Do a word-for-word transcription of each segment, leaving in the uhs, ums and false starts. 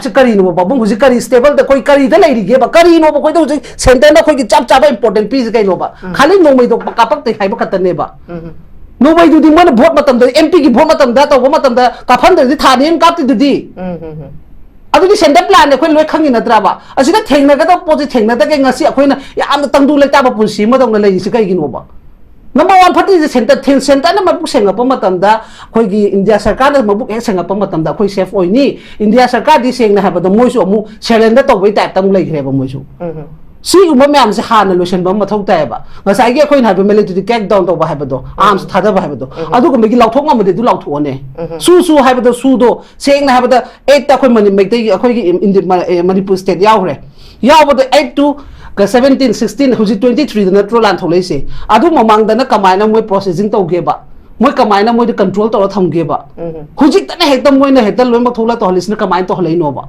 ꯁꯤ ꯀꯔꯤꯅꯣꯕ ꯄꯥꯕꯨꯡ? ꯍꯧꯖꯤꯛ ꯀꯔꯤ ꯁ꯭ꯇꯦꯕꯜꯗ ꯑꯩꯈꯣꯏ ꯀꯔꯤꯗ ꯂꯩꯔꯤꯒꯦꯕ? ꯀꯔꯤꯅꯣꯕ ꯑꯩꯈꯣꯏꯗ ꯍꯧꯖꯤꯛ ꯁꯦꯟꯇꯔꯅ ꯑꯩꯈꯣꯏꯒꯤ ꯆꯞ ꯆꯥꯕ ꯏꯝꯄꯣꯔꯇꯦꯟ ꯄꯤꯁꯦ ꯀꯩꯅꯣꯕ? ꯎꯝ꯫ ꯈꯥꯂꯤ ꯅꯣꯡꯃꯩꯗꯣ ꯀꯥꯞꯄꯛꯇꯦ ꯍꯥꯏꯕ ꯈꯛꯇꯅꯦꯕ꯫ ꯎꯝ꯫ ꯅꯣꯡꯃꯩꯗꯨꯗꯤ ꯃꯣꯏꯅ ꯚꯣꯠ ꯃꯇꯝꯗ, ꯑꯦꯝ ꯄꯤꯒꯤ ꯚꯣꯠ ꯃꯇꯝꯗ ꯇꯧꯕ ꯃꯇꯝꯗ ꯀꯥꯞꯍꯟꯗ꯭ꯔꯗꯤ ꯊꯥꯅꯤ ꯍꯥꯏꯅ ꯀꯥꯞꯇꯣꯏꯗꯨꯗꯤ꯫ ꯎꯝ, ꯎꯝ, ꯎꯝ꯫ ꯑꯗꯨꯗꯤ ꯁꯦꯟꯇꯔ ꯄ꯭ꯂꯥꯟꯅꯦ, ꯑꯩꯈꯣꯏ ꯂꯣꯏ ꯈꯪꯉꯤ ꯅꯠꯇ꯭ꯔꯕ? ꯑꯁꯤꯗ ꯊꯦꯡꯅꯒꯗꯕ ꯄꯣꯠꯁꯤ ꯊꯦꯡꯅꯗꯒꯦ ꯉꯁꯤ ꯑꯩꯈꯣꯏꯅ ꯌꯥꯝꯅ ꯇꯪꯗꯨ ꯂꯩꯇꯥꯕ ꯄꯨꯟꯁꯤ ꯑꯃꯗꯧꯅ ꯂꯩꯔꯤꯁꯤ ꯀꯩꯒꯤꯅꯣꯕ? ꯅꯝꯕꯔ ꯋꯥꯟ ꯐꯠꯇ꯭ꯔꯤꯁꯦ ꯁꯦꯟꯇꯔ, ꯊꯦꯡ-, ꯁꯦꯟꯇꯔꯅ ꯃꯕꯨꯛ ꯁꯦꯡꯉꯛꯄ ꯃꯇꯝꯗ, ꯑꯩꯈꯣꯏꯒꯤ ꯏꯟꯗꯤꯌꯥ ꯁꯔꯀꯥꯔꯅ ꯃꯕꯨꯛ ꯍꯦꯛ ꯁꯦꯡꯉꯛꯄ ꯃꯇꯝꯗ ꯑꯩꯈꯣꯏ ꯁꯦꯐ ꯑꯣꯏꯅꯤ꯫ ꯏꯟꯗꯤꯌꯥ ꯁꯔꯀꯥꯔꯗꯤ ꯁꯦꯡꯅ ꯍꯥꯏꯕꯗ ꯃꯣꯏꯁꯨ ꯑꯃꯨꯛ ꯁꯔꯦꯟꯗꯔ ꯇꯧꯕꯒꯤ ꯇꯥꯏꯞꯇ ꯑꯃꯨꯛ ꯂꯩꯈ꯭ꯔꯦꯕ ꯃꯣꯏꯁꯨ꯫ ꯎꯝ꯫ ꯁꯤꯒꯨꯝꯕ ꯃꯌꯥꯝꯁꯦ ꯍꯥꯟꯅ ꯂꯣꯏꯁꯤꯟꯕ ꯑꯃ ꯃꯊꯧ ꯇꯥꯏꯌꯦꯕ꯫ ꯉꯁꯥꯏꯒꯤ ꯑꯩꯈꯣꯏꯅ ꯍꯥꯏꯕ ꯃꯤꯂꯤꯇꯔꯤ ꯀ꯭ꯔꯦꯛ ꯗꯥꯎꯟ ꯇꯧꯕ ꯍꯥꯏꯕꯗꯣ, ꯑꯥꯔꯝꯁ ꯊꯥꯗꯕ ꯍꯥꯏꯕꯗꯣ, ꯎꯝ꯫ ꯑꯗꯨꯒꯨꯝꯕꯒꯤ ꯂꯥꯎꯊꯣꯛ ꯉꯝꯃꯗꯤ ꯑꯗꯨ ꯂꯥꯎꯊꯣꯛꯑꯣꯅꯦ꯫ ꯎꯝ꯫ ꯁꯨ ꯁꯨ ꯍꯥꯏꯕꯗꯣ ꯁꯨꯗꯣ ꯁꯦꯡꯅ ꯍꯥꯏꯕꯗ ꯑꯩꯠꯇ ꯑꯩꯈꯣꯏ ꯃꯅꯤ-, ꯃꯩꯇꯩꯒꯤ, ꯑꯩꯈꯣꯏꯒꯤ ꯏꯟꯗꯤ-, ꯃ-, ꯑꯦ, ꯃꯅꯤꯄꯨꯔ ꯁ꯭ꯇꯦꯠ ꯌꯥꯎꯈ꯭ꯔꯦ꯫ ꯌꯥꯎꯕꯗ ꯑꯩꯠ ꯇꯨ ꯁꯚꯦꯟꯇꯤꯟ, ꯁꯤꯛꯁꯇꯤꯟ, ꯍꯧꯖꯤꯛ ꯇ꯭ꯋꯦꯟꯇꯤ ꯊ꯭ꯔꯤꯗ ꯅꯠꯇ꯭ꯔꯣ ꯂꯥꯟ ꯊꯣꯛꯂꯛꯏꯁꯦ? ꯑꯗꯨ ꯃꯃꯥꯡꯗꯅ ꯀꯃꯥꯏꯅ ꯃꯣꯏ ꯄ꯭ꯔꯣꯁꯦꯁꯤꯡ ꯇꯧꯒꯦꯕ? ꯃꯣꯏ ꯀꯃꯥꯏꯅ ꯃꯣꯏꯗ ꯀꯟꯇ꯭ꯔꯣꯜ ꯇꯧꯔ ꯊꯝꯒꯦꯕ? ꯎꯝ꯫ ꯍꯧꯖꯤꯛꯇꯅ ꯍꯦꯛꯇ ꯃꯣꯏꯅ ꯍꯦꯛꯇ ꯂꯣꯏꯅꯃꯛ ꯊꯣꯛꯂꯛ ꯇꯧꯍꯜꯂꯤꯁꯤꯅ ꯀꯃꯥꯏꯅ ꯇꯧꯍꯜꯂꯛꯏꯅꯣꯕ?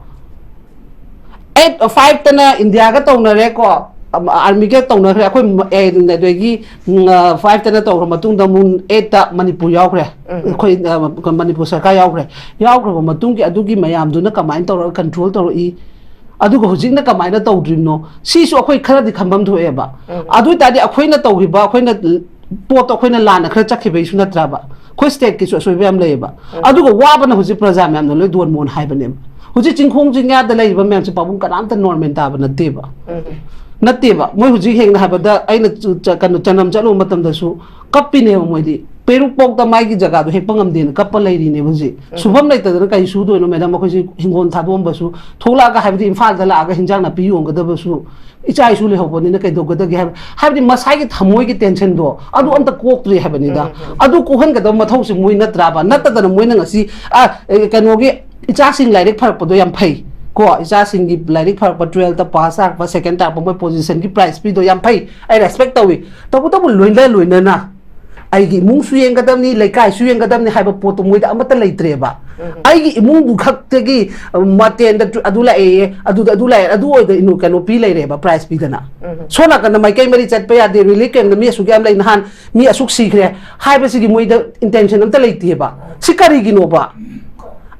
ꯑꯩꯠ, ꯐꯥꯏꯚꯇꯅ ꯏꯟꯗꯤꯌꯥꯒ ꯇꯧꯅꯔꯦꯀꯣ, ꯑꯥꯔꯃꯤꯒ ꯇꯧꯅꯈ꯭ꯔꯦ꯫ ꯑꯩꯈꯣꯏ ꯃ-, ꯑꯦ, ꯑꯗꯒꯤ, ꯎꯝ, ꯑ, ꯐꯥꯏꯚꯇꯅ ꯇꯧꯈ꯭ꯔ ꯃꯇꯨꯡꯗ ꯑꯃꯨꯛ ꯑꯩꯠꯇ ꯃꯅꯤꯄꯨꯔ ꯌꯥꯎꯈ꯭ꯔꯦ꯫ ꯎꯝ꯫ ꯑꯩꯈꯣꯏ, ꯑ, ꯃꯅꯤꯄꯨꯔ ꯁꯔꯀꯥꯔ ꯌꯥꯎꯈ꯭ꯔꯦ꯫ ꯌꯥꯎꯈ꯭ꯔꯕ ꯃꯇꯨꯡꯒꯤ ꯑꯗꯨꯒꯤ ꯃꯌꯥꯝꯗꯨꯅ ꯀꯃꯥꯏꯅ ꯇꯧꯔꯒ ꯀꯟꯇ꯭ꯔꯣꯜ ꯇꯧꯔꯛꯏ? ꯑꯗꯨꯒ ꯍꯧꯖꯤꯛꯅ ꯀꯃꯥꯏꯅ ꯇꯧꯗ꯭ꯔꯤꯕꯅꯣ? ꯁꯤꯁꯨ ꯑꯩꯈꯣꯏ ꯈꯔꯗꯤ ꯈꯟꯐꯝ ꯊꯣꯛꯑꯦꯕ꯫ ꯎꯝ꯫ ꯑꯗꯨ ꯑꯣꯏ ꯇꯥꯔꯗꯤ ꯑꯩꯈꯣꯏꯅ ꯇꯧꯈꯤꯕ, ꯑꯩꯈꯣꯏꯅ ꯄꯣꯠꯇꯣ ꯑꯩꯈꯣꯏꯅ ꯂꯥꯟꯅ ꯈꯔ ꯆꯠꯈꯤꯕꯒꯤꯁꯨ ꯅꯠꯇ꯭ꯔꯕ? ꯑꯩꯈꯣꯏ ꯁ꯭ꯇꯦꯠꯀꯤꯁꯨ ꯑꯁꯣꯏꯕ ꯌꯥꯝ ꯂꯩꯌꯦꯕ꯫ ꯎꯝ꯫ ꯑꯗꯨꯒ ꯋꯥꯕꯅ ꯍꯧꯖꯤꯛ ꯄ꯭ꯔꯖꯥ ꯃꯌꯥꯝꯅ ꯂꯣꯏ ꯗꯣꯟ ꯃꯣꯟ ꯍꯥꯏꯕꯅꯦꯕ꯫ ꯍꯧꯖꯤꯛ ꯆꯤꯡꯈꯣꯡ ꯆꯤꯡꯌꯥꯗ ꯂꯩꯔꯤꯕ ꯃꯌꯥꯝꯁꯦ ꯄꯥꯕꯨꯡ ꯀꯅꯥꯝꯇ ꯅꯣꯔꯃꯦꯜ ꯇꯥꯕ ꯅꯠꯇꯦꯕ꯫ ꯎꯝ꯫ ꯅꯠꯇꯦꯕ꯫ ꯃꯣꯏ ꯍꯧꯖꯤꯛ ꯁꯦꯡꯅ ꯍꯥꯏꯕꯗ ꯑꯩꯅ ꯆ-, ꯆ-, ꯀꯩꯅꯣ ꯆꯅꯝ ꯆꯠꯂꯨꯕ ꯃꯇꯝꯗꯁꯨ ꯀꯞꯄꯤꯅꯦꯕ ꯃꯣꯏꯗꯤ꯫ ꯄꯦꯔꯨꯛꯐꯥꯎꯗ ꯃꯥꯒꯤ ꯖꯒꯥꯗꯣ ꯍꯦꯛꯄ ꯉꯝꯗꯦꯅ ꯀꯞꯄ ꯂꯩꯔꯤꯅꯦꯕ ꯍꯧꯖꯤꯛ꯫ ꯎꯝ꯫ ꯁꯨꯐꯝ ꯂꯩꯇꯗꯅ ꯀꯔꯤ ꯁꯨꯗꯣꯏꯅꯣ ꯃꯦꯗꯥꯝ? ꯑꯩꯈꯣꯏꯁꯤ ꯍꯤꯡꯒꯣꯜ ꯊꯥꯗꯣꯛꯑꯝꯕꯁꯨ, ꯊꯣꯛꯂꯛꯑꯒ ꯍꯥꯏꯕꯗꯤ ꯏꯝꯐꯥꯜꯗ ꯂꯥꯛꯑꯒ ꯍꯤꯟꯖꯥꯡ ꯅꯥꯄꯤ ꯌꯣꯟꯒꯗꯕꯁꯨ ꯏꯆꯥ ꯏꯁꯨ ꯂꯩꯍꯧꯕꯅꯤꯅ ꯀꯩꯗꯧꯒꯗꯒꯦ ꯍꯥꯏꯕ, ꯍꯥꯏꯕꯗꯤ ꯃꯁꯥꯒꯤ ꯊꯃꯣꯏꯒꯤ ꯇꯦꯟꯁꯟꯗꯣ ꯑꯗꯨ ꯑꯝꯇ ꯀꯣꯛꯇ꯭ꯔꯤ ꯍꯥꯏꯕꯅꯤꯗ꯫ ꯎꯝ, ꯎꯝ, ꯎꯝ꯫ ꯑꯗꯨ ꯀꯣꯛꯍꯟꯒꯗꯕ ꯃꯊꯧꯁꯤ ꯃꯣꯏ ꯅꯠꯇ꯭ꯔꯥꯕ? ꯅꯠꯇꯗꯅ ꯃꯣꯏꯅ ꯉꯁꯤ, ꯑ, ꯑꯦ, ꯀꯩꯅꯣꯒꯤ ꯏꯆꯥꯁꯤꯡ ꯂꯥꯏꯔꯤꯛ ꯐꯔꯛꯄꯗꯣ ꯌꯥꯝ ꯐꯩ ꯀꯣ, ꯏꯆꯥꯁꯤꯡꯒꯤ ꯂꯥꯏꯔꯤꯛ ꯐꯔꯛꯄ, ꯇꯨꯋꯦꯜꯐꯇ ꯄꯥꯁ ꯇꯥꯔꯛꯄ, ꯁꯦꯀꯦꯟ ꯇꯥꯔꯛꯄ, ꯃꯣꯏ ꯄꯣꯖꯤꯁꯟꯒꯤ ꯄ꯭ꯔꯥꯏꯖ ꯄꯤꯗꯣ ꯌꯥꯝ ꯐꯩ, ꯑꯩ ꯔꯦꯁꯄꯦꯛ ꯇꯧꯏ꯫ ꯇꯧꯕꯇꯕꯨ ꯂꯣꯏꯅ ꯂꯣꯏꯅꯅ ꯑꯩꯒꯤ ꯏꯃꯨꯡꯁꯨ ꯌꯦꯡꯒꯗꯕꯅꯤ, ꯂꯩꯀꯥꯏꯁꯨ ꯌꯦꯡꯒꯗꯕꯅꯤ ꯍꯥꯏꯕ ꯄꯣꯠꯇꯣ ꯃꯣꯏꯗ ꯑꯃꯠꯇ ꯂꯩꯇ꯭ꯔꯦꯕ꯫ ꯎꯝ꯫ ꯑꯩꯒꯤ ꯏꯃꯨꯡꯗꯨ ꯈꯛꯇꯒꯤ, ꯑ, ꯃꯇꯦꯟꯗ ꯇꯨ-, ꯑꯗꯨ ꯂꯥꯛꯑꯦ, ꯑꯗꯨꯗ ꯑꯗꯨ ꯂꯥꯛꯑꯦ, ꯑꯗꯨ ꯑꯣꯏꯗ ꯏꯅꯣ-, ꯀꯩꯅꯣ ꯄꯤ ꯂꯩꯔꯦꯕ, ꯄ꯭ꯔꯥꯏꯖ ꯄꯤꯗꯅ꯫ ꯎꯝ꯫ ꯁꯣꯝ ꯅꯥꯀꯟꯗ ꯃꯥꯏꯀꯩ ꯃꯔꯤ ꯆꯠꯄ ꯌꯥꯗꯦ, ꯔꯤꯂꯤꯐ ꯀꯦꯝꯞꯇ ꯃꯤ ꯑꯁꯨꯛ ꯌꯥꯝ ꯂꯩ, ꯅꯍꯥꯟ ꯃꯤ ꯑꯁꯨꯛ ꯁꯤꯈ꯭ꯔꯦ ꯍꯥꯏꯕꯁꯤꯒꯤ ꯃꯣꯏꯗ ꯏꯟꯇꯦꯟꯁꯟ ꯑꯝꯇ ꯂꯩꯇꯦꯕ꯫ ꯁꯤ ꯀꯔꯤꯒꯤꯅꯣꯕ?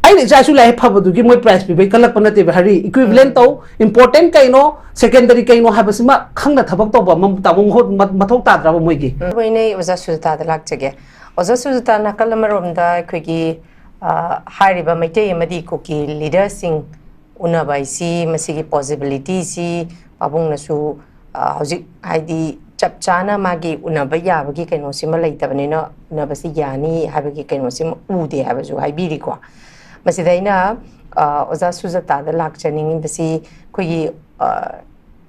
ꯑꯩꯅ ꯏꯆꯥ ꯏꯁꯨ ꯂꯥꯏꯔꯤꯛ ꯐꯕꯗꯨꯒꯤ ꯃꯣꯏ prize ꯄꯤꯕꯩ ꯀꯜꯂꯛꯄ ꯅꯠꯇꯦꯕ, ꯍꯔꯤ꯫ Equivalent ꯇꯧ, important ꯀꯩꯅꯣ, secondary ꯀꯩꯅꯣ ꯍꯥꯏꯕꯁꯤꯃ ꯈꯪꯅ ꯊꯕꯛ ꯇꯧꯕ ꯑꯃ ꯇꯥꯃꯣ ꯃꯍꯨꯠ ꯃ-, ꯃꯊꯧ ꯇꯥꯗ꯭ꯔꯕ ꯃꯣꯏꯒꯤ? ꯑꯩꯅ ꯑꯣꯖꯥ ꯁꯨꯖꯥꯇꯥꯗ ꯂꯥꯛꯆꯒꯦ꯫ ꯑꯣꯖꯥ ꯁꯨꯖꯥꯇꯥ, ꯅꯥꯀꯜ ꯑꯃꯔꯣꯝꯗ ꯑꯩꯈꯣꯏꯒꯤ, ꯑ, ꯍꯥꯏꯔꯤꯕ ꯃꯩꯇꯩ ꯑꯃꯗꯤ ꯀꯨꯀꯤ leaderꯁꯤꯡ ꯎꯅꯕ ꯍꯥꯏꯁꯤ, ꯃꯁꯤꯒꯤ possibilityꯁꯤ ꯄꯥꯕꯨꯡꯅꯁꯨ, ꯑ, ꯍꯧꯖꯤꯛ ꯍꯥꯏꯗꯤ ꯆꯞ ꯆꯥꯅ ꯃꯥꯒꯤ ꯎꯅꯕ ꯌꯥꯕꯒꯤ ꯀꯩꯅꯣꯁꯤꯃ ꯂꯩꯇꯕꯅꯤꯅ ꯎꯅꯕꯁꯤ ꯌꯥꯅꯤ ꯍꯥꯏꯕꯒꯤ ꯀꯩꯅꯣꯁꯤꯃ ꯎꯗꯦ ꯍꯥꯏꯕꯁꯨ ꯍꯥꯏꯕꯤꯔꯤꯀꯣ꯫ ꯃꯁꯤꯗ ꯑꯩꯅ, ꯑ, ꯑꯣꯖꯥ ꯁꯨꯖꯥꯇꯥꯗ ꯂꯥꯛꯆꯅꯤꯡꯉꯤꯕꯁꯤ ꯑꯩꯈꯣꯏꯒꯤ, ꯑ,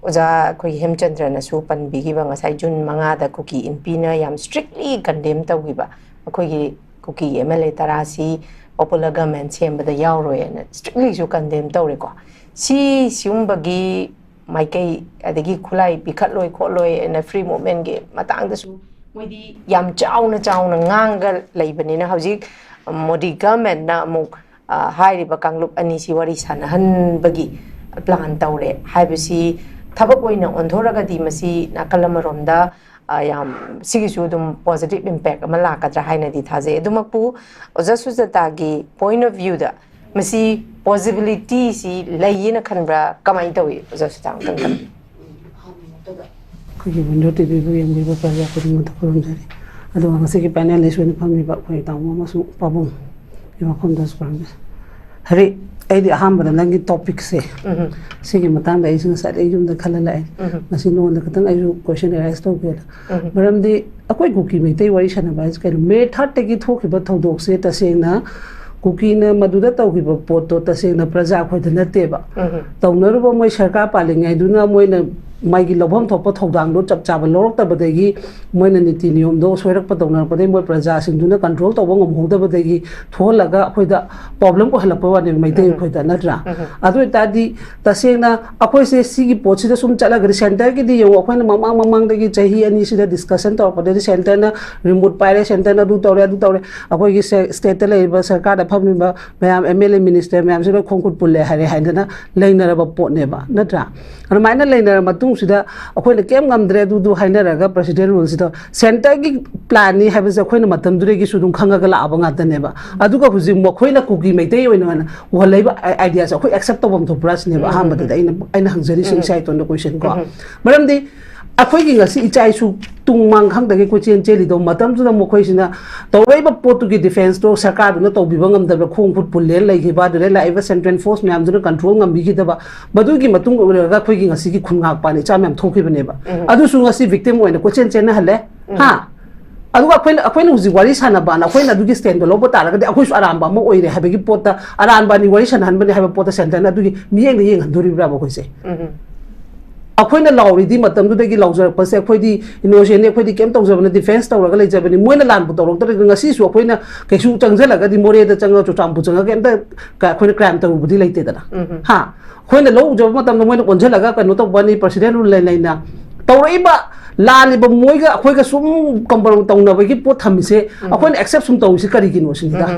ꯑꯣꯖꯥ ꯑꯩꯈꯣꯏꯒꯤ ꯍꯦꯝꯆꯟꯗ꯭ꯔꯅꯁꯨ ꯄꯟꯕꯤꯈꯤꯕ ꯉꯁꯥꯏ June ꯃꯉꯥꯗ ꯀꯨꯀꯤ ꯏꯟꯄꯤꯅ ꯌꯥꯝ strictly condemn ꯇꯧꯈꯤꯕ, ꯑꯩꯈꯣꯏꯒꯤ ꯀꯨꯀꯤ MLA ꯇꯔꯥꯁꯤ popular government ꯁꯦꯝꯕꯗ ꯌꯥꯎꯔꯣꯏꯅ strictlyꯁꯨ condemn ꯇꯧꯔꯦꯀꯣ꯫ ꯁꯤ ꯁꯤꯒꯨꯝꯕꯒꯤ ꯃꯥꯏꯀꯩ, ꯑꯗꯒꯤ ꯈꯨꯠꯂꯥꯏ ꯄꯤꯈꯠꯂꯣꯏ ꯈꯣꯠꯂꯣꯏꯅ free movementꯀꯤ ꯃꯇꯥꯡꯗꯁꯨ ꯃꯣꯏꯗꯤ ꯌꯥꯝ ꯆꯥꯎꯅ ꯆꯥꯎꯅ ꯉꯥꯡꯒ ꯂꯩꯕꯅꯤꯅ ꯍꯧꯖꯤꯛ ꯃꯣꯗꯤ governmentꯅ ꯑꯃꯨꯛ, ꯑ, ꯍꯥꯏꯔꯤꯕ ꯀꯥꯡꯂꯨꯞ ꯑꯅꯤꯁꯤ ꯋꯥꯔꯤ ꯁꯥꯟꯅꯍꯟꯕꯒꯤ plan ꯇꯧꯔꯦ ꯍꯥꯏꯕꯁꯤ ꯊꯕꯛ ꯑꯣꯏꯅ ꯑꯣꯟꯊꯣꯔꯒꯗꯤ ꯃꯁꯤ ꯅꯥꯀꯜ ꯑꯃꯔꯣꯝꯗ, ꯑ, ꯌꯥꯝ ꯁꯤꯒꯤꯁꯨ ꯑꯗꯨꯝ positive impact ꯑꯃ ꯂꯥꯛꯀꯗ꯭ꯔꯥ ꯍꯥꯏꯅꯗꯤ ꯊꯥꯖꯩ꯫ ꯑꯗꯨꯃꯛꯄꯨ ꯑꯣꯖꯥ ꯁꯨꯖꯥꯇꯥꯒꯤ point of viewꯗ ꯃꯁꯤ possibilityꯁꯤ ꯂꯩꯌꯦꯅ ꯈꯟꯕ꯭ꯔꯥ? ꯀꯃꯥꯏꯅ ꯇꯧꯏ ꯑꯣꯖꯥ ꯁꯨꯖꯥꯇꯥ? ꯑꯃꯨꯛꯇꯪ ꯊꯝꯕꯤꯌꯨ꯫ ꯑꯩꯈꯣꯏꯒꯤ ꯋꯤꯟꯗꯣ ꯇꯤꯚꯤꯕꯨ ꯌꯦꯡꯕꯤꯕ ꯄ꯭ꯔꯖꯥ ꯈꯨꯗꯤꯡꯃꯛꯇ ꯈꯨꯔꯨꯝꯖꯔꯤ꯫ ꯑꯗꯨꯒ ꯉꯁꯤꯒꯤ panelist ꯑꯣꯏꯅ ꯐꯝꯃꯤꯕ ꯑꯩꯈꯣꯏ ꯇꯥꯃꯣ ꯑꯃꯁꯨꯡ ꯄꯥꯕꯨꯡꯒꯤ ꯃꯐꯝꯗꯁꯨ ꯈꯨꯔꯨꯝꯖꯔꯤ꯫ ꯍꯔꯤ, ꯑꯩꯗꯤ ꯑꯍꯥꯟꯕꯗ ꯅꯪꯒꯤ topicꯁꯦ, ꯎꯝ꯫ ꯁꯤꯒꯤ ꯃꯇꯥꯡꯗ ꯑꯩꯁꯨ ꯉꯁꯥꯏꯗꯩ ꯌꯨꯝꯗ ꯈꯜꯂ ꯂꯥꯛꯑꯦ꯫ ꯎꯝ꯫ ꯉꯁꯤ ꯅꯉꯣꯟꯗ ꯈꯤꯇꯪ ꯑꯩꯁꯨ question arise ꯇꯧꯒꯦꯅ꯫ ꯎꯝ꯫ ꯃꯔꯝꯗꯤ ꯑꯩꯈꯣꯏ ꯀꯨꯀꯤ ꯃꯩꯇꯩ ꯋꯥꯔꯤ ꯁꯥꯟꯅꯕ ꯍꯥꯏꯁꯦ ꯀꯩꯅꯣ? May thirdꯇꯒꯤ ꯊꯣꯛꯈꯤꯕ ꯊꯧꯗꯣꯛꯁꯦ ꯇꯁꯦꯡꯅ ꯀꯨꯀꯤꯅ ꯃꯗꯨꯗ ꯇꯧꯈꯤꯕ ꯄꯣꯠꯇꯣ ꯇꯁꯦꯡꯅ ꯄ꯭ꯔꯖꯥ ꯑꯩꯈꯣꯏꯗ ꯅꯠꯇꯦꯕ꯫ ꯎꯝ꯫ ꯇꯧꯅꯔꯨꯕ ꯃꯣꯏ ꯁꯔꯀꯥꯔ ꯄꯥꯜꯂꯤꯉꯩꯗꯨꯅ ꯃꯣꯏꯅ ꯃꯥꯒꯤ ꯂꯧꯐꯝ ꯊꯣꯛꯄ ꯊꯧꯗꯥꯡꯗꯣ ꯆꯞ ꯆꯥꯕ ꯂꯧꯔꯛꯇꯕꯗꯒꯤ, ꯃꯣꯏꯅ ꯅꯤꯇꯤ ꯅꯤꯌꯣꯝꯗꯣ ꯁꯣꯏꯔꯛꯄ ꯇꯧꯅꯔꯛꯄꯗꯒꯤ ꯃꯣꯏ ꯄ꯭ꯔꯖꯥꯁꯤꯡꯗꯨꯅ control ꯇꯧꯕ ꯉꯝꯍꯧꯗꯕꯗꯒꯤ ꯊꯣꯛꯍꯜꯂꯒ ꯑꯩꯈꯣꯏꯗ problem ꯑꯣꯏꯍꯜꯂꯛꯄ ꯋꯥꯅꯦꯕ ꯃꯩꯇꯩ ꯎꯝ꯫ ꯑꯩꯈꯣꯏꯗ, ꯅꯠꯇ꯭ꯔꯥ? ꯎꯝ꯫ ꯑꯗꯨ ꯑꯣꯏꯇꯥꯔꯗꯤ ꯇꯁꯦꯡꯅ ꯑꯩꯈꯣꯏꯁꯦ ꯁꯤꯒꯤ ꯄꯣꯠꯁꯤꯗ ꯁꯨꯝ ꯆꯠꯂꯒꯗꯤ centreꯒꯤꯗꯤ ꯌꯦꯡꯉꯣ, ꯑꯩꯈꯣꯏꯅ ꯃꯃꯥꯡ ꯃꯃꯥꯡꯗꯒꯤ ꯆꯍꯤ ꯑꯅꯤꯁꯤꯗ discussion ꯇꯧꯔꯛꯄꯗꯗꯤ centreꯅ remote ꯄꯥꯏꯔꯦ, centreꯅ ꯑꯗꯨ ꯇꯧꯔꯦ, ꯑꯗꯨ ꯇꯧꯔꯦ, ꯑꯩꯈꯣꯏꯒꯤ ꯁꯦ-, stateꯇ ꯂꯩꯔꯤꯕ ꯁꯔꯀꯥꯔꯗ ꯐꯝꯃꯤꯕ ꯃꯌꯥꯝ MLA minister ꯃꯌꯥꯝꯁꯤ ꯂꯣꯏ ꯈꯣꯡ ꯈꯨꯠ ꯄꯨꯜꯂꯦ ꯍꯥꯏꯔꯦ ꯍꯥꯏꯗꯅ ꯂꯩꯅꯔꯕ ꯄꯣꯠꯅꯦꯕ, ꯅꯠꯇ꯭ꯔꯥ? ꯑꯗꯨꯃꯥꯏꯅ ꯂꯩꯅꯔ ꯃꯇꯨꯡ ꯁꯤꯗ ꯑꯩꯈꯣꯏꯅ ꯀꯩꯝ ꯉꯝꯗ꯭ꯔꯦ ꯑꯗꯨꯗꯨ ꯍꯥꯏꯅꯔꯒ ꯄ꯭ꯔꯦꯁꯤꯗꯦꯟ ꯔꯨꯜꯁꯤꯗ ꯁꯦꯟꯇꯔꯒꯤ ꯄ꯭ꯂꯥꯟꯅꯤ ꯍꯥꯏꯕꯁꯦ ꯑꯩꯈꯣꯏꯅ ꯃꯇꯝꯗꯨꯗꯒꯤꯁꯨ ꯑꯗꯨꯝ ꯈꯪꯉꯒ ꯂꯥꯛꯑꯕ ꯉꯥꯛꯇꯅꯦꯕ꯫ ꯑꯗꯨꯒ ꯍꯧꯖꯤꯛ ꯃꯈꯣꯏꯅ ꯀꯨꯀꯤ ꯃꯩꯇꯩ ꯑꯣꯏꯅ ꯎꯍꯜꯂꯛꯏꯕ ꯑꯥꯏꯗꯤꯌꯥꯁꯦ ꯑꯩꯈꯣꯏ ꯑꯦꯛꯁꯦꯞ ꯇꯧꯐꯝ ꯊꯣꯛꯄ꯭ꯔꯥ ꯁꯤꯅꯦꯕ ꯑꯍꯥꯟꯕꯗꯗꯤ ꯑꯩꯅ ꯑꯩꯅ ꯍꯪꯖꯔꯤꯁꯦ ꯏꯁꯥ ꯏꯇꯣꯟꯗ ꯀꯣꯏꯁꯟ ꯀꯣ꯫ ꯃꯔꯝꯗꯤ ꯑꯩꯈꯣꯏꯒꯤ ꯉꯁꯤ ꯏꯆꯥ ꯏꯁꯨ ꯇꯨꯡ ꯃꯥꯡ ꯈꯪꯗꯒꯩ ꯀꯣꯏꯆꯦꯟ ꯆꯦꯜꯂꯤꯗꯣ ꯃꯇꯝꯗꯨꯗ ꯃꯈꯣꯏꯁꯤꯅ ꯇꯧꯔꯛꯏꯕ ꯄꯣꯠꯇꯨꯒꯤ ꯗꯤꯐꯦꯟꯁꯇꯣ ꯁꯔꯀꯥꯔꯗꯨꯅ ꯇꯧꯕꯤꯕ ꯉꯝꯗꯕ, ꯈꯣꯡ ꯈꯨꯠ ꯄꯨꯜꯂꯦꯅ ꯂꯩꯈꯤꯕ, ꯑꯗꯨꯗꯩ ꯂꯥꯛꯏꯕ ꯁꯦꯟꯇ꯭ꯔꯦꯜ ꯐꯣꯔꯁ ꯃꯌꯥꯝꯗꯨꯅ ꯀꯟꯇ꯭ꯔꯣꯜ ꯉꯝꯕꯤꯈꯤꯗꯕ, ꯃꯗꯨꯒꯤ ꯃꯇꯨꯡ ꯑꯣꯏꯔꯒ ꯑꯩꯈꯣꯏꯒꯤ ꯉꯁꯤꯒꯤ ꯈꯨꯟ ꯉꯥꯛꯄꯅ ꯏꯆꯥ ꯃꯌꯥꯝ ꯊꯣꯛꯈꯤꯕꯅꯦꯕ꯫ ꯑꯗꯨꯁꯨ ꯉꯁꯤ ꯚꯤꯛꯇꯤꯝ ꯑꯣꯏꯅ ꯀꯣꯏꯆꯦꯟ ꯆꯦꯟꯅꯍꯜꯂꯦ꯫ ꯍꯥ? ꯑꯗꯨꯒ ꯑꯩꯈꯣꯏꯅ ꯑꯩꯈꯣꯏꯅ ꯍꯧꯖꯤꯛ ꯋꯥꯔꯤ ꯁꯥꯟꯅꯕꯅ ꯑꯩꯈꯣꯏꯅ ꯑꯗꯨꯒꯤ ꯁ꯭ꯇꯦꯟꯗꯣ ꯂꯧꯕ ꯇꯥꯔꯒꯗꯤ ꯑꯩꯈꯣꯏꯁꯨ ꯑꯔꯥꯟꯕ ꯑꯃ ꯑꯣꯏꯔꯦ ꯍꯥꯏꯕꯒꯤ ꯄꯣꯠꯇ, ꯑꯔꯥꯟꯕ ꯑꯅꯤ ꯋꯥꯔꯤ ꯁꯥꯟꯅꯍꯟꯕꯅꯦ ꯍꯥꯏꯕ ꯄꯣꯠꯇ ꯁꯦꯟꯇꯔꯅ ꯑꯗꯨꯒꯤ ꯃꯤꯠꯌꯦꯡꯗ ꯌꯦꯡꯍꯟꯗꯣꯔꯤꯕ꯭ꯔꯥꯕ ꯑꯩꯈꯣꯏꯁꯦ? ꯑꯩꯈꯣꯏꯅ ꯂꯥꯎꯔꯤꯗꯤ ꯃꯇꯝꯗꯨꯗꯒꯤ ꯂꯥꯎꯖꯔꯛꯄꯁꯦ ꯑꯩꯈꯣꯏꯗꯤ ꯏꯅꯣꯁꯦꯟꯅꯤ, ꯑꯩꯈꯣꯏꯗꯤ ꯀꯩꯝ ꯇꯧꯖꯕꯅ ꯗꯤꯐꯦꯟꯁ ꯇꯧꯔꯒ ꯂꯩꯖꯕꯅꯤ꯫ ꯃꯣꯏꯅ ꯂꯥꯟꯕꯨ ꯇꯧꯔꯛꯇ꯭ꯔꯒꯗꯤ ꯉꯁꯤꯁꯨ ꯑꯩꯈꯣꯏꯅ ꯀꯩꯁꯨ ꯆꯪꯁꯤꯜꯂꯒꯗꯤ ꯃꯣꯔꯦꯗ ꯆꯪꯉꯒ ꯆꯨꯔꯆꯥꯟꯄꯨꯔ ꯆꯪꯉꯒ ꯀꯩꯝꯇ ꯀ-, ꯑꯩꯈꯣꯏꯅ ꯀ꯭ꯔꯥꯏꯝ ꯇꯧꯔꯨꯕꯗꯤ ꯂꯩꯇꯦꯗꯅ꯫ ꯍꯥ? ꯑꯩꯈꯣꯏꯅ ꯂꯧ ꯎꯖꯕ ꯃꯇꯝꯗ ꯃꯣꯏꯅ ꯑꯣꯟꯁꯤꯜꯂꯒ ꯀꯩꯅꯣ ꯇꯧꯕꯅꯤ, ꯄ꯭ꯔꯦꯁꯤꯗꯦꯟ ꯔꯨꯜ ꯂꯩ ꯂꯩꯅ ꯇꯧꯔꯛꯏꯕ ꯂꯥꯜꯂꯤꯕ ꯃꯣꯏꯒ ꯑꯩꯈꯣꯏꯒ ꯁꯨꯝ ꯀꯝꯄ꯭ꯔꯣ ꯇꯧꯅꯕꯒꯤ ꯄꯣꯠ ꯊꯝꯃꯤꯁꯦ ꯑꯩꯈꯣꯏꯅ ꯑꯦꯛꯁꯦꯞ ꯁꯨꯝ ꯇꯧꯔꯤꯁꯤ ꯀꯔꯤꯒꯤꯅꯣ ꯁꯤꯅꯤꯗ꯫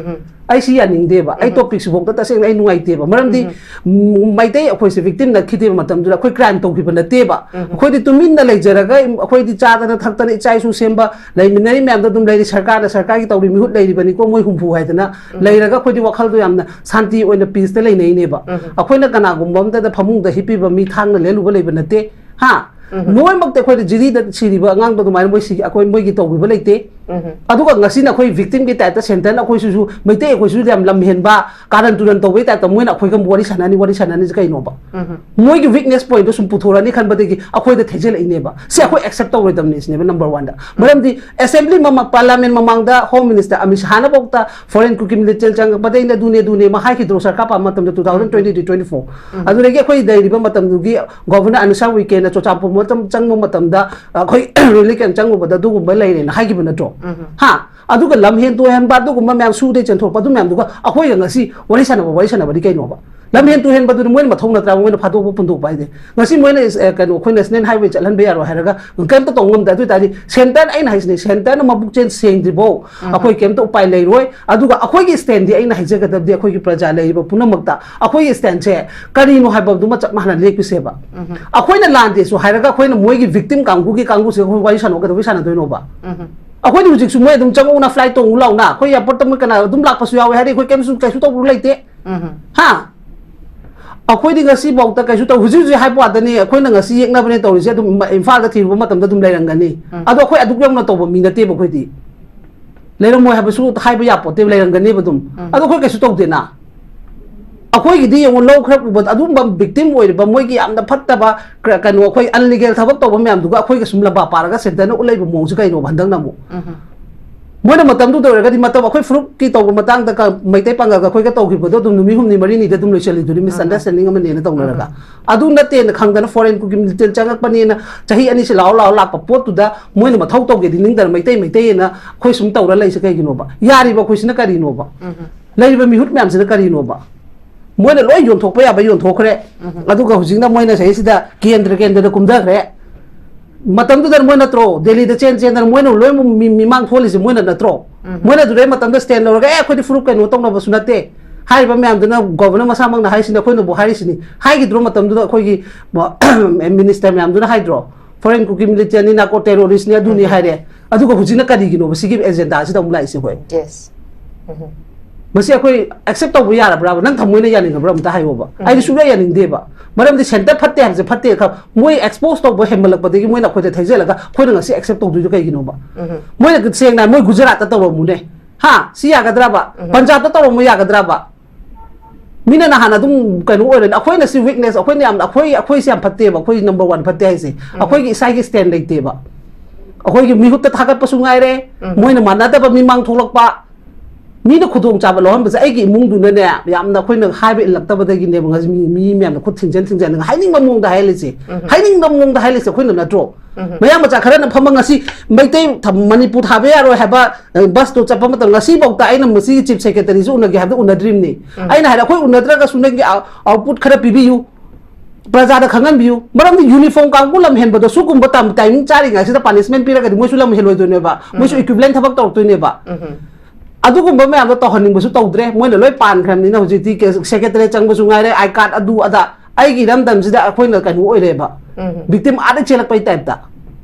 ꯑꯩ ꯁꯤ ꯌꯥꯅꯤꯡꯗꯦꯕ꯫ ꯑꯩ ꯇꯣꯄꯤꯛꯁꯤꯐꯥꯎꯗ ꯇꯁꯦꯡꯅ ꯑꯩ ꯅꯨꯡꯉꯥꯏꯇꯦꯕ꯫ ꯃꯔꯝꯗꯤ ꯎꯝ, ꯃꯩꯇꯩ ꯑꯩꯈꯣꯏꯁꯦ ꯚꯤꯛꯇꯤꯝ ꯅꯠꯈꯤꯗꯦꯕ ꯃꯇꯝꯗꯨꯗ꯫ ꯑꯩꯈꯣꯏ ꯀ꯭ꯔꯥꯏꯝ ꯇꯧꯈꯤꯕ ꯅꯠꯇꯦꯕ꯫ ꯑꯩꯈꯣꯏꯗꯤ ꯇꯨꯃꯤꯟꯅ ꯂꯩꯖꯔꯒ ꯑꯩꯈꯣꯏꯗꯤ ꯆꯥꯗꯅ ꯊꯛꯇꯅ ꯏꯆꯥ ꯏꯁꯨ ꯁꯦꯝꯕ ꯂꯩꯃꯤꯟꯅꯔꯤ ꯃꯌꯥꯝꯗꯣ ꯑꯗꯨꯝ ꯂꯩꯔꯤ, ꯁꯔꯀꯥꯔꯅ ꯁꯔꯀꯥꯔꯒꯤ ꯇꯧꯔꯤ ꯃꯤꯍꯨꯠ ꯂꯩꯔꯤꯕꯅꯤꯀꯣ ꯃꯣꯏ ꯍꯨꯝꯐꯨ ꯍꯥꯏꯗꯅ ꯂꯩꯔꯒ ꯑꯩꯈꯣꯏꯗꯤ ꯋꯥꯈꯜꯗꯣ ꯌꯥꯝꯅ ꯁꯥꯟꯇꯤ ꯑꯣꯏꯅ ꯄꯤꯁꯇ ꯂꯩꯅꯩꯅꯦꯕ꯫ ꯑꯩꯈꯣꯏꯅ ꯀꯅꯥꯒꯨꯝꯕ ꯑꯝꯇꯗ ꯐꯃꯨꯡꯗ ꯍꯤꯞꯄꯤꯕ ꯃꯤ ꯊꯥꯡꯅ ꯂꯦꯜꯂꯨꯕ ꯂꯩꯕ ꯅꯠꯇꯦ꯫ ꯍꯥ? ꯂꯣꯏꯅꯃꯛꯇ ꯑꯩꯈꯣꯏꯗ ꯖꯤꯔꯤꯗ ꯁꯤꯔꯤꯕ ꯑꯉꯥꯡꯗꯣ ꯑꯗꯨꯃꯥꯏꯅ ꯃꯣꯏ ꯁꯤꯒꯤ ꯑꯩꯈꯣꯏ ꯃꯣꯏꯒꯤ ꯇꯧꯕꯤꯕ ꯂꯩꯇꯦ꯫ ꯑꯗꯨꯒ ꯉꯁꯤꯅ ꯑꯩꯈꯣꯏ ꯚꯤꯛꯇꯤꯝꯒꯤ ꯇꯥꯏꯞꯇ ꯁꯦꯟꯇꯔꯅ ꯑꯩꯈꯣꯏꯁꯤꯁꯨ ꯃꯩꯇꯩ ꯑꯩꯈꯣꯏꯁꯨ ꯌꯥꯝ ꯂꯝ ꯍꯦꯟꯕ, ꯀꯥꯔꯟ ꯇꯨꯔꯟ ꯇꯧꯕꯒꯤ ꯇꯥꯏꯞꯇ ꯃꯣꯏꯅ ꯑꯩꯈꯣꯏꯒ ꯋꯥꯔꯤ ꯁꯥꯟꯅꯅꯤ, ꯋꯥꯔꯤ ꯁꯥꯟꯅꯅꯤꯁꯦ ꯀꯩꯅꯣꯕ? ꯃꯣꯏꯒꯤ ꯋꯤꯛꯅꯦꯁ ꯄꯣꯏꯟꯠꯇꯣ ꯁꯨꯝ ꯄꯨꯊꯣꯔꯛꯑꯅꯤ ꯈꯟꯕꯗꯒꯤ ꯑꯩꯈꯣꯏꯗ ꯊꯦꯡꯖꯤꯜꯂꯛꯏꯅꯦꯕ꯫ ꯁꯤ ꯑꯩꯈꯣꯏ ꯑꯦꯛꯁꯦꯞ ꯇꯧꯔꯣꯏꯗꯕꯅꯤ ꯁꯤꯅꯦꯕ ꯅꯝꯕꯔ ꯋꯥꯟꯗ꯫ ꯃꯔꯝꯗꯤ ꯑꯦꯁꯦꯝꯕ꯭ꯂꯤ ꯃꯃꯥ-, ꯄꯥꯔꯂꯥꯃꯦꯟ ꯃꯃꯥꯡꯗ ꯍꯣꯝ ꯃꯤꯅꯤꯁꯇꯔ ꯑꯃꯤꯠ ꯁꯥꯍꯅꯐꯥꯎꯗ ꯐꯣꯔꯦꯟ ꯀꯨꯀꯤ ꯃꯤꯂꯤꯇꯦꯟ ꯆꯪꯉꯛꯄꯗꯒꯤ ꯑꯗꯨꯅꯦ ꯑꯗꯨꯅꯦ ꯑꯃ ꯍꯥꯏꯈꯤꯗ꯭ꯔꯣ ꯁꯔꯀꯥꯔ ꯄꯥꯟꯕ ꯃꯇꯝꯗ two thousand twenty two twenty four? ꯑꯗꯨꯗꯒꯤ ꯑꯩꯈꯣꯏ ꯂꯩꯔꯤꯕ ꯃꯇꯝꯗꯨꯒꯤ ꯒꯣꯚꯔꯅꯔ ꯑꯅꯨꯁꯥ ꯎꯏꯀꯦꯅ ꯆꯨꯔꯆꯥꯟꯄꯨꯔ ꯃꯇꯝ ꯆꯪꯕ ꯃꯇꯝꯗ ꯑꯩꯈꯣꯏ ꯔꯤꯂꯤꯐ ꯀꯦꯝꯞ ꯆꯪꯉꯨꯕꯗ ꯑꯗꯨꯒꯨꯝꯕ ꯂꯩꯔꯦꯅ ꯍꯥꯏꯈꯤꯕ ꯅꯠꯇ꯭ꯔꯣ? ꯎꯝ꯫ ꯍꯥ? ꯑꯗꯨꯒ ꯂꯝ ꯍꯦꯟ ꯇꯨ ꯍꯦꯟꯕ, ꯑꯗꯨꯒꯨꯝꯕ ꯃꯌꯥꯝ, ꯁꯨꯗꯩ ꯆꯦꯟꯊꯣꯔꯛꯄ, ꯑꯗꯨ ꯃꯌꯥꯝꯗꯨꯒ ꯑꯩꯈꯣꯏꯒ ꯉꯁꯤ ꯋꯥꯔꯤ ꯁꯥꯟꯅꯕ, ꯋꯥꯔꯤ ꯁꯥꯟꯅꯕꯗꯤ ꯀꯩꯅꯣꯕ? ꯂꯝ ꯍꯦꯟ ꯇꯨ ꯍꯦꯟꯕꯗꯨꯗꯤ ꯃꯣꯏꯅ ꯃꯊꯧ ꯅꯠꯇ꯭ꯔꯥ? ꯃꯣꯏꯅ ꯐꯥꯗꯣꯛꯄ ꯄꯨꯟꯗꯣꯛꯄ ꯍꯥꯏꯗꯤ꯫ ꯉꯁꯤ ꯃꯣꯏꯅ, ꯑꯦ, ꯀꯩꯅꯣ, ꯑꯩꯈꯣꯏ ꯅꯦꯁꯅꯦꯜ ꯍꯥꯏꯋꯦ ꯆꯠꯍꯟꯕ ꯌꯥꯔꯣꯏ ꯍꯥꯏꯔꯒ ꯀꯩꯝꯇ ꯇꯧ ꯉꯝꯗꯦ꯫ ꯑꯗꯨ ꯑꯣꯏ ꯇꯥꯔꯗꯤ ꯁꯦꯟꯇꯔ, ꯑꯩꯅ ꯍꯥꯏꯁꯤꯅꯦ, ꯁꯦꯟꯇꯔꯅ ꯃꯕꯨꯛꯆꯦꯜ ꯁꯦꯡꯗ꯭ꯔꯤꯐꯥꯎ ꯎꯝ꯫ ꯑꯩꯈꯣꯏ ꯀꯩꯝꯇ ꯎꯄꯥꯏ ꯂꯩꯔꯣꯏ꯫ ꯑꯗꯨꯒ ꯑꯩꯈꯣꯏꯒꯤ ꯁ꯭ꯇꯦꯟꯗꯤ, ꯑꯩꯅ ꯍꯥꯏꯖꯒꯗꯕꯗꯤ ꯑꯩꯈꯣꯏꯒꯤ ꯄ꯭ꯔꯖꯥ ꯂꯩꯔꯤꯕ ꯄꯨꯝꯅꯃꯛꯇ ꯑꯩꯈꯣꯏꯒꯤ ꯁ꯭ꯇꯦꯟꯁꯦ ꯀꯔꯤꯅꯣ ꯍꯥꯏꯕꯗꯨꯃ ꯆꯞ ꯃꯥꯟꯅ ꯂꯦꯞꯄꯤꯁꯦꯕ꯫ ꯎꯝ꯫ ꯑꯩꯈꯣꯏꯅ ꯂꯥꯟꯗꯦꯁꯨ ꯍꯥꯏꯔꯒ ꯑꯩꯈꯣꯏꯅ ꯃꯣꯏꯒꯤ ꯚꯤꯛꯇꯤꯝ ꯀꯥꯡꯕꯨꯒꯤ ꯀꯥꯡꯕꯨꯁꯤꯒ ꯑꯩꯈꯣꯏ ꯋꯥꯔꯤ ꯁꯥꯟꯅꯕ ꯀꯩꯗꯧꯕꯩ ꯁꯥꯟꯅꯗꯣꯏꯅꯣꯕ? ꯎꯝ꯫ ꯑꯩꯈꯣꯏꯗꯤ ꯍꯧꯖꯤꯛꯁꯨ ꯃꯣꯏ ꯑꯗꯨꯝ ꯆꯪꯉꯛꯎꯅ, ꯐ꯭ꯂꯥꯏꯠ ꯇꯣꯡꯉꯨ ꯂꯥꯎꯅ, ꯑꯩꯈꯣꯏ ꯑꯦꯌꯥꯔꯄꯣꯔꯠꯇ ꯃꯣꯏ ꯀꯅꯥ ꯑꯗꯨꯝ ꯂꯥꯛꯄꯁꯨ ꯌꯥꯎꯋꯦ ꯍꯥꯏꯗꯤ ꯑꯩꯈꯣꯏ ꯀꯩꯝꯁꯨ, ꯀꯩꯁꯨ ꯇꯧꯕ ꯂꯩꯇꯦ꯫ ꯎꯝ꯫ ꯍꯥ? ꯑꯩꯈꯣꯏꯗꯤ ꯉꯁꯤꯐꯥꯎꯗ ꯀꯩꯁꯨ ꯇꯧ-, ꯍꯧꯖꯤꯛ ꯍꯧꯖꯤꯛ ꯍꯥꯏꯕ ꯋꯥꯗꯅꯤ, ꯑꯩꯈꯣꯏꯅ ꯉꯁꯤ ꯌꯦꯛꯅꯕꯅꯦ ꯇꯧꯔꯤꯁꯦ, ꯑꯗꯨꯝ ꯏꯝꯐꯥꯜꯗ ꯊꯤꯔꯨꯕ ꯃꯇꯝꯗ ꯑꯗꯨꯝ ꯂꯩꯔꯝꯒꯅꯤ꯫ ꯎꯝ꯫ ꯑꯗꯣ ꯑꯩꯈꯣꯏ ꯑꯗꯨꯛ ꯌꯧꯅ ꯇꯧꯕ ꯃꯤ ꯅꯠꯇꯦꯕ ꯑꯩꯈꯣꯏꯗꯤ꯫ ꯂꯩꯔꯝꯃꯣꯏ ꯍꯥꯏꯕꯁꯨ ꯍꯥꯏꯕ ꯌꯥꯄꯣꯠꯇꯦ, ꯂꯩꯔꯝꯒꯅꯦꯕ ꯑꯗꯨꯝ꯫ ꯎꯝ꯫ ꯑꯗꯣ ꯑꯩꯈꯣꯏ ꯀꯩꯁꯨ ꯇꯧꯗꯦꯅ꯫ ꯑꯩꯈꯣꯏꯒꯤꯗꯤ ꯌꯦꯡꯉꯨ, ꯂꯧ ꯈꯔ ꯎꯕꯗ ꯑꯗꯨꯝꯕ ꯚꯤꯛꯇꯤꯝ ꯑꯣꯏꯔꯤꯕ, ꯃꯣꯏꯒꯤ ꯌꯥꯝꯅ ꯐꯠꯇꯕ ꯀ-, ꯀꯩꯅꯣ, ꯑꯩꯈꯣꯏ ꯑꯟꯂꯤꯒꯦꯜ ꯊꯕꯛ ꯇꯧꯕ ꯃꯌꯥꯝꯗꯨꯒ ꯑꯩꯈꯣꯏꯒ ꯁꯨꯝ ꯂꯝꯕꯥ ꯄꯥꯔꯒ ꯁꯦꯟꯇꯔꯅ ꯎꯠꯂꯛꯏꯕ ꯃꯑꯣꯡꯁꯦ ꯀꯩꯅꯣꯕ ꯍꯟꯗꯛꯅ ꯑꯃꯨꯛ? ꯎꯝ꯫ ꯃꯣꯏꯅ ꯃꯇꯝꯗꯨꯗ ꯑꯣꯏꯔꯒꯗꯤ, ꯃꯇꯝ ꯑꯩꯈꯣꯏ ꯐꯨꯔꯨꯞꯀꯤ ꯇꯧꯕ ꯃꯇꯥꯡꯗ ꯀ-, ꯃꯩꯇꯩ ꯄꯥꯡꯒꯜꯒ ꯑꯩꯈꯣꯏꯒ ꯇꯧꯈꯤꯕꯗꯣ ꯑꯗꯨꯝ ꯅꯨꯃꯤꯠ ꯍꯨꯝꯅꯤ ꯃꯔꯤꯅꯤꯗ ꯑꯗꯨꯝ ꯂꯣꯏꯁꯤꯜꯂꯤꯗꯨꯅꯤ, ꯎꯝ꯫ ꯃꯤꯁꯑꯟꯗꯔꯁꯇꯦꯟꯗꯤꯡ ꯑꯃꯅꯦꯅ ꯇꯧꯅꯔꯒ꯫ ꯎꯝ꯫ ꯑꯗꯨ ꯅꯠꯇꯦꯅ ꯈꯪꯗꯅ ꯐꯣꯔꯦꯟ ꯀꯨꯀꯤ ꯃꯤꯂꯤꯇꯦꯟ ꯆꯪꯉꯛꯄꯅꯦꯅ ꯆꯍꯤ ꯑꯅꯤꯁꯤ ꯂꯥꯛꯑꯣ ꯂꯥꯛꯑꯣ ꯂꯥꯛꯄ ꯄꯣꯠꯇꯨꯗ ꯃꯣꯏꯅ ꯃꯊꯧ ꯇꯧꯒꯦꯗꯤ ꯅꯤꯡꯗꯅ ꯃꯩꯇꯩ ꯃꯩꯇꯩ ꯑꯅ ꯑꯩꯈꯣꯏ ꯁꯨꯝ ꯇꯧꯔ ꯂꯩꯁꯦ ꯀꯩꯒꯤꯅꯣꯕ? ꯌꯥꯔꯤꯕ ꯑꯩꯈꯣꯏꯁꯤꯅ ꯀꯔꯤꯅꯣꯕ? ꯎꯝ꯫ ꯂꯩꯔꯤꯕ ꯃꯤꯍꯨꯠ ꯃꯌꯥꯝꯁꯤꯅ ꯀꯔꯤꯅꯣꯕ? ꯃꯣꯏꯅ ꯂꯣꯏ ꯌꯣꯟꯊꯣꯛꯄ ꯌꯥꯕ ꯌꯣꯟꯊꯣꯛꯈ꯭ꯔꯦ꯫ ꯎꯝ꯫ ꯑꯗꯨꯒ ꯍꯧꯖꯤꯛꯅ ꯃꯣꯏꯅ ꯁꯤꯗꯩꯁꯤꯗ ꯀꯦꯟꯗ꯭ꯔ ꯀꯦꯟꯗ꯭ꯔꯗ ꯀꯨꯝꯊꯈ꯭ꯔꯦ꯫ ꯃꯇꯝꯗꯨꯗ ꯃꯣꯏ ꯅꯠꯇ꯭ꯔꯣ ꯗꯦꯜꯂꯤꯗ ꯆꯦꯟ ꯆꯦꯟꯗꯅ ꯃꯣꯏꯅ ꯂꯣꯏ ꯃꯤ-, ꯃꯤꯃꯥꯡ ꯊꯣꯛꯍꯜꯂꯤꯁꯦ ꯃꯣꯏꯅ ꯅꯠꯇ꯭ꯔꯣ? ꯎꯝ꯫ ꯃꯣꯏꯅ ꯑꯗꯨꯗꯩ ꯃꯇꯝꯗ ꯁ꯭ꯇꯦꯟ ꯂꯧꯔꯒ, "ꯑꯦ, ꯑꯩꯈꯣꯏꯗꯤ ꯐꯨꯔꯨꯞ ꯀꯩꯅꯣ ꯇꯧꯅꯕꯁꯨ ꯅꯠꯇꯦ" ꯍꯥꯏꯔꯤꯕ ꯃꯌꯥꯝꯗꯨꯅ, ꯒꯣꯚꯔꯅꯔ ꯃꯁꯥꯃꯛꯅ ꯍꯥꯏꯔꯤꯁꯤꯅꯤ, ꯑꯩꯈꯣꯏꯅꯕꯨ ꯍꯥꯏꯔꯤꯁꯤꯅꯤ, ꯍꯥꯏꯈꯤꯗ꯭ꯔꯣ ꯃꯇꯝꯗꯨꯗ ꯑꯩꯈꯣꯏꯒꯤ ꯃꯤꯅꯤꯁꯇꯔ ꯃꯌꯥꯝꯗꯨꯅ ꯍꯥꯏꯗ꯭ꯔꯣ? ꯐꯣꯔꯦꯟ ꯀꯨꯀꯤ ꯃꯤꯂꯤꯇꯦꯟꯅꯤ, ꯅꯥꯔꯀꯣ ꯇꯦꯔꯣꯔꯤꯁ꯭ꯠꯅꯤ, ꯑꯗꯨꯅꯤ ꯎꯝ꯫ ꯍꯥꯏꯔꯦ꯫ ꯑꯗꯨꯒ ꯍꯧꯖꯤꯛꯅ ꯀꯔꯤꯒꯤꯅꯣꯕ ꯁꯤꯒꯤ ꯑꯦꯖꯦꯟꯗꯥꯁꯤꯗ ꯑꯃꯨꯛ ꯂꯥꯛꯏꯁꯦ ꯑꯩꯈꯣꯏ? Yes. ꯎꯝ꯫ ꯃꯁꯤ ꯑꯩꯈꯣꯏ ꯑꯦꯛꯁꯦꯞ ꯇꯧꯕ ꯌꯥꯔꯕ꯭ꯔꯥꯕ? ꯅꯪ ꯊꯃꯣꯏꯅ ꯌꯥꯅꯤꯡꯉꯕ꯭ꯔꯥ ꯑꯝꯇ ꯍꯥꯏꯌꯣꯕ꯫ ꯎꯝ꯫ ꯑꯩꯗꯤ ꯁꯨꯡꯌꯥ ꯌꯥꯅꯤꯡꯗꯦꯕ꯫ ꯃꯔꯝꯗꯤ ꯁꯦꯟꯇꯔ ꯐꯠꯇꯦ ꯍꯥꯏꯕꯁꯦ ꯐꯠꯇꯦ ꯈ-, ꯃꯣꯏ ꯑꯦꯛꯁꯄꯣꯖ ꯇꯧꯕ ꯍꯦꯟꯃꯜꯂꯛꯄꯗꯒꯤ ꯃꯣꯏꯅ ꯑꯩꯈꯣꯏꯗ ꯊꯩꯖꯜꯂꯒ ꯑꯩꯈꯣꯏꯅ ꯉꯁꯤ ꯑꯦꯛꯁꯦꯞ ꯇꯧꯗꯣꯏꯗꯣ ꯀꯩꯒꯤꯅꯣꯕ? ꯎꯝ꯫ ꯃꯣꯏꯅ ꯁꯦꯡꯅ ꯍꯥꯏ, ꯃꯣꯏ ꯒꯨꯖꯔꯥꯠꯇ ꯇꯧꯔꯝꯃꯨꯅꯦ꯫ ꯍꯥ? ꯁꯤ ꯌꯥꯒꯗ꯭ꯔꯕ? ꯎꯝ꯫ ꯄꯟꯖꯥꯕꯇ ꯇꯧꯔꯝꯃꯨ ꯌꯥꯒꯗ꯭ꯔꯕ? ꯃꯤꯅ ꯅꯍꯥꯟ ꯑꯗꯨꯝ ꯀꯩꯅꯣ ꯑꯣꯏꯔꯅꯤ꯫ ꯑꯩꯈꯣꯏꯅ ꯁꯤ ꯋꯤꯛꯅꯦꯁ, ꯑꯩꯈꯣꯏꯅ ꯌꯥꯝꯅ, ꯑꯩꯈꯣꯏ, ꯑꯩꯈꯣꯏꯁꯦ ꯌꯥꯝ ꯐꯠꯇꯦꯕ, ꯑꯩꯈꯣꯏ ꯅꯝꯕꯔ ꯋꯥꯟ ꯐꯠꯇꯦ ꯍꯥꯏꯁꯦ꯫ ꯎꯝ꯫ ꯑꯩꯈꯣꯏꯒꯤ ꯏꯁꯥꯒꯤ ꯁ꯭ꯇꯦꯟ ꯂꯩꯇꯦꯕ꯫ ꯑꯩꯈꯣꯏꯒꯤ ꯃꯤꯍꯨꯠꯇ ꯊꯥꯒꯠꯄꯁꯨ ꯉꯥꯏꯔꯦ, ꯎꯝ꯫ ꯃꯣꯏꯅ ꯃꯥꯟꯅꯗꯕ ꯃꯤꯃꯥꯡ ꯊꯣꯛꯂꯛꯄ, ꯃꯤꯅ ꯈꯨꯗꯣꯡꯆꯥꯕ ꯂꯧꯍꯟꯕꯁꯦ ꯑꯩꯒꯤ ꯏꯃꯨꯡꯗꯨꯅꯅꯦ, ꯌꯥꯝꯅ ꯑꯩꯈꯣꯏꯅ ꯍꯥꯏꯕ ꯏꯜꯂꯛꯇꯕꯗꯒꯤꯅꯦꯕ ꯉꯁꯤ ꯃꯤ, ꯃꯤ ꯃꯌꯥꯝꯅ ꯈꯨꯠ ꯊꯤꯟꯖꯟ ꯊꯤꯟꯖꯟ ꯍꯥꯏꯅꯤꯡꯕ ꯃꯑꯣꯡꯗ ꯍꯥꯏꯍꯜꯂꯤꯁꯦ꯫ ꯍꯥꯏꯅꯤꯡꯕ ꯃꯑꯣꯡꯗ ꯍꯥꯏꯍꯜꯂꯤꯁꯦ ꯑꯩꯈꯣꯏꯅ ꯅꯠꯇ꯭ꯔꯣ? ꯃꯌꯥꯡ ꯃꯆꯥ ꯈꯔꯅ ꯐꯝꯃ ꯉꯁꯤ ꯃꯩꯇꯩ ꯊ-, ꯃꯅꯤꯄꯨꯔ ꯊꯥꯕ ꯌꯥꯔꯣꯏ ꯍꯥꯏꯕ, ꯑ, ꯕꯁꯇꯣ ꯆꯠꯄ ꯃꯇꯝ ꯉꯁꯤꯐꯥꯎꯗ ꯑꯩꯅ ꯃꯁꯤꯒꯤ ꯆꯤꯐ ꯁꯦꯀ꯭ꯔꯦꯇꯔꯤꯁꯨ ꯎꯅꯒꯦ ꯍꯥꯏꯕꯗ ꯎꯅꯗ꯭ꯔꯤꯕꯅꯤ꯫ ꯑꯩꯅ ꯍꯥꯏꯔꯦ, "ꯑꯩꯈꯣꯏ ꯎꯅꯗ꯭ꯔꯒꯁꯨ ꯅꯪꯒꯤ ꯑꯥꯎ-, ꯑꯥꯎꯠꯄꯨꯠ ꯈꯔ ꯄꯤꯕꯤꯌꯨ, ꯄ꯭ꯔꯖꯥꯗ ꯈꯪꯍꯟꯕꯤꯌꯨ"꯫ ꯃꯔꯝꯗꯤ ꯌꯨꯅꯤꯐꯣꯔꯝ ꯀꯥꯡꯕꯨ ꯂꯝ ꯍꯦꯟꯕꯗꯣ ꯁꯤꯒꯨꯝꯕ ꯇꯥꯏꯝ-, ꯇꯥꯏꯃꯤꯡ ꯆꯥꯔꯤꯉꯩꯁꯤꯗ ꯄꯥꯅꯤꯁꯃꯦꯟ ꯄꯤꯔꯒꯗꯤ ꯃꯣꯏꯁꯨ ꯂꯝ ꯍꯦꯜꯂꯣꯏꯗꯣꯏꯅꯦꯕ, ꯃꯣꯏꯁꯨ ꯏꯀ꯭ꯋꯤꯕꯂꯦꯟ ꯊꯕꯛ ꯇꯧꯔꯛꯇꯣꯏꯅꯦꯕ꯫ ꯑꯗꯨꯒꯨꯝꯕ ꯃꯌꯥꯝꯗꯣ ꯇꯧꯍꯟꯅꯤꯡꯕꯁꯨ ꯇꯧꯗ꯭ꯔꯦ, ꯃꯣꯏꯅ ꯂꯣꯏ ꯄꯥꯟꯈ꯭ꯔꯕꯅꯤꯅ ꯍꯧꯖꯤꯛꯇꯤ ꯀꯦ-, ꯁꯦꯀ꯭ꯔꯦꯇꯔꯤ ꯆꯪꯕꯁꯨ ꯉꯥꯏꯔꯦ, ꯑꯥꯏ ꯀꯥꯔꯗ ꯑꯗꯨ ꯑꯗꯥ꯫ ꯑꯩꯒꯤ ꯏꯔꯝꯗꯝꯁꯤꯗ ꯑꯩꯈꯣꯏꯅ ꯀꯩꯅꯣ ꯑꯣꯏꯔꯦꯕ, ꯎꯝ꯫ ꯚꯤꯛꯇꯤꯝ ꯑꯥꯗ ꯆꯦꯜꯂꯛꯄꯩ ꯇꯥꯏꯞꯇ꯫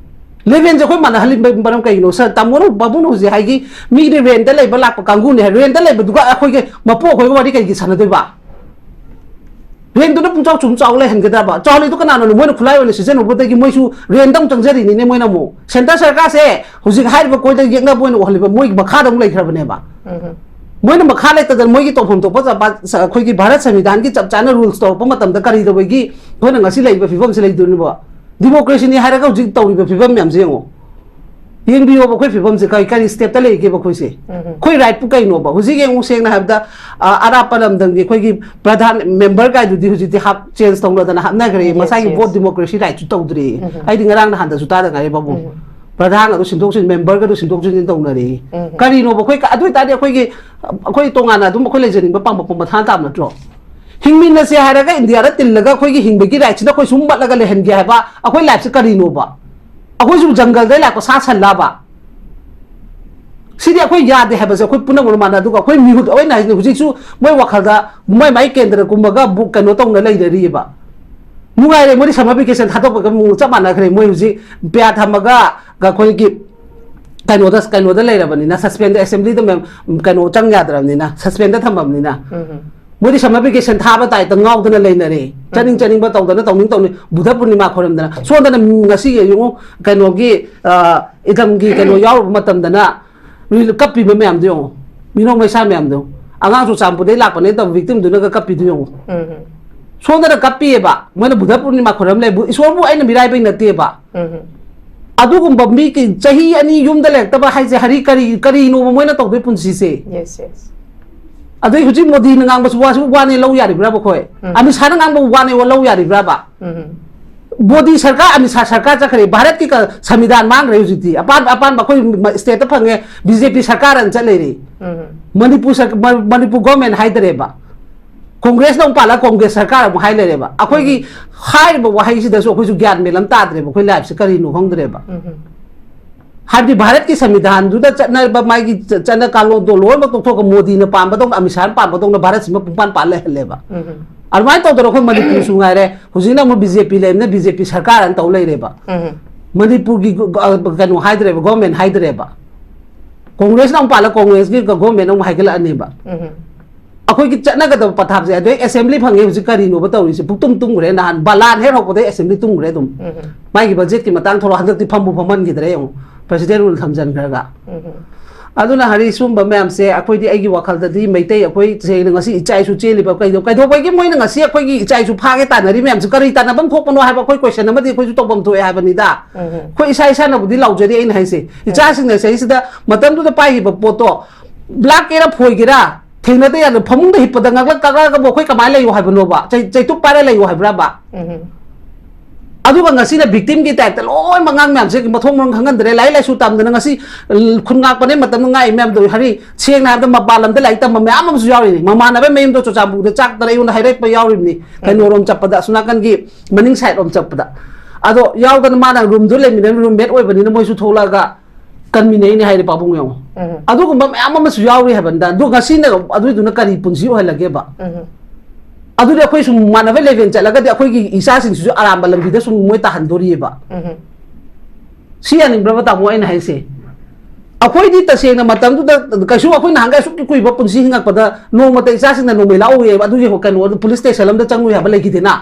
ꯂꯦꯚꯦꯜꯁꯦ ꯑꯩꯈꯣꯏ ꯃꯥꯟꯅꯍꯜꯂꯤꯕ ꯃꯔꯝ ꯀꯩꯒꯤꯅꯣ? ꯁꯥꯔ, ꯇꯥꯃꯣꯅ, ꯕꯥꯕꯨꯅ ꯍꯧꯖꯤꯛ ꯍꯥꯏꯒꯤ ꯃꯤꯗꯤ ꯔꯦꯟꯗ ꯂꯩꯕ ꯂꯥꯛꯄ ꯀꯥꯡꯕꯨꯅꯦ ꯍꯥꯏ, ꯔꯦꯟꯗ ꯂꯩꯕꯗꯨꯒ ꯑꯩꯈꯣꯏꯒꯤ ꯃꯄꯨ ꯑꯩꯈꯣꯏꯒ ꯋꯥꯔꯤ ꯀꯩꯒꯤ ꯁꯥꯟꯅꯗꯣꯏꯕ? ꯔꯦꯟꯗꯨꯅ ꯄꯨꯡꯆꯥꯎ ꯁꯨꯝ ꯆꯥꯎ ꯂꯩꯍꯟꯒꯗ꯭ꯔꯕ? ꯆꯥꯎꯍꯜꯂꯤꯗꯣ ꯀꯅꯥꯅꯣ? ꯃꯣꯏꯅ ꯈꯨꯠꯂꯥꯏ ꯑꯣꯏꯅ ꯁꯤꯖꯤꯟꯅꯔꯨꯕꯗꯒꯤ ꯃꯣꯏꯁꯨ ꯔꯦꯟꯗ ꯑꯃꯨꯛ ꯆꯪꯖꯔꯤꯅꯤꯅꯦ꯫ ꯃꯣꯏꯅ ꯑꯃꯨꯛ ꯁꯦꯟꯇꯔ ꯁꯔꯀꯥꯔꯁꯦ ꯍꯧꯖꯤꯛ ꯍꯥꯏꯔꯤꯕ ꯀꯣꯏꯗ ꯌꯦꯛꯅꯕ ꯑꯣꯏꯅ ꯎꯍꯜꯂꯤꯕ, ꯃꯣꯏꯒꯤ ꯃꯈꯥꯗ ꯑꯃꯨꯛ ꯂꯩꯈ꯭ꯔꯕꯅꯦꯕ꯫ ꯎꯝ꯫ ꯃꯣꯏꯅ ꯃꯈꯥ ꯂꯩꯇꯗꯅ ꯃꯣꯏꯒꯤ ꯇꯧꯐꯝ ꯊꯣꯛꯄ ꯆꯞ-, ꯑꯩꯈꯣꯏꯒꯤ ꯚꯥꯔꯠ ꯁꯪꯕꯤꯙꯥꯟꯒꯤ ꯆꯞ ꯆꯥꯅ ꯔꯨꯜꯁ ꯇꯧꯔꯛꯄ ꯃꯇꯝꯗ ꯀꯔꯤꯗꯧꯕꯒꯤ ꯑꯩꯈꯣꯏꯅ ꯉꯁꯤ ꯂꯩꯔꯤꯕ ꯐꯤꯕꯝꯁꯤ ꯂꯩꯗꯣꯏꯅꯣꯕ? ꯗꯤꯃꯣꯀ꯭ꯔꯦꯁꯤꯅꯤ ꯍꯥꯏꯔꯒ ꯍꯧꯖꯤꯛ ꯇꯧꯔꯤꯕ ꯐꯤꯕꯝ ꯃꯌꯥꯝꯁꯦ ꯌꯦꯡꯉꯣ꯫ ꯌꯦꯡꯕꯤꯌꯣꯕ, ꯑꯩꯈꯣꯏ ꯐꯤꯕꯝꯁꯦ ꯀꯔꯤ, ꯀꯔꯤ ꯁ꯭ꯇꯦꯞꯇ ꯂꯩꯒꯦꯕ ꯑꯩꯈꯣꯏꯁꯦ? ꯎꯝ꯫ ꯑꯩꯈꯣꯏ ꯔꯥꯏꯠꯄꯨ ꯀꯩꯅꯣꯕ? ꯍꯧꯖꯤꯛ ꯌꯦꯡꯉꯨ, ꯁꯦꯡꯅ ꯍꯥꯏꯕꯗ, ꯑ, ꯑꯔꯥꯞꯄ ꯂꯝꯗꯝꯒꯤ ꯑꯩꯈꯣꯏꯒꯤ ꯄ꯭ꯔꯙꯥꯟ, ꯃꯦꯝꯕꯔ ꯀꯥꯏꯗꯨꯗꯤ ꯍꯧꯖꯤꯛꯇꯤ ꯍꯥꯞ-, ꯆꯦꯟꯖ ꯇꯧꯅꯗꯅ ꯍꯥꯞꯅꯈ꯭ꯔꯦ꯫ Yes, ꯃꯁꯥꯒꯤ yes꯫ ꯚꯣꯠ ꯗꯤꯃꯣꯀ꯭ꯔꯦꯁꯤ ꯔꯥꯏꯠꯁꯨ ꯇꯧꯗ꯭ꯔꯦ꯫ ꯎꯝ꯫ ꯑꯩꯗꯤ ꯉꯔꯥꯡ ꯅꯍꯥꯟꯗꯁꯨ ꯇꯥꯗ ꯉꯥꯏꯔꯤ, ꯕꯥꯕꯨ꯫ ꯎꯝ꯫ ꯄ꯭ꯔꯙꯥꯟ ꯑꯗꯨ ꯁꯤꯟꯗꯣꯛ ꯁꯤꯟ, ꯃꯦꯝꯕꯔꯒꯗꯨ ꯁꯤꯟꯗꯣꯛ ꯁꯤꯟꯖꯤꯟ ꯇꯧꯅꯔꯦ꯫ ꯎꯝ꯫ ꯀꯔꯤꯅꯣꯕ ꯑꯩꯈꯣꯏ ꯀ-, ꯑꯗꯨ ꯑꯣꯏꯇꯥꯔꯗꯤ ꯑꯩꯈꯣꯏꯒꯤ, ꯑꯩꯈꯣꯏ ꯇꯣꯉꯥꯟꯅ ꯑꯗꯨꯝ ꯑꯩꯈꯣꯏ ꯂꯩꯖꯅꯤꯡꯕ ꯄꯥꯝꯕ ꯄꯣꯝꯕ ꯊꯥꯅ ꯇꯥꯕ ꯅꯠꯇ꯭ꯔꯣ? ꯍꯤꯡꯃꯤꯟꯅꯁꯦ ꯍꯥꯏꯔꯒ ꯏꯟꯗꯤꯌꯥꯗ ꯇꯤꯜꯂꯒ ꯑꯩꯈꯣꯏꯒꯤ ꯍꯤꯡꯕꯒꯤ ꯔꯥꯏꯠꯁꯤꯅ ꯑꯩꯈꯣꯏ ꯁꯨꯝ ꯃꯠꯂꯒ ꯂꯩꯍꯟꯒꯦ ꯍꯥꯏꯕ ꯑꯩꯈꯣꯏ ꯂꯥꯏꯐꯁꯦ ꯀꯔꯤꯅꯣꯕ? ꯑꯩꯈꯣꯏꯁꯨ ꯖꯪꯒꯜꯗꯩ ꯂꯥꯛꯄ ꯁꯥ ꯁꯟ ꯂꯥꯕ? ꯁꯤꯗꯤ ꯑꯩꯈꯣꯏ ꯌꯥꯗꯦ ꯍꯥꯏꯕꯁꯦ ꯑꯩꯈꯣꯏ ꯄꯨꯝꯅꯃꯛꯅ ꯃꯥꯟꯅ, ꯑꯗꯨꯒ ꯑꯩꯈꯣꯏ ꯃꯤꯍꯨꯠ ꯑꯣꯏꯅ ꯍꯥꯏꯁꯤꯅ ꯍꯧꯖꯤꯛꯁꯨ ꯃꯣꯏ ꯋꯥꯈꯜꯗ ꯃꯣꯏ ꯃꯥꯏ ꯀꯦꯟꯗ꯭ꯔ ꯀꯨꯝꯃꯒ ꯕꯨ-, ꯀꯩꯅꯣ ꯇꯧꯅ ꯂꯩꯅꯔꯤꯑꯕ꯫ ꯅꯨꯡꯉꯥꯏꯔꯦ, ꯃꯣꯏꯗꯤ ꯁꯝꯃꯔ ꯚꯦꯀꯦꯁꯟ ꯊꯥꯗꯣꯛꯄꯒ ꯑꯃꯨꯛ ꯆꯞ ꯃꯥꯟꯅꯈ꯭ꯔꯦ꯫ ꯃꯣꯏ ꯍꯧꯖꯤꯛ ꯄꯤꯌꯥ ꯊꯝꯃꯒ ꯑꯩꯈꯣꯏꯒꯤ ꯀꯩꯅꯣꯗ, ꯀꯩꯅꯣꯗ ꯂꯩꯔꯕꯅꯤꯅ, ꯁꯁꯄꯦꯟꯗ, ꯑꯦꯁꯦꯝꯕ꯭ꯂꯤꯗ ꯃꯦꯝ-, ꯀꯩꯅꯣ ꯆꯪ ꯌꯥꯗ꯭ꯔꯕꯅꯤꯅ, ꯁꯁꯄꯦꯟꯗ ꯊꯝꯃꯕꯅꯤꯅ꯫ ꯎꯝ꯫ ꯃꯣꯏꯗꯤ ꯁꯝꯃꯔ ꯚꯦꯀꯦꯁꯟ ꯊꯥꯕ ꯇꯥꯏꯞꯇ ꯉꯥꯎꯗꯅ ꯂꯩꯅꯔꯦ꯫ ꯎꯝ꯫ ꯆꯠꯅꯤꯡ ꯆꯠꯅꯤꯡꯕ ꯇꯧꯗꯅ, ꯇꯧꯅꯤꯡ ꯇꯧꯅꯤꯡ, ꯕꯨꯙ ꯄꯨꯔꯅꯤꯃꯥ ꯈꯣꯏꯔꯝꯗꯅ꯫ ꯁꯣꯝꯗꯅ ꯉꯁꯤ ꯌꯦꯡꯉꯨ, ꯀꯩꯅꯣꯒꯤ, ꯑ, ꯏꯗꯝꯒꯤ ꯀꯩꯅꯣ ꯌꯥꯎꯔꯨꯕ ꯃꯇꯝꯗꯅ ꯔꯤꯜ ꯀꯞꯄꯤꯕ ꯃꯌꯥꯝꯗꯣ ꯌꯦꯡꯉꯨ꯫ ꯃꯤꯅꯣꯛ ꯃꯩꯁꯥ ꯃꯌꯥꯝꯗꯣ꯫ ꯑꯉꯥꯡ ꯆꯨꯔꯆꯥꯟꯄꯨꯔꯗꯩ ꯂꯥꯛꯄꯅꯦꯅ ꯇꯧꯕ ꯚꯤꯛꯇꯤꯝꯗꯨꯅꯒ ꯀꯞꯄꯤꯗꯨ ꯌꯦꯡꯉꯨ꯫ ꯎꯝ꯫ ꯁꯣꯝꯗꯅ ꯀꯞꯄꯤꯑꯕ꯫ ꯃꯣꯏꯅ ꯕꯨꯙ ꯄꯨꯔꯅꯤꯃꯥ ꯈꯣꯏꯔꯝ ꯂꯩ꯫ ꯕꯨ-, ꯏꯁꯣꯔꯕꯨ ꯑꯩꯅ ꯃꯤꯔꯥꯏꯕꯩ ꯅꯠꯇꯦꯕ꯫ ꯎꯝ꯫ ꯑꯗꯨꯒꯨꯝꯕ ꯃꯤ ꯀꯤ-, ꯆꯍꯤ ꯑꯅꯤ ꯌꯨꯝꯗ ꯂꯩꯔꯛꯇꯕ ꯍꯥꯏꯁꯦ ꯍꯔꯤ ꯀꯔꯤ, ꯀꯔꯤꯅꯣꯕ ꯃꯣꯏꯅ ꯇꯧꯗꯣꯏ ꯄꯨꯟꯁꯤꯁꯦ? Yes, yes. ꯑꯗꯩ ꯍꯧꯖꯤꯛ ꯃꯣꯗꯤꯅ ꯉꯥꯡꯕꯁꯨ ꯋꯥꯁꯨ ꯋꯥꯅꯦ ꯂꯧ ꯌꯥꯔꯤꯕ꯭ꯔꯥꯕ ꯑꯩꯈꯣꯏ? ꯎꯝ. ꯑꯃꯤꯠ ꯁꯥꯍꯅ ꯉꯥꯡꯕ ꯋꯥꯅꯦ ꯂꯧ ꯌꯥꯔꯤꯕ꯭ꯔꯥꯕ? ꯎꯝ. ꯃꯣꯗꯤ ꯁꯔꯀꯥꯔ, ꯑꯃꯤꯠ ꯁꯥꯍ ꯁꯔꯀꯥꯔ ꯆꯠꯈ꯭ꯔꯦ, ꯚꯥꯔꯠꯀꯤ ꯀ-, ꯁꯪꯕꯤꯙꯥꯟ ꯃꯥꯡꯈ꯭ꯔꯦ ꯍꯧꯖꯤꯛꯇꯤ꯫ ꯑꯄꯥꯟꯕ ꯑꯄꯥꯟꯕ ꯑꯩꯈꯣꯏ ꯁ꯭ꯇꯦꯠꯇ ꯐꯪꯉꯦ, ꯕꯤ ꯖꯦ ꯄꯤ ꯁꯔꯀꯥꯔ ꯑꯅ ꯆꯠ ꯂꯩꯔꯦ꯫ ꯎꯝ. ꯃꯅꯤꯄꯨꯔ ꯁꯔ-, ꯃ-, ꯃꯅꯤꯄꯨꯔ ꯒꯣꯔꯃꯦꯟ ꯍꯥꯏꯗꯔꯦꯕ꯫ ꯀꯣꯡꯒ꯭ꯔꯦꯁꯅ ꯑꯃꯨꯛ ꯄꯥꯜꯂꯒ ꯀꯣꯡꯒ꯭ꯔꯦꯁ ꯁꯔꯀꯥꯔ ꯑꯃꯨꯛ ꯍꯥꯏ ꯂꯩꯔꯦꯕ꯫ ꯑꯩꯈꯣꯏꯒꯤ ꯍꯥꯏꯔꯤꯕ ꯋꯥꯍꯩꯁꯤꯗꯁꯨ ꯑꯩꯈꯣꯏꯁꯨ ꯒ꯭ꯌꯥꯟ ꯃꯦꯟ ꯑꯃ ꯇꯥꯗ꯭ꯔꯦꯕ, ꯑꯩꯈꯣꯏ ꯂꯥꯏꯐꯁꯦ ꯀꯔꯤꯅꯣ ꯈꯪꯗ꯭ꯔꯦꯕ꯫ ꯎꯝ. ꯍꯥꯏꯕꯗꯤ ꯚꯥꯔꯠꯀꯤ ꯁꯪꯕꯤꯙꯥꯟꯗꯨꯗ ꯆꯠꯅꯕ ꯃꯥꯒꯤ ꯆ-, ꯆꯠꯅ ꯀꯥꯡꯂꯣꯟꯗꯣ ꯂꯣꯏꯅꯃꯛ ꯇꯣꯛꯊꯣꯛꯑꯒ ꯃꯣꯗꯤꯅ ꯄꯥꯝꯕꯗꯧꯅ, ꯑꯃꯤꯠ ꯁꯥꯍꯅ ꯄꯥꯝꯕꯗꯧꯅ ꯚꯥꯔꯠꯁꯤꯃ ꯄꯨꯡꯄꯥꯟ ꯄꯥꯟ ꯂꯩꯍꯜꯂꯦꯕ꯫ ꯎꯝ. ꯑꯗꯨꯃꯥꯏꯅ ꯇꯧꯗꯅ ꯑꯩꯈꯣꯏ ꯃꯅꯤꯄꯨꯔꯁꯨ ꯉꯥꯏꯔꯦ, ꯍꯧꯖꯤꯛꯅ ꯑꯃꯨꯛ ꯕꯤ ꯖꯦ ꯄꯤ ꯂꯩꯔꯕꯅꯤꯅ ꯕꯤ ꯖꯦ ꯄꯤ ꯁꯔꯀꯥꯔ ꯑꯅ ꯇꯧ ꯂꯩꯔꯦꯕ꯫ ꯎꯝ. ꯃꯅꯤꯄꯨꯔꯒꯤ ꯒ-, ꯒ-, ꯀꯩꯅꯣ ꯍꯥꯏꯗ꯭ꯔꯦꯕ, ꯒꯣꯔꯃꯦꯟ ꯍꯥꯏꯗ꯭ꯔꯦꯕ꯫ ꯀꯣꯡꯒ꯭ꯔꯦꯁꯅ ꯑꯃꯨꯛ ꯄꯥꯜꯂ ꯀꯣꯡꯒ꯭ꯔꯦꯁꯀꯤ ꯒ-, ꯒꯣꯔꯃꯦꯟ ꯑꯃꯨꯛ ꯍꯥꯏꯒꯠꯂꯛꯑꯅꯦꯕ꯫ ꯎꯝ. ꯑꯩꯈꯣꯏꯒꯤ ꯆꯠꯅꯒꯗꯕ ꯄꯊꯥꯞꯁꯦ ꯑꯗꯩ ꯑꯦꯁꯦꯝꯕ꯭ꯂꯤ ꯐꯪꯉꯦ, ꯍꯧꯖꯤꯛ ꯀꯔꯤꯅꯣꯕ ꯇꯧꯔꯤꯁꯦ? ꯄꯨꯛꯇꯨꯝ ꯇꯨꯝꯈ꯭ꯔꯦ, ꯅꯍꯥꯟ ꯕꯂꯥꯟ ꯍꯦꯛ ꯍꯧꯔꯛꯄꯗꯩ ꯑꯦꯁꯦꯝꯕ꯭ꯂꯤ ꯇꯨꯝꯈ꯭ꯔꯦ ꯑꯗꯨꯝ꯫ ꯎꯝ. ꯃꯥꯒꯤ ꯕꯖꯦꯠꯀꯤ ꯃꯇꯥꯡ ꯊꯣꯛꯂꯛ, ꯍꯟꯗꯛꯇꯤ ꯐꯝꯕꯨ ꯐꯝꯍꯟꯈꯤꯗ꯭ꯔꯦ ꯌꯦꯡꯉꯨ, ꯄ꯭ꯔꯦꯁꯤꯗꯦꯟ ꯔꯨꯜ ꯊꯝꯖꯤꯟꯈ꯭ꯔꯒ꯫ ꯎꯝ. ꯑꯗꯨꯅ ꯍꯥꯏꯔꯤ, ꯁꯨꯝꯕ ꯃꯌꯥꯝꯁꯦ ꯑꯩꯈꯣꯏꯗꯤ, ꯑꯩꯒꯤ ꯋꯥꯈꯜꯗꯗꯤ ꯃꯩꯇꯩ ꯑꯩꯈꯣꯏ ꯇꯁꯦꯡꯅ ꯉꯁꯤ ꯏꯆꯥ ꯏꯁꯨ ꯆꯦꯜꯂꯤꯕ ꯀꯩꯗꯧ-, ꯀꯩꯗꯧꯕꯒꯤ ꯃꯣꯏꯅ ꯉꯁꯤ ꯑꯩꯈꯣꯏꯒꯤ ꯏꯆꯥ ꯏꯁꯨ ꯐꯥꯒꯦ ꯇꯥꯟꯅꯔꯤ ꯃꯌꯥꯝꯁꯦ ꯀꯔꯤ ꯇꯥꯟꯅꯐꯝ ꯊꯣꯛꯄꯅꯣ ꯍꯥꯏꯕ ꯑꯩꯈꯣꯏ ꯀꯣꯏꯁꯟ ꯑꯃꯗꯤ ꯑꯩꯈꯣꯏꯁꯨ ꯇꯧꯐꯝ ꯊꯣꯛꯑꯦ ꯍꯥꯏꯕꯅꯤꯗ꯫ ꯎꯝ. ꯑꯩꯈꯣꯏ ꯏꯁꯥ ꯏꯁꯥꯅꯕꯨꯗꯤ ꯂꯥꯎꯖꯔꯤ, ꯑꯩꯅ ꯍꯥꯏꯁꯦ, ꯏꯆꯥꯁꯤꯡꯅ ꯆꯍꯤꯁꯤꯗ ꯃꯇꯝꯗꯨꯗ ꯄꯥꯏꯈꯤꯕ ꯄꯣꯠꯇꯣ ꯕ꯭ꯂꯥꯛ ꯑꯦꯔ ꯐꯣꯏꯒꯦꯔꯥ, ꯊꯦꯡꯅꯗ ꯌꯥꯗ ꯐꯃꯨꯡꯗ ꯍꯤꯞꯄꯗ ꯉꯥꯛꯂꯛ ꯀꯛꯂꯛꯑꯒꯕꯨ ꯑꯩꯈꯣꯏ ꯀꯃꯥꯏꯅ ꯂꯩꯌꯨ ꯍꯥꯏꯕꯅꯣꯕ? ꯆꯩ-, ꯆꯩꯇꯨꯞ ꯄꯥꯏꯔ ꯂꯩꯌꯨ ꯍꯥꯏꯕ꯭ꯔꯕ? ꯎꯝ. ꯑꯗꯨꯒ ꯉꯁꯤꯅ ꯚꯤꯛꯇꯤꯝꯒꯤ ꯇꯥꯏꯞꯇ ꯂꯣꯏꯅꯃꯛ ꯑꯉꯥꯡ ꯃꯌꯥꯝꯁꯦ ꯃꯊꯣꯡ ꯃꯔꯝ ꯈꯪꯍꯟꯗ꯭ꯔꯦ꯫ ꯂꯥꯏꯔꯤꯛ ꯂꯥꯏꯁꯨ ꯇꯝꯗꯅ ꯉꯁꯤ, ꯈꯨꯟ ꯉꯥꯛꯄꯅꯦ ꯃꯇꯝꯗ ꯉꯥꯛꯏ ꯃꯌꯥꯝꯗꯣ꯫ ꯍꯥꯏꯗꯤ ꯁꯦꯡꯅ ꯍꯥꯏꯔꯕꯗ ꯃꯄꯥꯟ ꯂꯝꯗ ꯂꯥꯏꯔꯤꯛ ꯇꯝꯕ ꯃꯌꯥꯝ ꯑꯃꯁꯨ ꯌꯥꯎꯔꯤꯅꯤ꯫ ꯃꯃꯥꯟꯅꯕ ꯃꯌꯨꯝꯗꯣ ꯆꯨꯔꯆꯥꯟꯄꯨꯔꯗ ꯆꯥꯛꯇꯅ ꯑꯩꯉꯣꯟꯗ ꯍꯥꯏꯔꯛꯄ ꯌꯥꯎꯔꯤꯕꯅꯤ, ꯀꯩꯅꯣꯔꯣꯝ ꯆꯠꯄꯗ, ꯑꯁꯣꯝ ꯅꯥꯀꯟꯒꯤ ꯃꯅꯤꯡ ꯁꯥꯏꯠ ꯔꯣꯝ ꯆꯠꯄꯗ꯫ ꯑꯗꯣ ꯌꯥꯎꯗꯅ ꯃꯥꯅ ꯔꯨꯝꯗꯨ ꯂꯩꯃꯤꯟꯅ, ꯔꯨꯝꯃꯦꯠ ꯑꯣꯏꯕꯅꯤꯅ ꯃꯣꯏꯁꯨ ꯊꯣꯛꯂꯛꯑꯒ ꯀꯟꯃꯤꯟꯅꯩꯅꯦ ꯍꯥꯏꯔꯦ ꯄꯥꯕꯨꯡ ꯌꯦꯡꯉꯣ꯫ ꯎꯝ. ꯑꯗꯨꯒꯨꯝꯕ ꯃꯌꯥꯝ ꯑꯃꯁꯨ ꯌꯥꯎꯔꯤ ꯍꯥꯏꯕꯅꯤꯗ꯫ ꯑꯗꯣ ꯉꯁꯤꯅ ꯑꯗꯨꯏꯗꯨꯅ ꯀꯔꯤ ꯄꯨꯟꯁꯤ ꯑꯣꯏꯍꯜꯂꯒꯦꯕ? ꯎꯝ. ꯑꯗꯨꯗꯤ ꯑꯩꯈꯣꯏ ꯁꯨꯝ ꯃꯥꯟꯅꯕ ꯂꯦꯚꯦꯜ ꯆꯠꯂꯒꯗꯤ ꯑꯩꯈꯣꯏꯒꯤ ꯏꯆꯥꯁꯤꯡꯁꯤꯁꯨ ꯑꯔꯥꯟꯕ ꯂꯝꯕꯤꯗ ꯁꯨꯝ ꯃꯣꯏ ꯇꯥꯍꯟꯗꯣꯔꯤꯑꯕ꯫ ꯎꯝ. ꯁꯤ ꯌꯥꯅꯤꯡꯕ꯭ꯔꯕ ꯇꯥꯃꯣ ꯑꯩꯅ ꯍꯥꯏꯁꯦ? ꯑꯩꯈꯣꯏꯗꯤ ꯇꯁꯦꯡꯅ ꯃꯇꯝꯗꯨꯗ ꯀꯩꯁꯨ ꯑꯩꯈꯣꯏ ꯅꯍꯥꯟꯒꯩ ꯑꯁꯨꯛꯀꯤ ꯀꯨꯏꯕ ꯄꯨꯟꯁꯤ ꯍꯤꯡꯉꯛꯄꯗ ꯅꯣꯡꯃꯇ ꯏꯆꯥꯁꯤꯡꯅ ꯅꯣꯡꯃꯩ ꯂꯥꯛꯎꯏꯌꯦꯕ, ꯑꯗꯨꯒꯤ ꯀꯩꯅꯣ ꯄꯨꯂꯤꯁ ꯁ꯭ꯇꯦꯁꯟ ꯑꯃꯗ ꯆꯪꯉꯨꯏ ꯍꯥꯏꯕ ꯂꯩꯈꯤꯗꯦꯅ꯫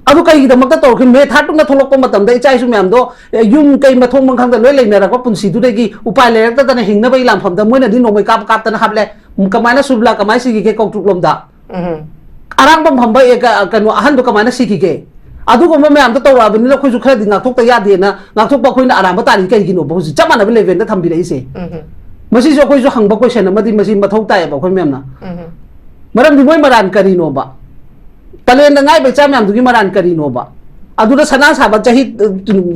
ꯑꯗꯨ ꯀꯩꯒꯤꯗꯃꯛꯇ ꯇꯧꯔꯛꯈꯤꯕ? ꯃꯦ ꯊꯥꯔꯇꯤꯟꯗ ꯊꯣꯛꯂꯛꯄ ꯃꯇꯝꯗ ꯏꯆꯥ ꯏꯁꯨ ꯃꯌꯥꯝꯗꯣ, ꯑꯦ, ꯌꯨꯝ ꯀꯩ ꯃꯊꯣꯡ ꯃꯈꯪꯗ ꯂꯣꯏ ꯂꯩꯅꯔꯛꯄ ꯄꯨꯟꯁꯤꯗꯨꯗꯒꯤ ꯎꯄꯥꯏ ꯂꯩꯔꯛꯇꯗꯅ ꯍꯤꯡꯅꯕꯒꯤ ꯂꯥꯟꯐꯝꯗ ꯃꯣꯏꯅꯗꯤ ꯅꯣꯡꯃꯩ ꯀꯥꯞ ꯀꯥꯞꯇꯅ ꯍꯥꯞꯂꯦ꯫ ꯀꯃꯥꯏꯅ ꯁꯨꯕꯂꯥ ꯀꯃꯥꯏꯅ ꯁꯤꯈꯤꯒꯦ ꯀꯧꯇ꯭ꯔꯨꯛꯂꯣꯝꯗ? ꯎꯝ. ꯑꯔꯥꯡꯕꯝ ꯐꯝꯕ, ꯑꯦ, ꯀ-, ꯀꯩꯅꯣ ꯑꯍꯟꯗꯣ ꯀꯃꯥꯏꯅ ꯁꯤꯈꯤꯒꯦ? ꯑꯗꯨꯒꯨꯝꯕ ꯃꯌꯥꯝꯗꯣ ꯇꯧꯔꯛꯑꯕꯅꯤꯅ ꯑꯩꯈꯣꯏꯁꯨ ꯈꯔꯗꯤ ꯉꯥꯛꯊꯣꯛꯇ ꯌꯥꯗꯦꯅ ꯉꯥꯛꯊꯣꯛꯄ ꯑꯩꯈꯣꯏꯅ ꯑꯔꯥꯟꯕ ꯇꯥꯔꯤ ꯀꯩꯒꯤꯅꯣꯕ? ꯍꯧꯖꯤꯛ ꯆꯞ ꯃꯥꯟꯅꯕ ꯂꯦꯚꯦꯜꯗ ꯊꯝꯕꯤꯔꯛꯏꯁꯦ꯫ ꯎꯝ꯫ ꯃꯁꯤꯁꯨ ꯑꯩꯈꯣꯏꯁꯨ ꯍꯪꯕ ꯀꯣꯏꯁꯟ ꯑꯃꯗꯤ ꯃꯁꯤ ꯃꯊꯧ ꯇꯥꯏꯌꯦꯕ ꯑꯩꯈꯣꯏ ꯃꯌꯥꯝꯅ꯫ ꯎꯝ꯫ ꯃꯔꯝꯗꯤ ꯃꯣꯏ ꯃꯔꯥꯟ ꯀꯔꯤꯅꯣꯕ? ꯀꯥꯂꯦꯟꯗ ꯉꯥꯏꯕ ꯏꯆꯥ ꯃꯌꯥꯝꯗꯨꯒꯤ ꯃꯔꯥꯟ ꯀꯔꯤꯅꯣꯕ? ꯑꯗꯨꯗ ꯁꯅꯥ ꯁꯥꯕ ꯆꯍꯤ,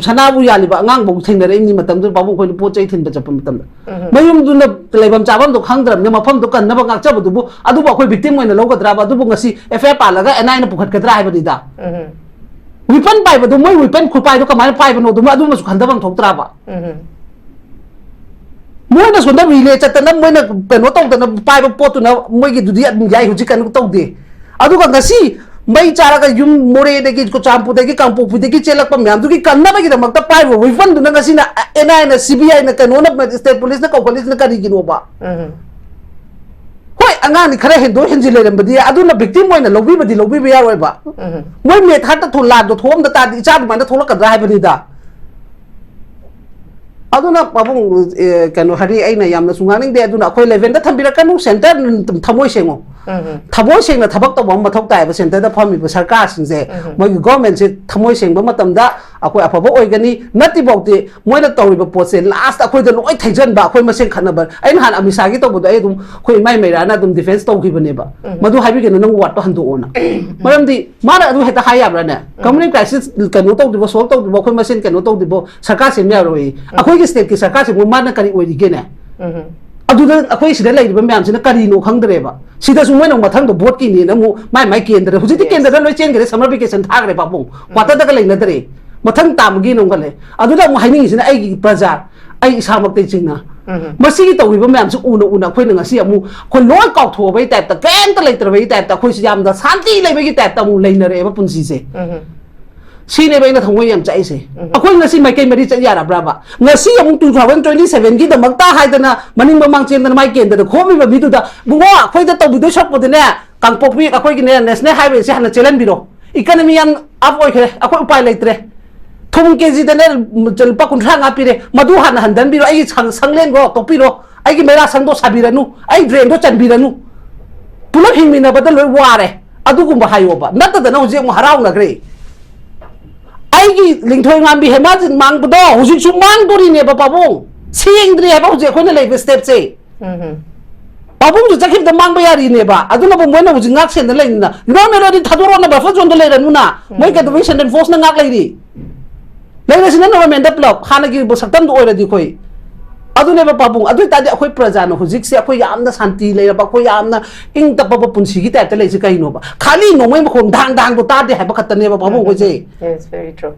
ꯁꯅꯥꯕꯨ ꯌꯥꯜꯂꯤꯕ ꯑꯉꯥꯡꯐꯥꯎ ꯊꯦꯡꯅꯔꯛꯏꯕꯅꯤ ꯃꯇꯝꯗꯨꯗ ꯄꯥꯕꯨꯡ ꯑꯩꯈꯣꯏꯅ ꯄꯣꯠ ꯆꯩ ꯊꯤꯟꯕ ꯆꯠꯄ ꯃꯇꯝꯗ꯫ ꯎꯝ꯫ ꯃꯌꯨꯝꯗꯨꯅ ꯂꯩꯐꯝ ꯆꯥꯐꯝꯗꯣ ꯈꯪꯗ꯭ꯔꯕꯅꯤꯅ ꯃꯐꯝꯗꯣ ꯀꯟꯅꯕ ꯉꯥꯛꯆꯕꯗꯨꯕꯨ ꯑꯗꯨꯕꯨ ꯑꯩꯈꯣꯏ ꯚꯤꯛꯇꯤꯝ ꯑꯣꯏꯅ ꯂꯧꯒꯗ꯭ꯔꯥꯕ? ꯑꯗꯨꯕꯨ ꯉꯁꯤ ꯑꯦꯐ ꯑꯥꯏ ꯑꯥꯔ ꯄꯥꯜꯂꯒ ꯑꯦꯟ ꯑꯥꯏ ꯑꯦꯅ ꯄꯨꯈꯠꯀꯗ꯭ꯔꯥ ꯍꯥꯏꯕꯅꯤꯗ꯫ ꯎꯝ꯫ ꯋꯤꯄꯟ ꯄꯥꯏꯕꯗꯣ, ꯃꯣꯏ ꯋꯤꯄꯟ ꯈꯨꯄꯥꯏꯗꯣ ꯀꯃꯥꯏꯅ ꯄꯥꯏꯕꯅꯣ? ꯑꯗꯨ ꯑꯗꯨꯃꯁꯨ ꯈꯟꯊꯐꯝ ꯊꯣꯛꯇ꯭ꯔꯥꯕ? ꯎꯝ꯫ ꯃꯣꯏꯅ ꯁꯣꯝꯗ ꯔꯤꯂꯦ ꯆꯠꯇꯅ ꯃꯣꯏꯅ ꯀꯩꯅꯣ ꯇꯧꯗꯅ ꯄꯥꯏꯕ ꯄꯣꯠꯇꯨꯅ ꯃꯣꯏꯒꯤꯗꯨꯗꯤ ꯑꯗꯨꯝ ꯌꯥꯏ, ꯍꯧꯖꯤꯛ ꯀꯩꯅꯣ ꯇꯧꯗꯦ꯫ ꯑꯗꯨꯒ ꯉꯁꯤ ꯃꯩ ꯆꯥꯔꯒ ꯌꯨꯝ ꯃꯣꯔꯦꯗꯒꯤ, ꯆꯨꯔꯆꯥꯟꯄꯨꯔꯗꯒꯤ, ꯀꯥꯡꯄꯣꯛꯄꯤꯗꯒꯤ ꯆꯦꯜꯂꯛꯄ ꯃꯌꯥꯝꯗꯨꯒꯤ ꯀꯟꯅꯕꯒꯤꯗꯃꯛꯇ ꯄꯥꯏꯔꯤꯕ ꯋꯤꯄꯟꯗꯨꯅ ꯉꯁꯤꯅ ꯑꯦꯟ ꯑꯥꯏ ꯑꯦꯅ, ꯁꯤ ꯕꯤ ꯑꯥꯏꯅ, ꯀꯩꯅꯣꯅ, ꯁ꯭ꯇꯦꯠ ꯄꯨꯂꯤꯁꯅ ꯀꯧꯈꯠꯂꯤꯁꯤꯅ ꯀꯔꯤꯒꯤꯅꯣꯕ? ꯎꯝ꯫ ꯍꯣꯏ, ꯑꯉꯥꯡꯗꯤ ꯈꯔ ꯍꯦꯟꯗꯣꯛ ꯍꯦꯟꯖꯤꯟ ꯂꯩꯔꯝꯕꯗꯤ ꯌꯥꯏ, ꯑꯗꯨꯅ ꯚꯤꯛꯇꯤꯝ ꯑꯣꯏꯅ ꯂꯧꯕꯤꯕꯗꯤ ꯂꯧꯕꯤꯕ ꯌꯥꯔꯣꯏꯕ꯫ ꯎꯝ꯫ ꯃꯣꯏ ꯃꯦꯠ ꯍꯥꯠꯇ ꯊꯣ-, ꯂꯥꯟꯗꯣ ꯊꯣꯛꯑꯝꯗ ꯇꯥꯔꯗꯤ ꯏꯆꯥ ꯑꯗꯨꯃꯥꯏꯅ ꯊꯣꯛꯂꯛꯀꯗ꯭ꯔꯥ ꯍꯥꯏꯕꯅꯤꯗ꯫ ꯑꯗꯨꯅ ꯄꯥꯕꯨꯡ, ꯑꯦ, ꯀꯩꯅꯣ, ꯍꯥꯏꯗꯤ ꯑꯩꯅ ꯌꯥꯝꯅꯁꯨ ꯉꯥꯡꯅꯤꯡꯗꯦ, ꯑꯗꯨꯅ ꯑꯩꯈꯣꯏ ꯂꯦꯚꯦꯜꯗ ꯊꯝꯕꯤꯔꯛꯀꯅꯨ, ꯁꯦꯟꯇꯔ ꯊꯃꯣꯏ ꯁꯦꯡꯉꯣ꯫ ꯎꯝ꯫ ꯊꯃꯣꯏ ꯁꯦꯡꯅ ꯊꯕꯛ ꯇꯧꯕ ꯑꯃ ꯃꯊꯧ ꯇꯥꯏꯌꯦꯕ ꯁꯦꯟꯇꯔꯗ ꯐꯝꯃꯤꯕ ꯁꯔꯀꯥꯔꯁꯤꯡꯁꯦ꯫ ꯎꯝ꯫ ꯃꯣꯏꯒꯤ ꯒꯣꯔꯃꯦꯟꯁꯦ ꯊꯃꯣꯏ ꯁꯦꯡꯕ ꯃꯇꯝꯗ ꯑꯩꯈꯣꯏ ꯑꯐꯕ ꯑꯣꯏꯒꯅꯤ, ꯅꯠꯇ꯭ꯔꯤꯐꯥꯎꯗꯤ ꯃꯣꯏꯅ ꯇꯧꯔꯤꯕ ꯄꯣꯠꯁꯦ ꯂꯥꯁꯇ ꯑꯩꯈꯣꯏꯗ ꯂꯣꯏ ꯊꯩꯖꯟꯕ, ꯑꯩꯈꯣꯏ ꯃꯁꯦꯟ ꯈꯠꯅꯕ꯫ ꯑꯩ ꯅꯍꯥꯟ ꯑꯃꯤꯠ ꯁꯥꯍꯒꯤ ꯇꯧꯕꯗꯣ ꯑꯩ ꯑꯗꯨꯝ ꯑꯩꯈꯣꯏ ꯏꯃꯥꯏ ꯃꯩꯔꯥꯅ ꯑꯗꯨꯝ ꯗꯤꯐꯦꯟꯁ ꯇꯧꯈꯤꯕꯅꯦꯕ꯫ ꯎꯝ꯫ ꯃꯗꯨ ꯍꯥꯏꯕꯤꯒꯅꯨ, ꯅꯪ ꯋꯥꯔꯗꯇꯣ ꯍꯟꯗꯣꯛꯑꯣꯅ꯫ ꯎꯝ꯫ ꯃꯔꯝꯗꯤ ꯃꯥꯅ ꯑꯗꯨ ꯍꯦꯛꯇ ꯍꯥꯏ ꯌꯥꯕ꯭ꯔꯥꯅꯦ? ꯎꯝ꯫ ꯀꯝꯃꯨꯅꯦꯜ ꯀ꯭ꯔꯥꯏꯁꯤꯁ ꯀꯩꯅꯣ ꯇꯧꯗ꯭ꯔꯤꯕꯣ, ꯁꯣꯜꯕ ꯇꯧꯗ꯭ꯔꯤꯕꯣ, ꯑꯩꯈꯣꯏ ꯃꯁꯦꯟ ꯀꯩꯅꯣ ꯇꯧꯗ꯭ꯔꯤꯕꯣ, ꯁꯔꯀꯥꯔ ꯁꯦꯝꯕ ꯌꯥꯔꯣꯏ꯫ ꯎꯝ꯫ ꯑꯩꯈꯣꯏꯒꯤ ꯁ꯭ꯇꯦꯠꯀꯤ ꯁꯔꯀꯥꯔꯁꯤꯕꯨ ꯃꯥꯅ ꯀꯔꯤ ꯑꯣꯏꯔꯤꯒꯦꯅꯦ? ꯎꯝ꯫ ꯑꯗꯨꯗ ꯑꯩꯈꯣꯏ ꯁꯤꯗ ꯂꯩꯔꯤꯕ ꯃꯌꯥꯝꯁꯤꯅ ꯀꯔꯤꯅꯣ ꯈꯪꯗ꯭ꯔꯦꯕ꯫ ꯁꯤꯗꯁꯨ ꯃꯣꯏꯅ ꯑꯃꯨꯛ ꯃꯊꯪꯗ ꯚꯣꯠꯀꯤꯅꯦꯅ ꯑꯃꯨꯛ ꯃꯥꯏ ꯃꯥꯏ ꯀꯦꯟꯗ꯭ꯔ, ꯍꯧꯖꯤꯛꯇꯤ ꯌꯦꯁ꯫ ꯀꯦꯟꯗ꯭ꯔꯗ ꯂꯣꯏ ꯆꯦꯟꯈ꯭ꯔꯦ, ꯁꯝꯃꯔ ꯚꯦꯀꯦꯁꯟ ꯊꯥꯈ꯭ꯔꯦ ꯄꯥꯕꯨꯡ꯫ ꯎꯝ꯫ ꯀ꯭ꯋꯥꯇꯔꯗꯒ ꯂꯩꯅꯗ꯭ꯔꯦ꯫ ꯃꯊꯪ ꯇꯥꯝꯒꯤꯅ ꯑꯃꯨꯛ ꯈꯜꯂꯦ꯫ ꯑꯗꯨꯗ ꯑꯃꯨꯛ ꯍꯥꯏꯅꯤꯡꯉꯤꯁꯤꯅ ꯑꯩꯒꯤ ꯄ꯭ꯔꯖꯥ, ꯑꯩ ꯏꯁꯥꯃꯛꯇꯩ ꯆꯤꯡꯅ꯫ ꯎꯝ꯫ ꯃꯁꯤꯒꯤ ꯇꯧꯔꯤꯕ ꯃꯌꯥꯝꯁꯤ ꯎꯅ ꯎꯅ ꯑꯩꯈꯣꯏꯅ ꯉꯁꯤ ꯑꯃꯨꯛ ꯑꯩꯈꯣꯏ ꯂꯣꯏ ꯀꯥꯎꯊꯣꯛꯑꯕꯒꯤ ꯇꯥꯏꯞꯇ, ꯀꯩꯝꯇ ꯂꯩꯇ꯭ꯔꯕꯒꯤ ꯇꯥꯏꯞꯇ, ꯑꯩꯈꯣꯏꯁꯤ ꯌꯥꯝꯅ ꯁꯥꯟꯇꯤ ꯂꯩꯕꯒꯤ ꯇꯥꯏꯞꯇ ꯑꯃꯨꯛ ꯂꯩꯅꯔꯛꯑꯦꯕ ꯄꯨꯟꯁꯤꯁꯦ꯫ ꯎꯝ꯫ ꯁꯤꯅꯦꯕ ꯑꯩꯅ ꯊꯃꯣꯏ ꯌꯥꯝ ꯆꯥꯛꯏꯁꯦ꯫ ꯎꯝ꯫ ꯑꯩꯈꯣꯏ ꯉꯁꯤ ꯃꯥꯏꯀꯩ ꯃꯔꯤ ꯆꯠ ꯌꯥꯔꯕ꯭ꯔꯕ? ꯉꯁꯤ ꯑꯃꯨꯛ two thousand twenty seven ꯒꯤꯗꯃꯛꯇ ꯍꯥꯏꯗꯅ ꯃꯅꯤꯡ ꯃꯃꯥꯡ ꯆꯦꯟꯗꯅ ꯃꯥꯏ ꯀꯦꯟꯗꯅ ꯈꯣꯝꯃꯤꯕ ꯃꯤꯗꯨꯗ, "ꯕꯨꯡꯉꯣ, ꯑꯩꯈꯣꯏꯗ ꯇꯧꯕꯤꯗꯣꯏ ꯁꯔꯨꯛꯄꯨꯗꯤꯅꯦ, ꯀꯥꯡꯄꯣꯛꯄꯤ ꯑꯩꯈꯣꯏꯒꯤꯅꯦ ꯅꯦꯁꯅꯦꯜ ꯍꯥꯏꯋꯦꯁꯦ ꯍꯥꯟꯅ ꯆꯦꯜꯍꯟꯕꯤꯔꯣ꯫ ꯏꯀꯅꯃꯤ ꯌꯥꯝ ꯑꯞ ꯑꯣꯏꯈ꯭ꯔꯦ, ꯑꯩꯈꯣꯏ ꯎꯄꯥꯏ ꯂꯩꯇ꯭ꯔꯦ꯫ ꯊꯨꯝ ꯀꯦꯖꯤꯗꯅꯦ ꯂꯨꯄꯥ ꯀꯨꯟꯊ꯭ꯔꯥ ꯃꯉꯥ ꯄꯤꯔꯦ, ꯃꯗꯨ ꯍꯥꯟꯅ ꯍꯟꯗꯟꯕꯤꯔꯣ, ꯑꯩꯒꯤ ꯁꯪ-, ꯁꯪꯂꯦꯟꯗꯣ ꯇꯣꯛꯄꯤꯔꯣ, ꯑꯩꯒꯤ ꯃꯩꯔꯥ ꯁꯪꯗꯣ ꯁꯥꯕꯤꯔꯅꯨ, ꯑꯩ ꯗ꯭ꯔꯦꯟꯗꯣ ꯆꯟꯕꯤꯔꯅꯨ꯫ ꯄꯨꯂꯞ ꯍꯤꯡꯃꯤꯟꯅꯕꯗ ꯂꯣꯏ ꯋꯥꯔꯦ", ꯑꯗꯨꯒꯨꯝꯕ ꯍꯥꯏꯌꯣꯕ꯫ ꯅꯠꯇꯗꯅ ꯍꯧꯖꯤꯛ ꯑꯃꯨꯛ ꯍꯔꯥꯎꯅꯈ꯭ꯔꯦ꯫ ꯑꯩꯒꯤ ꯂꯤꯡꯊꯣꯏ ꯉꯥꯝꯕꯤ ꯍꯦꯃꯥꯖꯤꯠ ꯃꯥꯡꯕꯗꯣ ꯍꯧꯖꯤꯛꯁꯨ ꯃꯥꯡꯗꯣꯔꯤꯅꯦꯕ ꯄꯥꯕꯨꯡ꯫ ꯁꯦꯡꯗ꯭ꯔꯤ ꯍꯥꯏꯕ ꯍꯧꯖꯤꯛ ꯑꯩꯈꯣꯏꯅ ꯂꯩꯕ ꯁ꯭ꯇꯦꯞꯁꯦ꯫ ꯎꯝ꯫ ꯄꯥꯕꯨꯡꯁꯨ ꯆꯠꯈꯤꯕꯗ ꯃꯥꯡꯕ ꯌꯥꯔꯤꯅꯦꯕ꯫ ꯑꯗꯨꯅꯕꯨ ꯃꯣꯏꯅ ꯍꯧꯖꯤꯛ ꯉꯥꯛ ꯁꯦꯟꯗ ꯂꯩꯅꯤꯅ, ꯏꯔꯣꯟ ꯅꯔꯣꯟꯗꯤ ꯊꯥꯗꯣꯔꯛꯑꯣꯅ ꯕꯐꯔ ꯖꯣꯟꯗ ꯂꯩꯔꯅꯨꯅ꯫ ꯃꯣꯏ ꯎꯝ꯫ ꯀꯩꯗꯧꯕꯩ ꯁꯦꯟꯇ꯭ꯔꯦꯜ ꯐꯣꯔꯁꯅ ꯉꯥꯛ ꯂꯩꯔꯤ? ꯂꯩꯔꯁꯤꯅ ꯅꯣꯔꯃꯦꯟꯗ ꯄꯨꯂꯞ ꯍꯥꯟꯅꯒꯤ ꯁꯛꯇꯝꯗꯣ ꯑꯣꯏꯔꯗꯤ ꯑꯩꯈꯣꯏ꯫ ꯑꯗꯨꯅꯦꯕ ꯄꯥꯕꯨꯡ꯫ ꯑꯗꯨ ꯑꯣꯏꯇꯥꯔꯗꯤ ꯑꯩꯈꯣꯏ ꯄ꯭ꯔꯖꯥꯅ ꯍꯧꯖꯤꯛꯁꯦ ꯑꯩꯈꯣꯏ ꯌꯥꯝꯅ ꯁꯥꯟꯇꯤ ꯂꯩꯔꯕ, ꯑꯩꯈꯣꯏ ꯌꯥꯝꯅ ꯏꯪ ꯇꯞꯄꯕ ꯄꯨꯟꯁꯤꯒꯤ ꯇꯥꯏꯞꯇ ꯂꯩꯁꯦ ꯀꯩꯅꯣꯕ? ꯈꯥꯂꯤ ꯅꯣꯡꯃꯩ ꯃꯈꯣꯟ ꯙꯥꯡ ꯙꯥꯡꯗꯣ ꯇꯥꯗꯦ ꯍꯥꯏꯕ ꯈꯛꯇꯅꯦꯕ ꯄꯥꯕꯨꯡ ꯑꯩꯈꯣꯏꯁꯦ꯫ Yes, very true.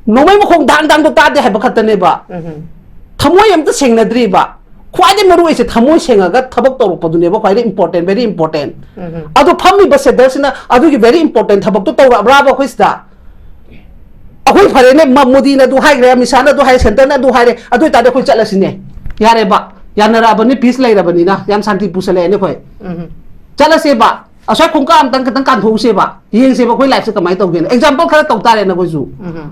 ꯅꯣꯡꯃꯩ ꯃꯈꯣꯟ ꯙꯥꯡ ꯙꯥꯡꯗꯣ ꯇꯥꯗꯦ ꯍꯥꯏꯕ ꯈꯛꯇꯅꯦꯕ꯫ ꯎꯝ꯫ ꯊꯃꯣꯏ ꯑꯝꯇ ꯁꯦꯡꯅꯗ꯭ꯔꯤꯕ꯫ ꯈ꯭ꯋꯥꯏꯗꯒꯤ ꯃꯔꯨ ꯑꯣꯏꯁꯦ ꯊꯃꯣꯏ ꯁꯦꯡꯉꯒ ꯊꯕꯛ ꯇꯧꯔꯛꯄꯗꯨꯅꯦꯕ ꯈ꯭ꯋꯥꯏꯗꯒꯤ important, very important꯫ ꯎꯝ꯫ ꯑꯗꯣ ꯐꯝꯃꯤꯕ ꯁꯦꯟꯇꯔꯁꯤꯅ ꯑꯗꯨꯒꯤ very important ꯊꯕꯛꯇꯣ ꯇꯧꯔꯛꯑꯕ꯭ꯔꯥꯕ ꯑꯩꯈꯣꯏ ꯁꯤꯗ? ꯑꯩꯈꯣꯏ ꯐꯔꯦꯅꯦ, ꯃ-, ꯃꯣꯗꯤꯅ ꯑꯗꯨ ꯍꯥꯏꯈ꯭ꯔꯦ, ꯑꯃꯤꯠ ꯁꯥꯍꯅ ꯑꯗꯨ ꯍꯥꯏꯔꯦ, ꯁꯦꯟꯇꯔꯅ ꯑꯗꯨ ꯍꯥꯏꯔꯦ, ꯑꯗꯨ ꯑꯣꯏꯇꯥꯔꯗꯤ ꯑꯩꯈꯣꯏ ꯆꯠꯂꯁꯤꯅꯦ꯫ ꯌꯥꯔꯦꯕ, ꯌꯥꯅꯔꯛꯑꯕꯅꯤ, peace ꯂꯩꯔꯕꯅꯤꯅ, ꯌꯥꯝ ꯁꯥꯟꯇꯤ ꯄꯨꯁꯜꯂꯛꯑꯦꯅꯦ ꯑꯩꯈꯣꯏ꯫ ꯎꯝ꯫ ꯆꯠꯂꯁꯦꯕ, ꯑꯁ꯭ꯋꯥꯏ ꯈꯣꯡꯀꯥꯞ ꯑꯝꯇꯪ ꯈꯤꯇꯪ ꯀꯥꯟꯊꯣꯛꯎꯁꯦꯕ, ꯌꯦꯡꯁꯦꯕ ꯑꯩꯈꯣꯏ life ꯁꯦ ꯀꯃꯥꯏꯅ ꯇꯧꯒꯦꯅ꯫ Example ꯈꯔ ꯇꯧ ꯇꯥꯔꯦꯅꯦ ꯑꯩꯈꯣꯏꯁꯨ꯫ ꯎꯝ꯫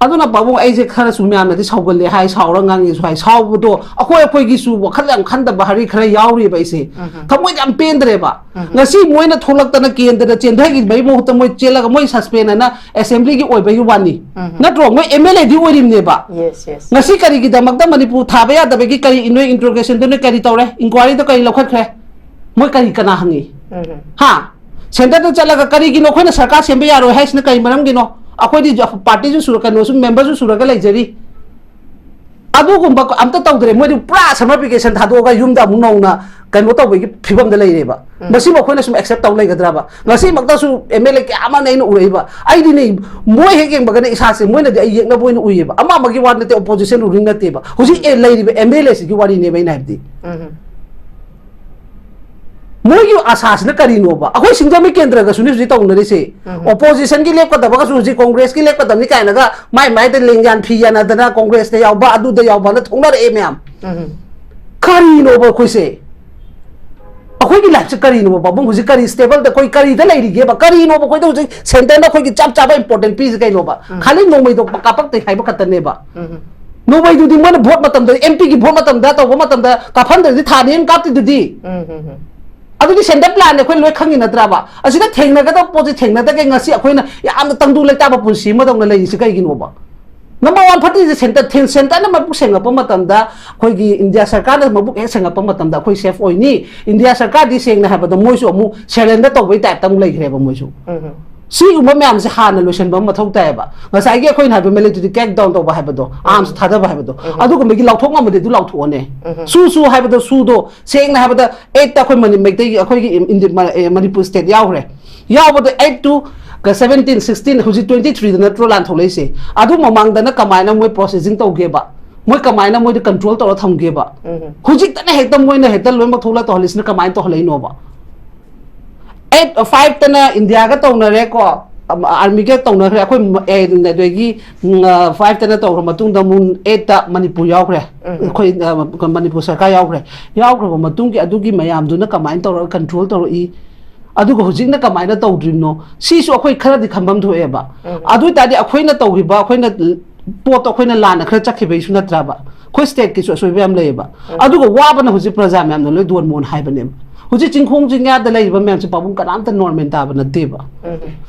ꯑꯗꯨꯅ ꯄꯥꯕꯨꯡ, ꯑꯩꯁꯦ ꯈꯔꯁꯨ ꯃꯌꯥꯝꯅꯗꯤ ꯁꯥꯎꯒꯜꯂꯦ ꯍꯥꯏ, ꯁꯥꯎꯔ ꯉꯥꯡꯉꯦꯁꯨ ꯍꯥꯏ, ꯁꯥꯎꯕꯗꯣ ꯑꯩꯈꯣꯏ ꯑꯩꯈꯣꯏꯒꯤꯁꯨ ꯋꯥꯈꯜ ꯌꯥꯝ ꯈꯟꯗꯕ ꯍꯔꯤ ꯈꯔ ꯌꯥꯎꯔꯤꯕ ꯑꯩꯁꯦ꯫ ꯎꯝ꯫ ꯊꯃꯣꯏꯗ ꯌꯥꯝ ꯄꯦꯟꯗ꯭ꯔꯦꯕ꯫ ꯎꯝ꯫ ꯉꯁꯤ ꯃꯣꯏꯅ ꯊꯣꯛꯂꯛꯇꯅ ꯀꯦꯟꯗ꯭ꯔꯗ ꯆꯦꯟꯊꯈꯤꯕꯒꯤ ꯃꯍꯨꯠꯇ ꯃꯣꯏ ꯆꯦꯜꯂꯒ ꯃꯣꯏ suspend ꯑꯅ assembly ꯒꯤ ꯑꯣꯏꯕꯒꯤ ꯋꯥꯅꯤ꯫ ꯎꯝ꯫ ꯅꯠꯇ꯭ꯔꯣ? ꯃꯣꯏ M L A D ꯑꯣꯏꯔꯤꯕꯅꯦꯕ꯫ Yes, yes. ꯉꯁꯤ ꯀꯔꯤꯒꯤꯗꯃꯛꯇ ꯃꯅꯤꯄꯨꯔ ꯊꯥꯕ ꯌꯥꯗꯕꯒꯤ ꯀꯔꯤ ꯅꯣꯏ interrogation ꯗꯨ ꯅꯣꯏ ꯀꯔꯤ ꯇꯧꯔꯦ? Inquiry ꯗꯣ ꯀꯔꯤ ꯂꯧꯈꯠꯈ꯭ꯔꯦ? ꯃꯣꯏ ꯀꯔꯤ ꯀꯅꯥ ꯍꯪꯉꯤ? ꯎꯝ꯫ ꯍꯥ? Centre ꯗ ꯆꯠꯂꯒ ꯀꯔꯤꯒꯤꯅꯣ ꯑꯩꯈꯣꯏꯅ ꯁꯔꯀꯥꯔ ꯁꯦꯝꯕ ꯌꯥꯔꯣꯏ ꯍꯥꯏꯁꯤꯅ ꯀꯔꯤ ꯃꯔꯝꯒꯤꯅꯣ? ꯑꯩꯈꯣꯏꯗꯤ party ꯁꯨ ꯁꯨꯔ-, ꯀꯩꯅꯣꯁꯨ member ꯁꯨ ꯁꯨꯔꯒ ꯂꯩꯖꯔꯤ꯫ ꯑꯗꯨꯒꯨꯝꯕ ꯑꯝꯇ ꯇꯧꯗ꯭ꯔꯦ꯫ ꯃꯣꯏꯗꯤ ꯄꯨꯔꯥ summer vacation ꯊꯥꯗꯣꯛꯑꯒ ꯌꯨꯝꯗ ꯑꯃꯨꯛ ꯅꯧꯅ ꯀꯩꯅꯣ ꯇꯧꯕꯒꯤ ꯐꯤꯕꯝꯗ ꯂꯩꯔꯦꯕ꯫ ꯎꯝ꯫ ꯃꯁꯤꯕꯨ ꯑꯩꯈꯣꯏꯅ ꯁꯨꯝ accept ꯇꯧ ꯂꯩꯒꯗ꯭ꯔꯕ? ꯉꯁꯤꯃꯛꯇꯁꯨ M L A ꯀꯌꯥ ꯑꯃꯅ ꯑꯩꯅ ꯎꯔꯛꯏꯕ꯫ ꯑꯩꯗꯤꯅꯦ, ꯃꯣꯏ ꯍꯦꯛ ꯌꯦꯡꯕꯒꯅꯦ ꯏꯁꯥꯁꯦ, ꯃꯣꯏꯅꯗꯤ ꯑꯩ ꯌꯦꯛꯅꯕ ꯑꯣꯏꯅ ꯎꯏꯌꯦꯕ꯫ ꯑꯃ ꯑꯃꯒꯤ ꯋꯥ ꯅꯠꯇꯦ, opposition ruling ꯅꯠꯇꯦꯕ꯫ ꯍꯧꯖꯤꯛ, ꯎꯝ꯫ ꯑꯦ, ꯂꯩꯔꯤꯕ M L A ꯁꯤꯒꯤ ꯋꯥꯔꯤꯅꯦꯕ ꯑꯩꯅ ꯍꯥꯏꯕꯗꯤ꯫ ꯎꯝ꯫ ꯃꯣꯏꯒꯤ ꯑꯁꯥꯁꯤꯅ ꯀꯔꯤꯅꯣꯕ? ꯑꯩꯈꯣꯏ ꯁꯤꯡꯖꯃꯩ ꯀꯦꯟꯗ꯭ꯔꯒꯁꯨꯅꯤ ꯍꯧꯖꯤꯛ ꯇꯧꯅꯔꯤꯁꯦ꯫ ꯎꯝ꯫ Opposition ꯒꯤ ꯂꯦꯞꯀꯗꯕꯒꯁꯨ ꯍꯧꯖꯤꯛ Congress ꯀꯤ ꯂꯦꯞꯀꯗꯕꯅꯤ ꯀꯥꯏꯅꯒ ꯃꯥꯏ ꯃꯥꯏꯗ ꯂꯦꯡꯌꯥꯟ ꯐꯤ ꯌꯥꯅꯗꯅ Congress ꯇ ꯌꯥꯎꯕ, ꯑꯗꯨꯗ ꯌꯥꯎꯕꯅ ꯊꯣꯛꯅꯔꯛꯑꯦ ꯃꯌꯥꯝ꯫ ꯎꯝ꯫ ꯀꯔꯤꯅꯣꯕ ꯑꯩꯈꯣꯏꯁꯦ? ꯑꯩꯈꯣꯏꯒꯤ life ꯁꯦ ꯀꯔꯤꯅꯣꯕ ꯄꯥꯕꯨꯡ? ꯍꯧꯖꯤꯛ ꯀꯔꯤ stable ꯗ, ꯑꯩꯈꯣꯏ ꯀꯔꯤꯗ ꯂꯩꯔꯤꯒꯦꯕ? ꯀꯔꯤꯅꯣꯕ ꯑꯩꯈꯣꯏꯗ ꯍꯧꯖꯤꯛ centre ꯅ ꯑꯩꯈꯣꯏꯒꯤ ꯆꯞ ꯆꯥꯕ important ꯄꯤꯔꯤꯁꯦ ꯀꯩꯅꯣꯕ? ꯎꯝ꯫ ꯈꯥꯂꯤ ꯅꯣꯡꯃꯩꯗꯣ ꯀꯥꯞꯄꯛꯇꯦ ꯍꯥꯏꯕ ꯈꯛꯇꯅꯦꯕ꯫ ꯎꯝ꯫ ꯅꯣꯡꯃꯩꯗꯨꯗꯤ ꯃꯣꯏꯅ vote ꯃꯇꯝꯗ, M P ꯒꯤ vote ꯃꯇꯝꯗ, ꯇꯧꯕ ꯃꯇꯝꯗ ꯀꯥꯞꯍꯟꯗ꯭ꯔꯗꯤ ꯊꯥꯅꯦꯅ ꯀꯥꯞꯇ꯭ꯔꯤꯗꯨꯗꯤ꯫ ꯎꯝ, ꯎꯝ, ꯎꯝ꯫ ꯑꯗꯨꯗꯤ ꯁꯦꯟꯇꯔ ꯄ꯭ꯂꯥꯟꯅꯦ, ꯑꯩꯈꯣꯏ ꯂꯣꯏ ꯈꯪꯉꯤ ꯅꯠꯇ꯭ꯔꯕ? ꯑꯁꯤꯗ ꯊꯦꯡꯅꯒꯗꯕ ꯄꯣꯠꯁꯤ ꯊꯦꯡꯅꯗꯒꯦ ꯉꯁꯤ ꯑꯩꯈꯣꯏꯅ ꯌꯥꯝꯅ ꯇꯪꯗꯨ ꯂꯩꯇꯥꯕ ꯄꯨꯟꯁꯤ ꯑꯃꯗꯧꯅ ꯂꯩꯔꯤꯁꯤ ꯀꯩꯒꯤꯅꯣꯕ? ꯅꯝꯕꯔ ꯋꯥꯟ ꯐꯠꯇ꯭ꯔꯤꯁꯦ ꯁꯦꯟꯇꯔ, ꯁꯦꯟꯇꯔꯅ ꯃꯕꯨꯛ ꯁꯦꯡꯉꯛꯄ ꯃꯇꯝꯗ, ꯑꯩꯈꯣꯏꯒꯤ ꯏꯟꯗꯤꯌꯥ ꯁꯔꯀꯥꯔꯅ ꯃꯕꯨꯛ ꯍꯦꯛ ꯁꯦꯡꯉꯛꯄ ꯃꯇꯝꯗ ꯑꯩꯈꯣꯏ ꯁꯦꯐ ꯑꯣꯏꯅꯤ꯫ ꯏꯟꯗꯤꯌꯥ ꯁꯔꯀꯥꯔꯗꯤ ꯁꯦꯡꯅ ꯍꯥꯏꯕꯗ ꯃꯣꯏꯁꯨ ꯑꯃꯨꯛ ꯁꯔꯦꯟꯗꯔ ꯇꯧꯕꯩ ꯇꯥꯏꯞꯇ ꯑꯃꯨꯛ ꯂꯩꯈ꯭ꯔꯦꯕ ꯃꯣꯏꯁꯨ꯫ ꯎꯝ꯫ ꯁꯤꯒꯨꯝꯕ ꯃꯌꯥꯝꯁꯦ ꯍꯥꯟꯅ ꯂꯣꯏꯁꯤꯟꯕ ꯑꯃ ꯃꯊꯧ ꯇꯥꯏꯌꯦꯕ꯫ ꯉꯁꯥꯏꯒꯤ ꯑꯩꯈꯣꯏꯅ ꯍꯥꯏꯕ ꯃꯤꯂꯤꯇꯔꯤ ꯀ꯭ꯔꯦꯛ ꯗꯥꯎꯟ ꯇꯧꯕ ꯍꯥꯏꯕꯗꯣ, ꯑꯥꯔꯝꯁ ꯊꯥꯗꯕ ꯍꯥꯏꯕꯗꯣ, ꯎꯝ꯫ ꯑꯗꯨꯒꯨꯝꯕꯒꯤ ꯂꯥꯎꯊꯣꯛ ꯉꯝꯃꯗꯤ ꯑꯗꯨ ꯂꯥꯎꯊꯣꯛꯑꯣꯅꯦ꯫ ꯎꯝ꯫ ꯁꯨ ꯁꯨ ꯍꯥꯏꯕꯗꯣ ꯁꯨꯗꯣ ꯁꯦꯡꯅ ꯍꯥꯏꯕꯗ ꯑꯩꯠꯇ ꯑꯩꯈꯣꯏ ꯃꯅꯤ-, ꯃꯩꯇꯩꯒꯤ, ꯑꯩꯈꯣꯏꯒꯤ ꯏꯟꯗꯤ-, ꯃ-, ꯑꯦ, ꯃꯅꯤꯄꯨꯔ ꯁ꯭ꯇꯦꯠ ꯌꯥꯎꯈ꯭ꯔꯦ꯫ ꯌꯥꯎꯕꯗ ꯑꯩꯠ ꯇꯨ ꯁꯕꯦꯟꯇꯤꯟ, ꯁꯤꯛꯁꯇꯤꯟ, ꯍꯧꯖꯤꯛ ꯇ꯭ꯋꯦꯟꯇꯤ ꯊ꯭ꯔꯤꯗ ꯅꯠꯇ꯭ꯔꯣ ꯂꯥꯟ ꯊꯣꯛꯂꯛꯏꯁꯦ? ꯑꯗꯨ ꯃꯃꯥꯡꯗꯅ ꯀꯃꯥꯏꯅ ꯃꯣꯏ ꯄ꯭ꯔꯣꯁꯦꯁꯤꯡ ꯇꯧꯒꯦꯕ? ꯃꯣꯏ ꯀꯃꯥꯏꯅ ꯃꯣꯏꯗ ꯀꯟꯇ꯭ꯔꯣꯜ ꯇꯧꯔ ꯊꯝꯒꯦꯕ? ꯎꯝ꯫ ꯍꯧꯖꯤꯛꯇꯅ ꯍꯦꯛꯇ ꯃꯣꯏꯅ ꯍꯦꯛꯇ ꯂꯣꯏꯅꯃꯛ ꯊꯣꯛꯂꯛ ꯇꯧꯍꯜꯂꯤꯁꯤꯅ ꯀꯃꯥꯏꯅ ꯇꯧꯍꯜꯂꯛꯏꯅꯣꯕ? ꯑꯩꯠ, ꯐꯥꯏꯚꯇꯅ ꯏꯟꯗꯤꯌꯥꯒ ꯇꯧꯅꯔꯦꯀꯣ, ꯑꯝ, ꯑꯥꯔꯃꯤꯒ ꯇꯧꯅꯈ꯭ꯔꯦ꯫ ꯑꯩꯈꯣꯏ ꯃ-, ꯑꯦ, ꯑꯗꯒꯤ, ꯎꯝ, ꯑ, ꯐꯥꯏꯚꯇꯅ ꯇꯧꯈ꯭ꯔ ꯃꯇꯨꯡꯗ ꯑꯃꯨꯛ ꯑꯩꯠꯇ ꯃꯅꯤꯄꯨꯔ ꯌꯥꯎꯈ꯭ꯔꯦ꯫ ꯎꯝ꯫ ꯑꯩꯈꯣꯏ, ꯑ, ꯃꯅꯤꯄꯨꯔ ꯁꯔꯀꯥꯔ ꯌꯥꯎꯈ꯭ꯔꯦ꯫ ꯌꯥꯎꯈ꯭ꯔꯕ ꯃꯇꯨꯡꯒꯤ ꯑꯗꯨꯒꯤ ꯃꯌꯥꯝꯗꯨꯅ ꯀꯃꯥꯏꯅ ꯇꯧꯔꯒ ꯀꯟꯇ꯭ꯔꯣꯜ ꯇꯧꯔꯛꯏ? ꯑꯗꯨꯒ ꯍꯧꯖꯤꯛꯅ ꯀꯃꯥꯏꯅ ꯇꯧꯗ꯭ꯔꯤꯕꯅꯣ? ꯁꯤꯁꯨ ꯑꯩꯈꯣꯏ ꯈꯔꯗꯤ ꯈꯟꯐꯝ ꯊꯣꯛꯑꯦꯕ꯫ ꯎꯝ꯫ ꯑꯗꯨ ꯑꯣꯏ ꯇꯥꯔꯗꯤ ꯑꯩꯈꯣꯏꯅ ꯇꯧꯈꯤꯕ, ꯑꯩꯈꯣꯏꯅ ꯄꯣꯠꯇꯣ ꯑꯩꯈꯣꯏꯅ ꯂꯥꯟꯅ ꯈꯔ ꯆꯠꯈꯤꯕꯩꯁꯨ ꯅꯠꯇ꯭ꯔꯕ? ꯑꯩꯈꯣꯏ ꯁ꯭ꯇꯦꯠꯀꯤꯁꯨ ꯑꯁꯣꯏꯕ ꯌꯥꯝ ꯂꯩꯌꯦꯕ꯫ ꯎꯝ꯫ ꯑꯗꯨꯒ ꯋꯥꯕꯅ ꯍꯧꯖꯤꯛ ꯄ꯭ꯔꯖꯥ ꯃꯌꯥꯝꯅ ꯂꯣꯏ ꯗꯣꯟ ꯃꯣꯟ ꯍꯥꯏꯕꯅꯦꯕ꯫ ꯍꯧꯖꯤꯛ ꯆꯤꯡꯈꯣꯡ ꯆꯤꯡꯌꯥꯗ ꯂꯩꯔꯤꯕ ꯃꯌꯥꯝꯁꯦ ꯄꯥꯕꯨꯡ ꯀꯅꯥꯝꯇ ꯅꯣꯔꯃꯦꯜ ꯇꯥꯕ ꯅꯠꯇꯦꯕ꯫ ꯎꯝ꯫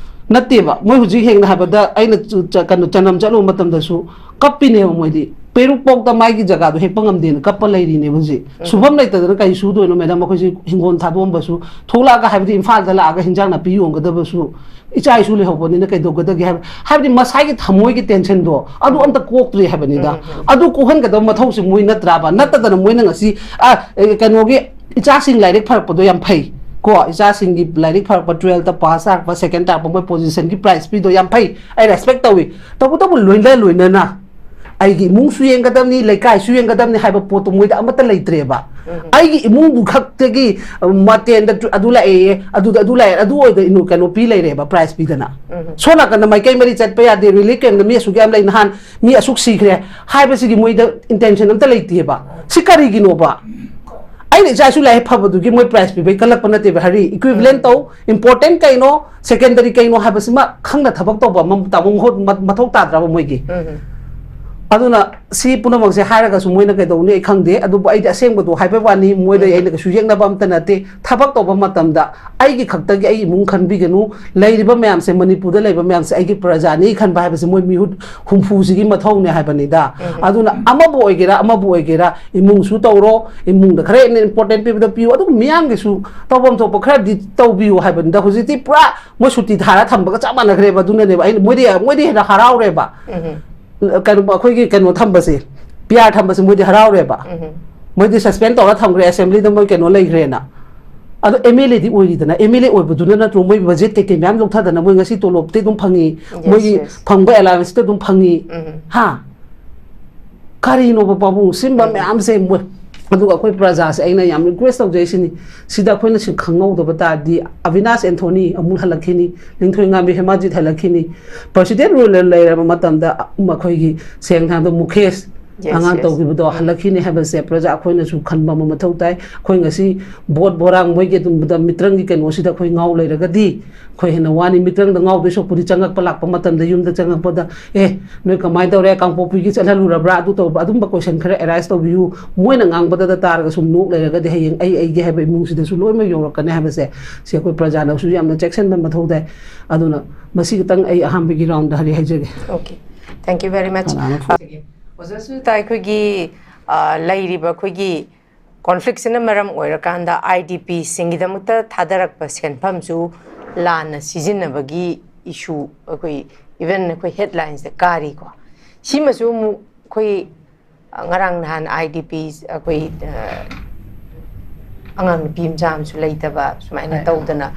ꯅꯠꯇꯦꯕ꯫ ꯃꯣꯏ ꯍꯧꯖꯤꯛ ꯁꯦꯡꯅ ꯍꯥꯏꯕꯗ ꯑꯩꯅ ꯆ-, ꯆ-, ꯀꯩꯅꯣ ꯆꯅꯝ ꯆꯠꯂꯨꯕ ꯃꯇꯝꯗꯁꯨ ꯀꯞꯄꯤꯅꯦꯕ ꯃꯣꯏꯗꯤ꯫ ꯄꯦꯔꯨꯛ ꯄꯣꯛꯇ ꯃꯥꯒꯤ ꯖꯒꯥꯗꯣ ꯍꯦꯛꯄ ꯉꯝꯗꯦꯅ ꯀꯞꯄ ꯂꯩꯔꯤꯅꯦꯕ ꯍꯧꯖꯤꯛ꯫ ꯎꯝ꯫ ꯁꯨꯐꯝ ꯂꯩꯇꯗꯅ ꯀꯔꯤ ꯁꯨꯗꯣꯏꯅꯣ ꯃꯦꯗꯥꯝ? ꯑꯩꯈꯣꯏꯁꯤ ꯍꯤꯡꯒꯣꯜ ꯊꯥꯗꯣꯛꯑꯝꯕꯁꯨ ꯊꯣꯛꯂꯛꯑꯒ, ꯍꯥꯏꯕꯗꯤ ꯏꯝꯐꯥꯜꯗ ꯂꯥꯛꯑꯒ ꯍꯤꯟꯖꯥꯡ ꯅꯥꯄꯤ ꯌꯣꯟꯒꯗꯕꯁꯨ ꯏꯆꯥ ꯏꯁꯨ ꯂꯩꯍꯧꯕꯅꯤꯅ ꯀꯩꯗꯧꯒꯗꯒꯦ ꯍꯥꯏꯕ, ꯍꯥꯏꯕꯗꯤ ꯃꯁꯥꯒꯤ ꯊꯃꯣꯏꯒꯤ ꯇꯦꯟꯁꯟꯗꯣ ꯑꯗꯨ ꯑꯝꯇ ꯀꯣꯛꯇ꯭ꯔꯤ ꯍꯥꯏꯕꯅꯤꯗ꯫ ꯎꯝ, ꯎꯝ꯫ ꯑꯗꯨ ꯀꯣꯛꯍꯟꯒꯗꯕ ꯃꯊꯧꯁꯦ ꯃꯣꯏ ꯅꯠꯇ꯭ꯔꯥꯕ? ꯅꯠꯇꯗꯅ ꯃꯣꯏꯅ ꯉꯁꯤ, ꯑ, ꯑꯦ, ꯀꯩꯅꯣꯒꯤ ꯏꯆꯥꯁꯤꯡ ꯂꯥꯏꯔꯤꯛ ꯐꯔꯛꯄꯗꯣ ꯌꯥꯝ ꯐꯩ ꯀꯣ, ꯏꯆꯥꯁꯤꯡꯒꯤ ꯂꯥꯏꯔꯤꯛ ꯐꯔꯛꯄ, ꯇꯨꯋꯦꯜꯐꯇ ꯄꯥꯁ ꯇꯥꯔꯛꯄ, ꯁꯦꯀꯦꯟ ꯇꯥꯔꯛꯄ, ꯃꯣꯏ ꯄꯣꯖꯤꯁꯟꯒꯤ ꯄ꯭ꯔꯥꯏꯖ ꯄꯤꯗꯣ ꯌꯥꯝ ꯐꯩ, ꯑꯩ ꯔꯦꯁꯄꯦꯛ ꯇꯧꯏ꯫ ꯇꯧꯕꯇꯕꯨ ꯂꯣꯏꯅ ꯂꯣꯏꯅꯅ ꯑꯩꯒꯤ ꯏꯃꯨꯡꯁꯨ ꯌꯦꯡꯒꯗꯕꯅꯤ, ꯂꯩꯀꯥꯏꯁꯨ ꯌꯦꯡꯒꯗꯕꯅꯤ ꯍꯥꯏꯕ ꯄꯣꯠꯇꯣ ꯃꯣꯏꯗ ꯑꯃꯠꯇ ꯂꯩꯇ꯭ꯔꯦꯕ꯫ ꯎꯝ꯫ ꯑꯩꯒꯤ ꯏꯃꯨꯡꯗꯨ ꯈꯛꯇꯒꯤ, ꯑ, ꯃꯇꯦꯟꯗ ꯇꯨ-, ꯑꯗꯨ ꯂꯥꯛꯑꯦ, ꯑꯗꯨꯗ ꯑꯗꯨ ꯂꯥꯛꯑꯦ, ꯑꯗꯨ ꯑꯣꯏꯗ ꯏꯅꯨ-, ꯀꯩꯅꯣ ꯄꯤ ꯂꯩꯔꯦꯕ, ꯄ꯭ꯔꯥꯏꯖ ꯄꯤꯗꯅ꯫ ꯎꯝ꯫ ꯁꯣꯝ ꯅꯥꯀꯟꯗ ꯃꯥꯏꯀꯩ ꯃꯔꯤ ꯆꯠꯄ ꯌꯥꯗꯦ, ꯔꯤꯂꯤꯐ ꯀꯦꯝꯞꯇ ꯃꯤ ꯑꯁꯨꯛ ꯌꯥꯝ ꯂꯩ, ꯅꯍꯥꯟ ꯃꯤ ꯑꯁꯨꯛ ꯁꯤꯈ꯭ꯔꯦ ꯍꯥꯏꯕꯁꯤꯒꯤ ꯃꯣꯏꯗ ꯏꯟꯇꯦꯟꯁꯟ ꯑꯝꯇ ꯂꯩꯇꯦꯕ꯫ ꯁꯤ ꯀꯔꯤꯒꯤꯅꯣꯕ? ꯑꯩꯅ ꯏꯆꯥ ꯏꯁꯨ ꯂꯥꯏꯔꯤꯛ ꯐꯕꯗꯨꯒꯤ ꯃꯣꯏ ꯄ꯭ꯔꯥꯏꯖ ꯄꯤꯕꯩ ꯀꯜꯂꯛꯄ ꯅꯠꯇꯦꯕ, ꯍꯔꯤ꯫ ꯏꯀ꯭ꯋꯤꯚꯂꯦꯟ ꯎꯝ꯫ ꯇꯧ, ꯏꯝꯄꯣꯔꯇꯦꯟ ꯀꯩꯅꯣ, ꯁꯦꯀꯦꯟꯗꯔꯤ ꯀꯩꯅꯣ ꯍꯥꯏꯕꯁꯤꯃ ꯈꯪꯅ ꯊꯕꯛ ꯇꯧꯕ ꯑꯃ ꯇꯥꯃꯣ ꯃꯍꯨꯠ-, ꯃ-, ꯃꯊꯧ ꯇꯥꯗ꯭ꯔꯕ ꯃꯣꯏꯒꯤ? ꯎꯝ꯫ ꯑꯗꯨꯅ ꯁꯤ ꯄꯨꯝꯅꯃꯛꯁꯦ ꯍꯥꯏꯔꯒꯁꯨ ꯃꯣꯏꯅ ꯀꯩꯗꯧꯅꯤ ꯑꯩ ꯈꯪꯗꯦ, ꯑꯗꯨꯕꯨ ꯑꯩꯗꯤ ꯑꯁꯦꯡꯕꯗꯣ ꯍꯥꯏꯕ ꯋꯥꯅꯤ, ꯃꯣꯏꯗ ꯑꯩꯅ ꯀꯩꯁꯨ ꯌꯦꯛꯅꯕ ꯑꯝꯇ ꯅꯠꯇꯦ꯫ ꯊꯕꯛ ꯇꯧꯕ ꯃꯇꯝꯗ ꯑꯩꯒꯤ ꯈꯛꯇꯒꯤ ꯑꯩ ꯏꯃꯨꯡ ꯈꯟꯕꯤꯒꯅꯨ, ꯂꯩꯔꯤꯕ ꯃꯌꯥꯝꯁꯦ, ꯃꯅꯤꯄꯨꯔꯗ ꯂꯩꯕ ꯃꯌꯥꯝꯁꯦ ꯑꯩꯒꯤ ꯄ꯭ꯔꯖꯥꯅꯤ ꯈꯟꯕ ꯍꯥꯏꯕꯁꯦ ꯃꯣꯏ ꯃꯤꯍꯨꯠ ꯍꯨꯝꯐꯨꯁꯤꯒꯤ ꯃꯊꯧꯅꯦ ꯍꯥꯏꯕꯅꯤꯗ꯫ ꯑꯗꯨꯅ ꯑꯃꯕꯨ ꯑꯣꯏꯒꯦꯔꯥ ꯑꯃꯕꯨ ꯑꯣꯏꯒꯦꯔꯥ ꯏꯃꯨꯡꯁꯨ ꯇꯧꯔꯣ, ꯏꯃꯨꯡꯗ ꯈꯔ ꯍꯦꯟꯅ ꯏꯝꯄꯣꯔꯇꯦꯟ ꯄꯤꯕꯗ ꯄꯤꯌꯨ, ꯑꯗꯨꯒ ꯃꯤꯌꯥꯝꯒꯤꯁꯨ ꯇꯧꯐꯝ ꯊꯣꯛꯄ ꯈꯔꯗꯤ ꯇꯧꯕꯤꯌꯨ ꯍꯥꯏꯕꯅꯤꯗ꯫ ꯍꯧꯖꯤꯛꯇꯤ ꯄꯨꯔꯥ ꯃꯣꯏ ꯁꯨꯇꯤ ꯊꯥꯔ ꯊꯝꯕꯒ ꯆꯞ ꯃꯥꯟꯅꯈ꯭ꯔꯦꯕ꯫ ꯑꯗꯨꯅꯅꯦꯕ ꯑꯩꯅ ꯃꯣꯏꯗꯤ, ꯃꯣꯏꯗꯤ ꯍꯦꯟꯅ ꯍꯔꯥꯎꯔꯦꯕ꯫ ꯎꯝ꯫ ꯀꯩꯅꯣ, ꯑꯩꯈꯣꯏꯒꯤ ꯀꯩꯅꯣ ꯊꯝꯕꯁꯦ, ꯄꯤ ꯑꯥꯔ ꯊꯝꯕꯁꯦ ꯃꯣꯏꯗꯤ ꯍꯔꯥꯎꯔꯦꯕ꯫ ꯎꯝ꯫ ꯃꯣꯏꯗꯤ ꯁꯁꯄꯦꯟ ꯇꯧꯔ ꯊꯝꯈ꯭ꯔꯦ, ꯑꯦꯁꯦꯝꯕ꯭ꯂꯤꯗ ꯃꯣꯏ ꯀꯩꯅꯣ ꯂꯩꯈ꯭ꯔꯦꯅ꯫ ꯑꯗꯣ ꯑꯦꯝ ꯑꯦꯜ ꯑꯦꯗꯤ ꯑꯣꯏꯔꯤꯗꯅ, ꯑꯦꯝ ꯑꯦꯜ ꯑꯦ ꯑꯣꯏꯕꯗꯨꯅ ꯅꯠꯇ꯭ꯔꯣ ꯃꯣꯏ ꯕꯖꯦꯠ ꯀꯩꯀꯩ ꯃꯌꯥꯝ ꯂꯧꯊꯗꯅ ꯃꯣꯏ ꯉꯁꯤ ꯇꯣꯂꯣꯞꯇꯤ ꯑꯗꯨꯝ ꯐꯪꯉꯤ, Yes, ꯃꯣꯏꯒꯤ yes. ꯐꯪꯕ ꯑꯦꯂꯥꯋꯦꯟꯁꯇ ꯑꯗꯨꯝ ꯐꯪꯉꯤ꯫ ꯎꯝ꯫ ꯍꯥ? ꯀꯔꯤꯅꯣꯕ ꯄꯥꯕꯨꯡ? ꯁꯤꯒꯨꯝꯕ ꯎꯝ꯫ ꯃꯌꯥꯝꯁꯦ ꯃꯣꯏ, ꯑꯗꯨꯒ ꯑꯩꯈꯣꯏ ꯄ꯭ꯔꯖꯥꯁꯦ ꯑꯩꯅ ꯌꯥꯝ ꯔꯤꯀ꯭ꯋꯦꯁ ꯇꯧꯖꯩꯁꯤꯅꯤ꯫ ꯁꯤꯗ ꯑꯩꯈꯣꯏꯅ ꯁꯤ ꯈꯪꯍꯧꯗꯕ ꯇꯥꯔꯗꯤ ꯑꯕꯤꯅꯥꯁ ꯑꯦꯟꯊꯣꯅꯤ ꯑꯃꯨꯛ ꯍꯜꯂꯛꯈꯤꯅꯤ, ꯂꯤꯡꯊꯣꯏꯉꯥꯝꯕꯤ ꯍꯦꯃꯥꯖꯤꯠ ꯍꯜꯂꯛꯈꯤꯅꯤ, ꯄ꯭ꯔꯁꯤꯗꯦꯟ ꯔꯨꯂꯔ ꯂꯩꯔꯕ ꯃꯇꯝꯗ ꯃꯈꯣꯏꯒꯤ ꯁꯦꯡꯅ ꯍꯥꯏꯔꯕꯗ ꯃꯨꯈꯦꯁ Yes, ꯑꯉꯥꯡ yes. ꯇꯧꯈꯤꯕꯗꯣ ꯎꯝ꯫ ꯍꯜꯂꯛꯈꯤꯅꯤ ꯍꯥꯏꯕꯁꯦ ꯄ꯭ꯔꯖꯥ ꯑꯩꯈꯣꯏꯅꯁꯨ ꯈꯟꯕ ꯑꯃ ꯃꯊꯧ ꯇꯥꯏ꯫ ꯑꯩꯈꯣꯏ ꯉꯁꯤ ꯚꯣꯠ ꯚꯣꯔꯥꯡ ꯃꯣꯏꯒꯤ ꯑꯗꯨꯝꯕꯗ ꯃꯤꯇ꯭ꯔꯪꯒꯤ ꯀꯩꯅꯣꯁꯤꯗ ꯑꯩꯈꯣꯏ ꯉꯥꯎ ꯂꯩꯔꯒꯗꯤ ꯑꯩꯈꯣꯏ ꯍꯦꯟꯅ ꯋꯥꯅꯤ꯫ ꯃꯤꯇ꯭ꯔꯪꯗ ꯉꯥꯎꯗꯣꯏ ꯁꯔꯨꯛꯄꯨꯗꯤ ꯆꯪꯉꯛꯄ ꯂꯥꯛꯄ ꯃꯇꯝꯗ ꯌꯨꯝꯗ ꯆꯪꯉꯛꯄꯗ, "ꯑꯦ, ꯅꯣꯏ ꯀꯃꯥꯏꯅ ꯇꯧꯔꯦ? ꯀꯥꯡꯄꯣꯛꯄꯤꯒꯤ ꯆꯠꯍꯜꯂꯨꯔꯕ꯭ꯔꯥ?" ꯑꯗꯨ ꯇꯧꯕ, ꯑꯗꯨꯝꯕ ꯀꯣꯏꯁꯟ ꯈꯔ ꯑꯦꯔꯥꯏꯁ ꯇꯧꯕꯤꯌꯨ꯫ ꯃꯣꯏꯅ ꯉꯥꯡꯕꯗꯗ ꯇꯥꯔꯒ ꯁꯨꯝ ꯅꯣꯛ ꯂꯩꯔꯒꯗꯤ ꯍꯌꯦꯡ ꯑꯩ ꯑꯩꯒꯤ ꯍꯥꯏꯕ ꯏꯃꯨꯡꯁꯤꯗꯁꯨ ꯂꯣꯏꯅꯃꯛ ꯌꯧꯔꯛꯀꯅꯤ ꯍꯥꯏꯕꯁꯦ ꯁꯤ ꯑꯩꯈꯣꯏ ꯄ꯭ꯔꯖꯥꯅꯁꯨ ꯌꯥꯝꯅ ꯆꯦꯛꯁꯤꯟꯕ ꯃꯊꯧ ꯇꯥꯏ꯫ ꯑꯗꯨꯅ ꯃꯁꯤ ꯈꯤꯇꯪ ꯑꯩ ꯑꯍꯥꯟꯕꯒꯤ ꯔꯥꯎꯟꯗ ꯍꯥꯏꯔꯤ ꯍꯥꯏꯖꯒꯦ꯫ Okay, thank you very much. ꯀꯅꯥꯅꯣ ꯐꯣꯟ? ꯑꯣꯖꯥ ꯁꯨꯖꯥꯇꯥ, ꯑꯩꯈꯣꯏꯒꯤ, ꯑ, ꯂꯩꯔꯤꯕ ꯑꯩꯈꯣꯏꯒꯤ ꯀꯣꯟꯐ꯭ꯂꯤꯛꯁꯤꯅ ꯃꯔꯝ ꯑꯣꯏꯔꯀꯥꯟꯗ ꯑꯥꯏ ꯗꯤ ꯄꯤꯁꯤꯡꯒꯤꯗꯃꯛꯇ ꯊꯥꯗꯔꯛꯄ ꯁꯦꯟꯐꯝꯁꯨ ꯂꯥꯟꯅ ꯁꯤꯖꯤꯟꯅꯕꯒꯤ ꯏꯁꯨ ꯑꯩꯈꯣꯏ, even ꯑꯩꯈꯣꯏ ꯍꯦꯗꯂꯥꯏꯟꯁꯇ ꯀꯥꯔꯤꯀꯣ꯫ ꯁꯤꯃꯁꯨ ꯑꯃꯨꯛ ꯑꯩꯈꯣꯏ, ꯑ, ꯉꯔꯥꯡ ꯅꯍꯥꯟ ꯑꯥꯏ ꯗꯤ ꯄꯤ ꯑꯩꯈꯣꯏ, ꯑ, ꯑꯉꯥꯡ ꯅꯨꯄꯤ ꯃꯆꯥ ꯑꯃꯁꯨ ꯂꯩꯇꯕ, ꯁꯨꯃꯥꯏꯅ ꯍꯣꯏ꯫ ꯇꯧꯗꯅ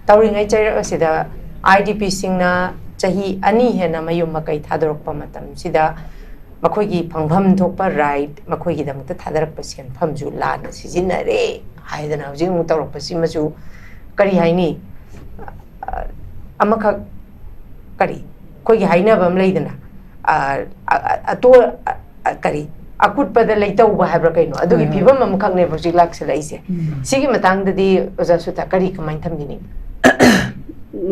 ꯇꯧꯔꯤꯉꯩ ꯆꯩꯔꯛ ꯑꯁꯤꯗ ꯑꯥꯏ ꯗꯤ ꯄꯤꯁꯤꯡꯅ ꯆꯍꯤ ꯑꯅꯤ ꯍꯦꯟꯅ ꯃꯌꯨꯝ ꯃꯀꯩ ꯊꯥꯗꯣꯔꯛꯄ ꯃꯇꯝꯁꯤꯗ ꯃꯈꯣꯏꯒꯤ ꯐꯪꯐꯝ ꯊꯣꯛꯄ ꯔꯥꯏꯠ, ꯃꯈꯣꯏꯒꯤꯗꯃꯛꯇ ꯊꯥꯗꯔꯛꯄ ꯁꯦꯟꯐꯝꯁꯨ ꯂꯥꯟꯅ ꯁꯤꯖꯤꯟꯅꯔꯦ ꯍꯥꯏꯗꯅ ꯍꯧꯖꯤꯛ ꯑꯃꯨꯛ ꯇꯧꯔꯛꯄꯁꯤꯃꯁꯨ ꯀꯔꯤ ꯍꯥꯏꯅꯤ? ꯑ, ꯑꯃꯈꯛ ꯀꯔꯤ ꯑꯩꯈꯣꯏꯒꯤ ꯍꯥꯏꯅꯕ ꯑꯃ ꯂꯩꯗꯅ, ꯑ, ꯑ, ꯑ, ꯑꯇꯣ-, ꯑ, ꯑ, ꯀꯔꯤ ꯑꯀꯨꯠꯄꯗ ꯂꯩꯇꯧꯕ ꯍꯥꯏꯕ꯭ꯔꯥ ꯀꯩꯅꯣ, ꯑꯗꯨꯒꯤ ꯍꯣꯏ, ꯍꯣꯏ꯫ ꯐꯤꯕꯝ ꯑꯃꯈꯛꯅꯦꯕ ꯍꯧꯖꯤꯛ ꯂꯥꯛꯁꯤꯜꯂꯛꯏꯁꯦ꯫ ꯎꯝ꯫ ꯁꯤꯒꯤ ꯃꯇꯥꯡꯗꯗꯤ ꯑꯣꯖꯥ ꯁꯨꯖꯥꯇꯥ ꯀꯔꯤ ꯀꯃꯥꯏꯅ ꯊꯝꯕꯤꯅꯤꯡꯉꯤ?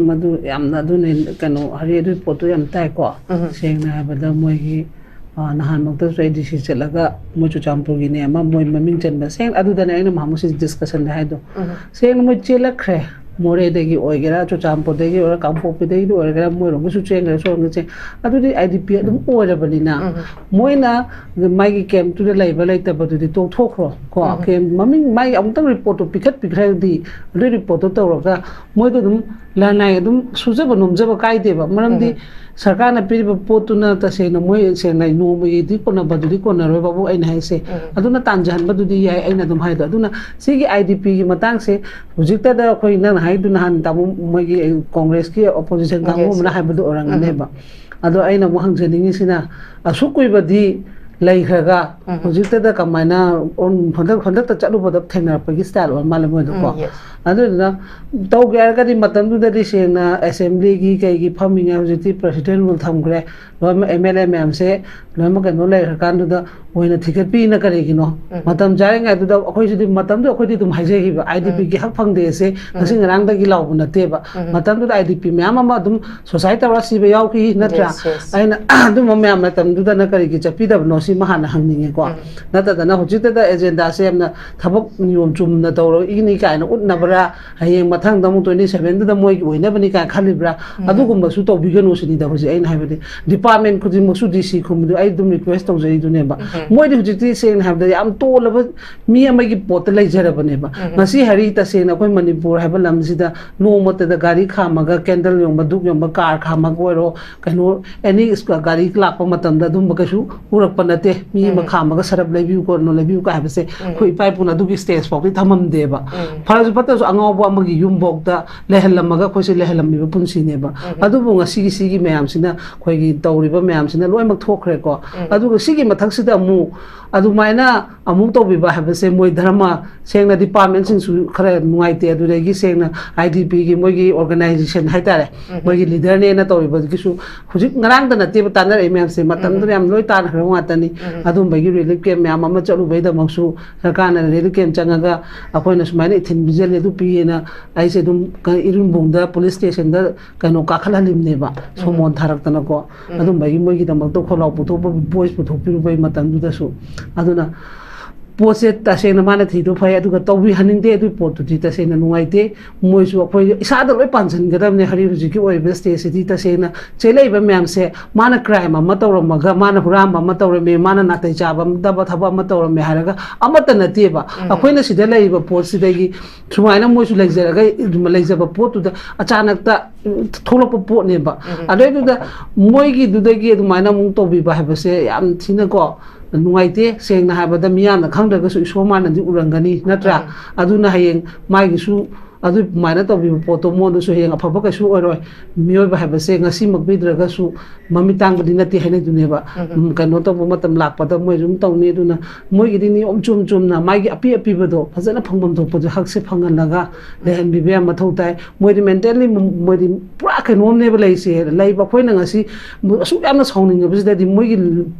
ꯃꯗꯨ ꯌꯥꯝꯅ, ꯑꯗꯨꯅꯦ, ꯀꯩꯅꯣ, ꯍꯥꯏꯗꯤ ꯑꯗꯨꯒꯤ ꯄꯣꯠꯇꯣ ꯌꯥꯝ ꯇꯥꯏꯀꯣ꯫ ꯎꯝ꯫ ꯁꯦꯡꯅ ꯍꯥꯏꯕꯗ ꯃꯣꯏꯒꯤ ꯑ, ꯅꯍꯥꯟꯃꯛꯇꯁꯨ ꯑꯩ ꯗꯤ ꯁꯤ ꯆꯠꯂꯒ ꯃꯣꯏ ꯆꯨꯔꯆꯥꯟꯄꯨꯔꯒꯤꯅꯦ ꯑꯃ ꯃꯣꯏ ꯃꯃꯤꯡ ꯆꯟꯕ ꯁꯦꯡꯅ ꯑꯗꯨꯗꯅꯦ ꯑꯩꯅ ꯃꯍꯥꯛꯃꯨꯛꯁꯤ ꯗꯤꯁꯀꯁꯟꯗ ꯍꯥꯏꯗꯣ꯫ ꯁꯦꯡꯅ ꯃꯣꯏ ꯆꯦꯜꯂꯛꯈ꯭ꯔꯦ꯫ ꯃꯣꯔꯦꯗꯒꯤ ꯑꯣꯏꯒꯦꯔꯥ, ꯆꯨꯔꯆꯥꯟꯄꯨꯔꯗꯒꯤ ꯑꯣꯏꯔꯣ, ꯀꯥꯡꯄꯣꯛꯄꯤꯗꯒꯤ ꯑꯣꯏꯒꯦꯔꯥ, ꯃꯣꯏꯔꯣꯝꯒꯤꯁꯨ ꯆꯦꯟꯈ꯭ꯔꯦ, ꯁꯣꯝꯒꯤ ꯆꯦꯟ-, ꯑꯗꯨꯗꯤ ꯑꯥꯏ ꯗꯤ ꯄꯤ ꯑꯗꯨꯝ ꯑꯣꯏꯔꯕꯅꯤꯅ, ꯃꯣꯏꯅ ꯃꯥꯒꯤ ꯀꯦꯝꯞꯇꯨꯗ ꯂꯩꯕ ꯂꯩꯇꯕꯗꯨꯗꯤ ꯇꯣꯛꯊꯣꯛꯈ꯭ꯔꯣ ꯀꯣ꯫ ꯀꯦꯝꯞ ꯃꯃꯤꯡ ꯃꯥꯒꯤ ꯑꯃꯨꯛꯇꯪ ꯔꯤꯄꯣꯔꯠꯇꯨ ꯄꯤꯈꯠꯄꯤꯈ꯭ꯔꯗꯤ, ꯑꯗꯨꯒꯤ ꯔꯤꯄꯣꯔꯠꯇꯨ ꯇꯧꯔꯒ ꯃꯣꯏꯗꯣ ꯑꯗꯨꯝ ꯂꯅꯥꯏ ꯑꯗꯨꯝ ꯁꯨꯖꯕ ꯅꯣꯝꯖꯕ ꯀꯥꯏꯗꯦꯕ꯫ ꯃꯔꯝꯗꯤ ꯁꯔꯀꯥꯔꯅ ꯄꯤꯔꯤꯕ ꯄꯣꯠꯇꯨꯅ ꯇꯁꯦꯡꯅ ꯃꯣꯏ ꯁꯦꯡꯅ ꯅꯣꯡꯃꯒꯤꯗꯤ ꯀꯣꯟꯅꯕꯗꯨꯗꯤ ꯀꯣꯟꯅꯔꯣꯏ ꯕꯥꯕꯨ, ꯑꯩꯅ ꯍꯥꯏꯁꯦ꯫ ꯑꯗꯨꯅ ꯇꯥꯟꯖꯍꯟꯕꯗꯨꯗꯤ ꯌꯥꯏ, ꯑꯩꯅ ꯑꯗꯨꯝ ꯍꯥꯏꯗꯣ꯫ ꯑꯗꯨꯅ ꯁꯤꯒꯤ ꯑꯥꯏ ꯗꯤ ꯄꯤꯒꯤ ꯃꯇꯥꯡꯁꯦ ꯍꯧꯖꯤꯛꯇꯗ ꯑꯩꯈꯣꯏ ꯅꯪꯅ ꯍꯥꯏꯗꯨ ꯅꯍꯥꯟ ꯇꯥꯃꯣ ꯃꯣꯏꯒꯤ ꯀꯣꯡꯒ꯭ꯔꯦꯁꯀꯤ ꯑꯣꯄꯣꯖꯤꯁꯟ ꯀꯥꯡꯕꯨ Yes, ꯑꯃꯅ yes. ꯍꯥꯏꯕꯗꯨ ꯑꯣꯏꯔꯝꯒꯅꯦꯕ꯫ ꯑꯗꯣ ꯑꯩꯅ ꯑꯃꯨꯛ ꯍꯪꯖꯅꯤꯡꯉꯤꯁꯤꯅ, ꯑꯁꯨꯛ ꯀꯨꯏꯕꯗꯤ ꯂꯩꯈ꯭ꯔꯒ ꯍꯧꯖꯤꯛꯇꯗ ꯀꯃꯥꯏꯅ ꯑꯣꯟ-, ꯍꯟꯗꯛ, ꯍꯟꯗꯛꯇ ꯆꯠꯂꯨꯕꯗ ꯊꯦꯡꯅꯔꯛꯄꯒꯤ ꯁ꯭ꯇꯥꯏꯜ ꯑꯣꯏꯔ ꯃꯥꯜꯂꯦ ꯃꯣꯏꯗꯣꯀꯣ꯫ ꯎꯝ, yes. ꯑꯗꯨꯗꯨꯅ ꯇꯧꯒꯦ ꯍꯥꯏꯔꯒꯗꯤ ꯃꯇꯝꯗꯨꯗꯗꯤ ꯁꯦꯡꯅ ꯑꯦꯁꯦꯝꯕ꯭ꯂꯤꯒꯤ ꯀꯩꯒꯤ ꯐꯝꯃꯤꯉꯩ ꯍꯧꯖꯤꯛꯇꯤ ꯄ꯭ꯔꯁꯤꯗꯦꯟ ꯔꯨꯜ ꯊꯝꯈ꯭ꯔꯦ꯫ ꯂꯣꯏꯅꯃꯛ ꯑꯦꯝ ꯑꯦꯜ ꯑꯦ ꯃꯌꯥꯝꯁꯦ ꯂꯣꯏꯅꯃꯛ ꯀꯩꯅꯣ ꯂꯩꯈ꯭ꯔꯀꯥꯟꯗꯨꯗ ꯑꯣꯏꯅ ꯊꯤꯒꯠꯄꯤꯅ ꯀꯔꯤꯒꯤꯅꯣ? ꯎꯝ. ꯃꯇꯝ ꯆꯥꯔꯤꯉꯩꯗꯨꯗ ꯑꯩꯈꯣꯏꯁꯤꯗꯤ ꯃꯇꯝꯗꯨ ꯑꯩꯈꯣꯏꯗꯤ ꯑꯗꯨꯝ ꯍꯥꯏꯖꯈꯤꯕ, ꯑꯥꯏ ꯗꯤ ꯄꯤꯒꯤ ꯎꯝ. ꯍꯛ ꯐꯪꯗꯦ ꯑꯁꯦ ꯉꯁꯤ ꯎꯝ. ꯉꯔꯥꯡꯗꯒꯤ ꯂꯥꯎꯕ ꯅꯠꯇꯦꯕ꯫ ꯎꯝ. ꯃꯇꯝꯗꯨꯗ ꯑꯥꯏ ꯗꯤ ꯄꯤ ꯃꯌꯥꯝ ꯑꯃ ꯑꯗꯨꯝ ꯁꯨꯁꯥꯏꯠ ꯇꯧꯔ ꯁꯤꯕ ꯌꯥꯎꯈꯤ, ꯅꯠꯇ꯭ꯔꯥ? Yes, yes. ꯑꯩꯅ ꯑꯗꯨꯝꯕ ꯃꯌꯥꯝ ꯃꯇꯝꯗꯨꯗꯅ ꯀꯔꯤꯒꯤ ꯆꯠꯄꯤꯗꯕꯅꯣ ꯁꯤꯃ ꯍꯥꯟꯅ ꯍꯪꯅꯤꯡꯉꯦꯀꯣ꯫ ꯎꯝ. ꯅꯠꯇꯗꯅ ꯍꯧꯖꯤꯛꯇꯗ ꯑꯦꯖꯦꯟꯗꯥꯁꯦ ꯌꯥꯝꯅ ꯊꯕꯛ ꯅꯤꯌꯣꯝ ꯆꯨꯝꯅ ꯇꯧꯔꯛꯏꯅꯤ ꯀꯥꯏꯅ ꯎꯠꯅꯕ꯭ꯔꯥ? ꯍꯌꯦꯡ ꯃꯊꯪꯗ ꯑꯃꯨꯛ twenty sevenꯗꯨꯗ ꯃꯣꯏꯒꯤ ꯑꯣꯏꯅꯕꯅꯤ ꯀꯥꯏꯅ ꯈꯜꯂꯤꯕ꯭ꯔꯥ? ꯎꯝ. ꯑꯗꯨꯒꯨꯝꯕꯁꯨ ꯇꯧꯕꯤꯒꯅꯨ ꯁꯤꯅꯤꯗ ꯍꯧꯖꯤꯛ ꯑꯩꯅ ꯍꯥꯏꯕꯗꯤ꯫ ꯗꯤꯄꯥꯔꯠꯃꯦꯟ ꯈꯨꯗꯤꯡꯃꯛꯁꯨ ꯗꯤ ꯁꯤ ꯈꯨꯝꯕꯗꯨ ꯑꯩ ꯑꯗꯨꯝ ꯔꯤꯀ꯭ꯋꯦꯁ ꯇꯧꯖꯔꯤꯗꯨꯅꯦꯕ꯫ ꯎꯝ. ꯃꯣꯏꯗꯤ ꯍꯧꯖꯤꯛꯇꯤ ꯁꯦꯡꯅ ꯍꯥꯏꯕꯗ ꯌꯥꯝ ꯇꯣꯜꯂꯕ ꯃꯤ ꯑꯃꯒꯤ ꯄꯣꯠꯇ ꯂꯩꯖꯔꯕꯅꯦꯕ꯫ ꯎꯝ. ꯉꯁꯤ ꯍꯥꯏꯔꯤ ꯇꯁꯦꯡꯅ ꯑꯩꯈꯣꯏ ꯃꯅꯤꯄꯨꯔ ꯍꯥꯏꯕ ꯂꯝꯁꯤꯗ ꯅꯣꯡꯃꯇꯗ ꯒꯥꯔꯤ ꯈꯥꯝꯃꯒ, ꯀꯦꯟꯗꯜ ꯌꯣꯟꯕ, ꯙꯨꯞ ꯌꯣꯟꯕ, ꯀꯥꯔ ꯈꯥꯝꯃꯒ ꯑꯣꯏꯔꯣ, ꯀꯩꯅꯣ, ꯑꯦꯅꯤ ꯒꯥꯔꯤ ꯂꯥꯛꯄ ꯃꯇꯝꯗ ꯑꯗꯨꯝꯕ ꯀꯩꯁꯨ ꯎꯔꯛꯄ ꯅꯠꯇꯦ꯫ ꯃꯤ ꯑꯃ ꯎꯝ. ꯈꯥꯝꯃꯒ ꯁꯔꯞ ꯂꯩꯕꯤꯌꯨ, ꯀꯣꯔꯅꯣ ꯂꯩꯕꯤꯌꯨ ꯀꯥꯏ ꯍꯥꯏꯕꯁꯦ ꯎꯝ. ꯑꯩꯈꯣꯏ ꯏꯄꯥ ꯏꯄꯨꯅ ꯑꯗꯨꯒꯤ ꯁ꯭ꯇꯦꯖ ꯐꯥꯎꯗꯤ ꯊꯝꯃꯝꯗꯦꯕ꯫ ꯎꯝ. ꯐꯔꯁꯨ ꯐꯠꯇ꯭ꯔꯁꯨ ꯑꯉꯥꯎꯕ ꯑꯃꯒꯤ ꯌꯨꯝꯐꯥꯎꯗ ꯂꯩꯍꯜꯂꯝꯃꯒ ꯑꯩꯈꯣꯏꯁꯦ ꯂꯩꯍꯜꯂꯝꯃꯤꯕ ꯄꯨꯟꯁꯤꯅꯦꯕ꯫ ꯎꯝ. ꯑꯗꯨꯕꯨ ꯉꯁꯤꯒꯤ ꯁꯤꯒꯤ ꯃꯌꯥꯝꯁꯤꯅ, ꯑꯩꯈꯣꯏꯒꯤ ꯇꯧꯔꯤꯕ ꯃꯌꯥꯝꯁꯤꯅ ꯂꯣꯏꯅꯃꯛ ꯊꯣꯛꯈ꯭ꯔꯦꯀꯣ꯫ ꯎꯝ. ꯑꯗꯨꯒ ꯁꯤꯒꯤ ꯃꯊꯛꯁꯤꯗ ꯑꯃꯨꯛ ꯑꯗꯨꯃꯥꯏꯅ ꯑꯃꯨꯛ ꯇꯧꯕꯤꯕ ꯍꯥꯏꯕꯁꯦ ꯃꯣꯏ ꯙꯔꯃ ꯁꯦꯡꯅ ꯗꯤꯄꯥꯔꯠꯃꯦꯟꯁꯤꯡꯁꯨ ꯈꯔ ꯅꯨꯡꯉꯥꯏꯇꯦ꯫ ꯑꯗꯨꯗꯒꯤ ꯁꯦꯡꯅ ꯑꯥꯏ ꯗꯤ ꯄꯤꯒꯤ ꯃꯣꯏꯒꯤ ꯑꯣꯔꯒꯅꯥꯏꯖꯦꯁꯟ ꯍꯥꯏꯇꯥꯔꯦ, ꯎꯝ. ꯃꯣꯏꯒꯤ ꯂꯤꯗꯔꯅꯦꯅ ꯇꯧꯔꯤꯕꯗꯨꯒꯤꯁꯨ ꯍꯧꯖꯤꯛ ꯉꯔꯥꯡꯗ ꯅꯠꯇꯦꯕ ꯇꯥꯟꯅꯔꯛꯏ ꯃꯌꯥꯝꯁꯦ, ꯃꯇꯝꯗꯨꯗ ꯎꯝ. ꯌꯥꯝ ꯂꯣꯏ ꯇꯥꯟꯅꯈ꯭ꯔꯕ ꯉꯥꯛꯇꯅꯤ꯫ ꯑꯗꯨꯝꯕꯒꯤ ꯔꯤꯂꯤꯐ ꯀꯦꯝ ꯃꯌꯥꯝ ꯑꯃ ꯆꯠꯂꯨꯕꯩꯗꯃꯛꯁꯨ ꯁꯔꯀꯥꯔꯅ ꯔꯤꯂꯤꯐ ꯀꯦꯝ ꯆꯪꯉꯒ ꯑꯩꯈꯣꯏꯅ ꯁꯨꯃꯥꯏꯅ ꯏꯊꯤꯟ ꯄꯤꯖꯜꯂꯦ, ꯑꯗꯨ ꯄꯤꯌꯦꯅ ꯑꯩꯁꯦ ꯑꯗꯨꯝ ꯀ-, ꯏꯔꯤꯜꯕꯨꯡꯗ ꯄꯨꯂꯤꯁ ꯁ꯭ꯇꯦꯁꯟꯗ ꯀꯩꯅꯣ ꯀꯥꯈꯠꯍꯜꯂꯤꯕꯅꯦꯕ, ꯁꯣꯃꯣꯟ ꯊꯥꯔꯛꯇꯅꯀꯣ꯫ ꯑꯗꯨꯝꯕꯒꯤ ꯃꯣꯏꯒꯤꯗꯃꯛꯇ ꯈꯣꯜꯂꯥꯎ ꯄꯨꯊꯣꯛꯄ, ꯚꯣꯏꯁ ꯄꯨꯊꯣꯛꯄꯤꯔꯨꯕꯩ ꯃꯇꯝꯗꯨꯗꯁꯨ꯫ ꯑꯗꯨꯅ ꯄꯣꯠꯁꯦ ꯇꯁꯦꯡꯅ ꯃꯥꯅ ꯊꯤꯗꯣ ꯐꯩ, ꯑꯗꯨꯒ ꯇꯧꯕꯤꯍꯟꯅꯤꯡꯗꯦ ꯑꯗꯨꯒꯤ ꯄꯣꯠꯇꯨꯗꯤ꯫ ꯇꯁꯦꯡꯅ ꯅꯨꯡꯉꯥꯏꯇꯦ꯫ ꯃꯣꯏꯁꯨ ꯑꯩꯈꯣꯏ ꯏꯁꯥꯗ ꯂꯣꯏ ꯄꯥꯟꯁꯤꯟꯒꯗꯕꯅꯦ ꯍꯧꯖꯤꯛ ꯍꯧꯖꯤꯛꯀꯤ ꯑꯣꯏꯕ ꯁ꯭ꯇꯦꯖꯁꯤꯗꯤ꯫ ꯇꯁꯦꯡꯅ ꯆꯦꯜꯂꯛꯏꯕ ꯃꯌꯥꯝꯁꯦ, ꯃꯥꯅ ꯀ꯭ꯔꯥꯏꯝ ꯑꯃ ꯇꯧꯔꯝꯃꯒ, ꯃꯥꯅ ꯍꯨꯔꯥꯟꯕ ꯑꯃ ꯇꯧꯔꯝꯃꯦ, ꯃꯥꯅ ꯅꯥꯇꯩ ꯆꯥꯕꯗꯕ ꯊꯕꯛ ꯑꯃ ꯇꯧꯔꯝꯃꯦ ꯍꯥꯏꯔꯒ ꯑꯃꯠꯇ ꯅꯠꯇꯦꯕ꯫ ꯑꯩꯈꯣꯏꯅ ꯁꯤꯗ ꯂꯩꯔꯤꯕ ꯄꯣꯠꯁꯤꯗꯒꯤ ꯁꯨꯃꯥꯏꯅ ꯃꯣꯏꯁꯨ ꯂꯩꯖꯔꯒ, ꯂꯩꯖꯕ ꯄꯣꯠꯇꯨꯗ ꯑꯆꯥꯅꯛꯇ ꯊꯣꯛꯂꯛꯄ ꯄꯣꯠꯅꯦꯕ꯫ ꯑꯗꯨꯗꯩꯗꯨꯗ ꯃꯣꯏꯒꯤꯗꯨꯗꯒꯤ ꯑꯗꯨꯃꯥꯏꯅ ꯑꯃꯨꯛ ꯇꯧꯕꯤꯕ ꯍꯥꯏꯕꯁꯦ ꯌꯥꯝ ꯊꯤꯅꯀꯣ ꯅꯨꯡꯉꯥꯏꯇꯦ꯫ ꯁꯦꯡꯅ ꯍꯥꯏꯕꯗ, ꯃꯤꯌꯥꯝꯅ ꯈꯪꯗ꯭ꯔꯒꯁꯨ ꯏꯁꯣꯔ ꯃꯥꯅꯗꯤ ꯎꯔꯝꯒꯅꯤ, ꯅꯠꯇ꯭ꯔꯥ? ꯑꯗꯨꯅ ꯍꯌꯦꯡ ꯃꯥꯒꯤꯁꯨ ꯑꯗꯨꯃꯥꯏꯅ ꯇꯧꯕꯤꯕ ꯄꯣꯠꯇꯣ ꯃꯉꯣꯟꯗꯁꯨ ꯍꯌꯦꯡ ꯑꯐꯕ ꯀꯩꯁꯨ ꯑꯣꯏꯔꯣꯏ꯫ ꯃꯤꯑꯣꯏꯕ ꯍꯥꯏꯕꯁꯦ ꯉꯁꯤꯃꯛ ꯄꯤꯗ꯭ꯔꯒꯁꯨ ꯃꯃꯤꯠ ꯇꯥꯡꯕꯗꯤ ꯅꯠꯇꯦ ꯍꯥꯏꯅꯗꯨꯅꯦꯕ꯫ ꯎꯝ, ꯀꯩꯅꯣ ꯇꯧꯕ ꯃꯇꯝ ꯂꯥꯛꯄꯗ ꯃꯣꯏ ꯑꯗꯨꯝ ꯇꯧꯅꯤ꯫ ꯑꯗꯨꯅ ꯃꯣꯏꯒꯤꯗꯤ ꯅꯤꯌꯣꯝ ꯆꯨꯝ ꯆꯨꯝꯅ ꯃꯥꯒꯤ ꯑꯄꯤ ꯑꯄꯤꯕꯗꯣ ꯐꯖꯅ ꯐꯪꯐꯝ ꯊꯣꯛꯄꯗꯣ ꯍꯛꯁꯦ ꯐꯪꯍꯜꯂꯒ ꯂꯩꯍꯟꯕꯤꯕ ꯌꯥꯝ ꯃꯊꯧ ꯇꯥꯏ꯫ ꯃꯣꯏꯗꯤ ꯃꯦꯟꯇꯦꯜꯂꯤ ꯃꯣꯏꯗꯤ ꯄꯨꯔꯥ ꯀꯩꯅꯣꯝꯅꯦꯕ ꯂꯩꯔꯤꯁꯦ꯫ ꯂꯩꯕ ꯑꯩꯈꯣꯏꯅ ꯉꯁꯤ ꯑꯁꯨꯛ ꯌꯥꯝꯅ ꯁꯥꯎꯅꯤꯡꯉꯕꯁꯤꯗꯗꯤ ꯃꯣꯏꯒꯤ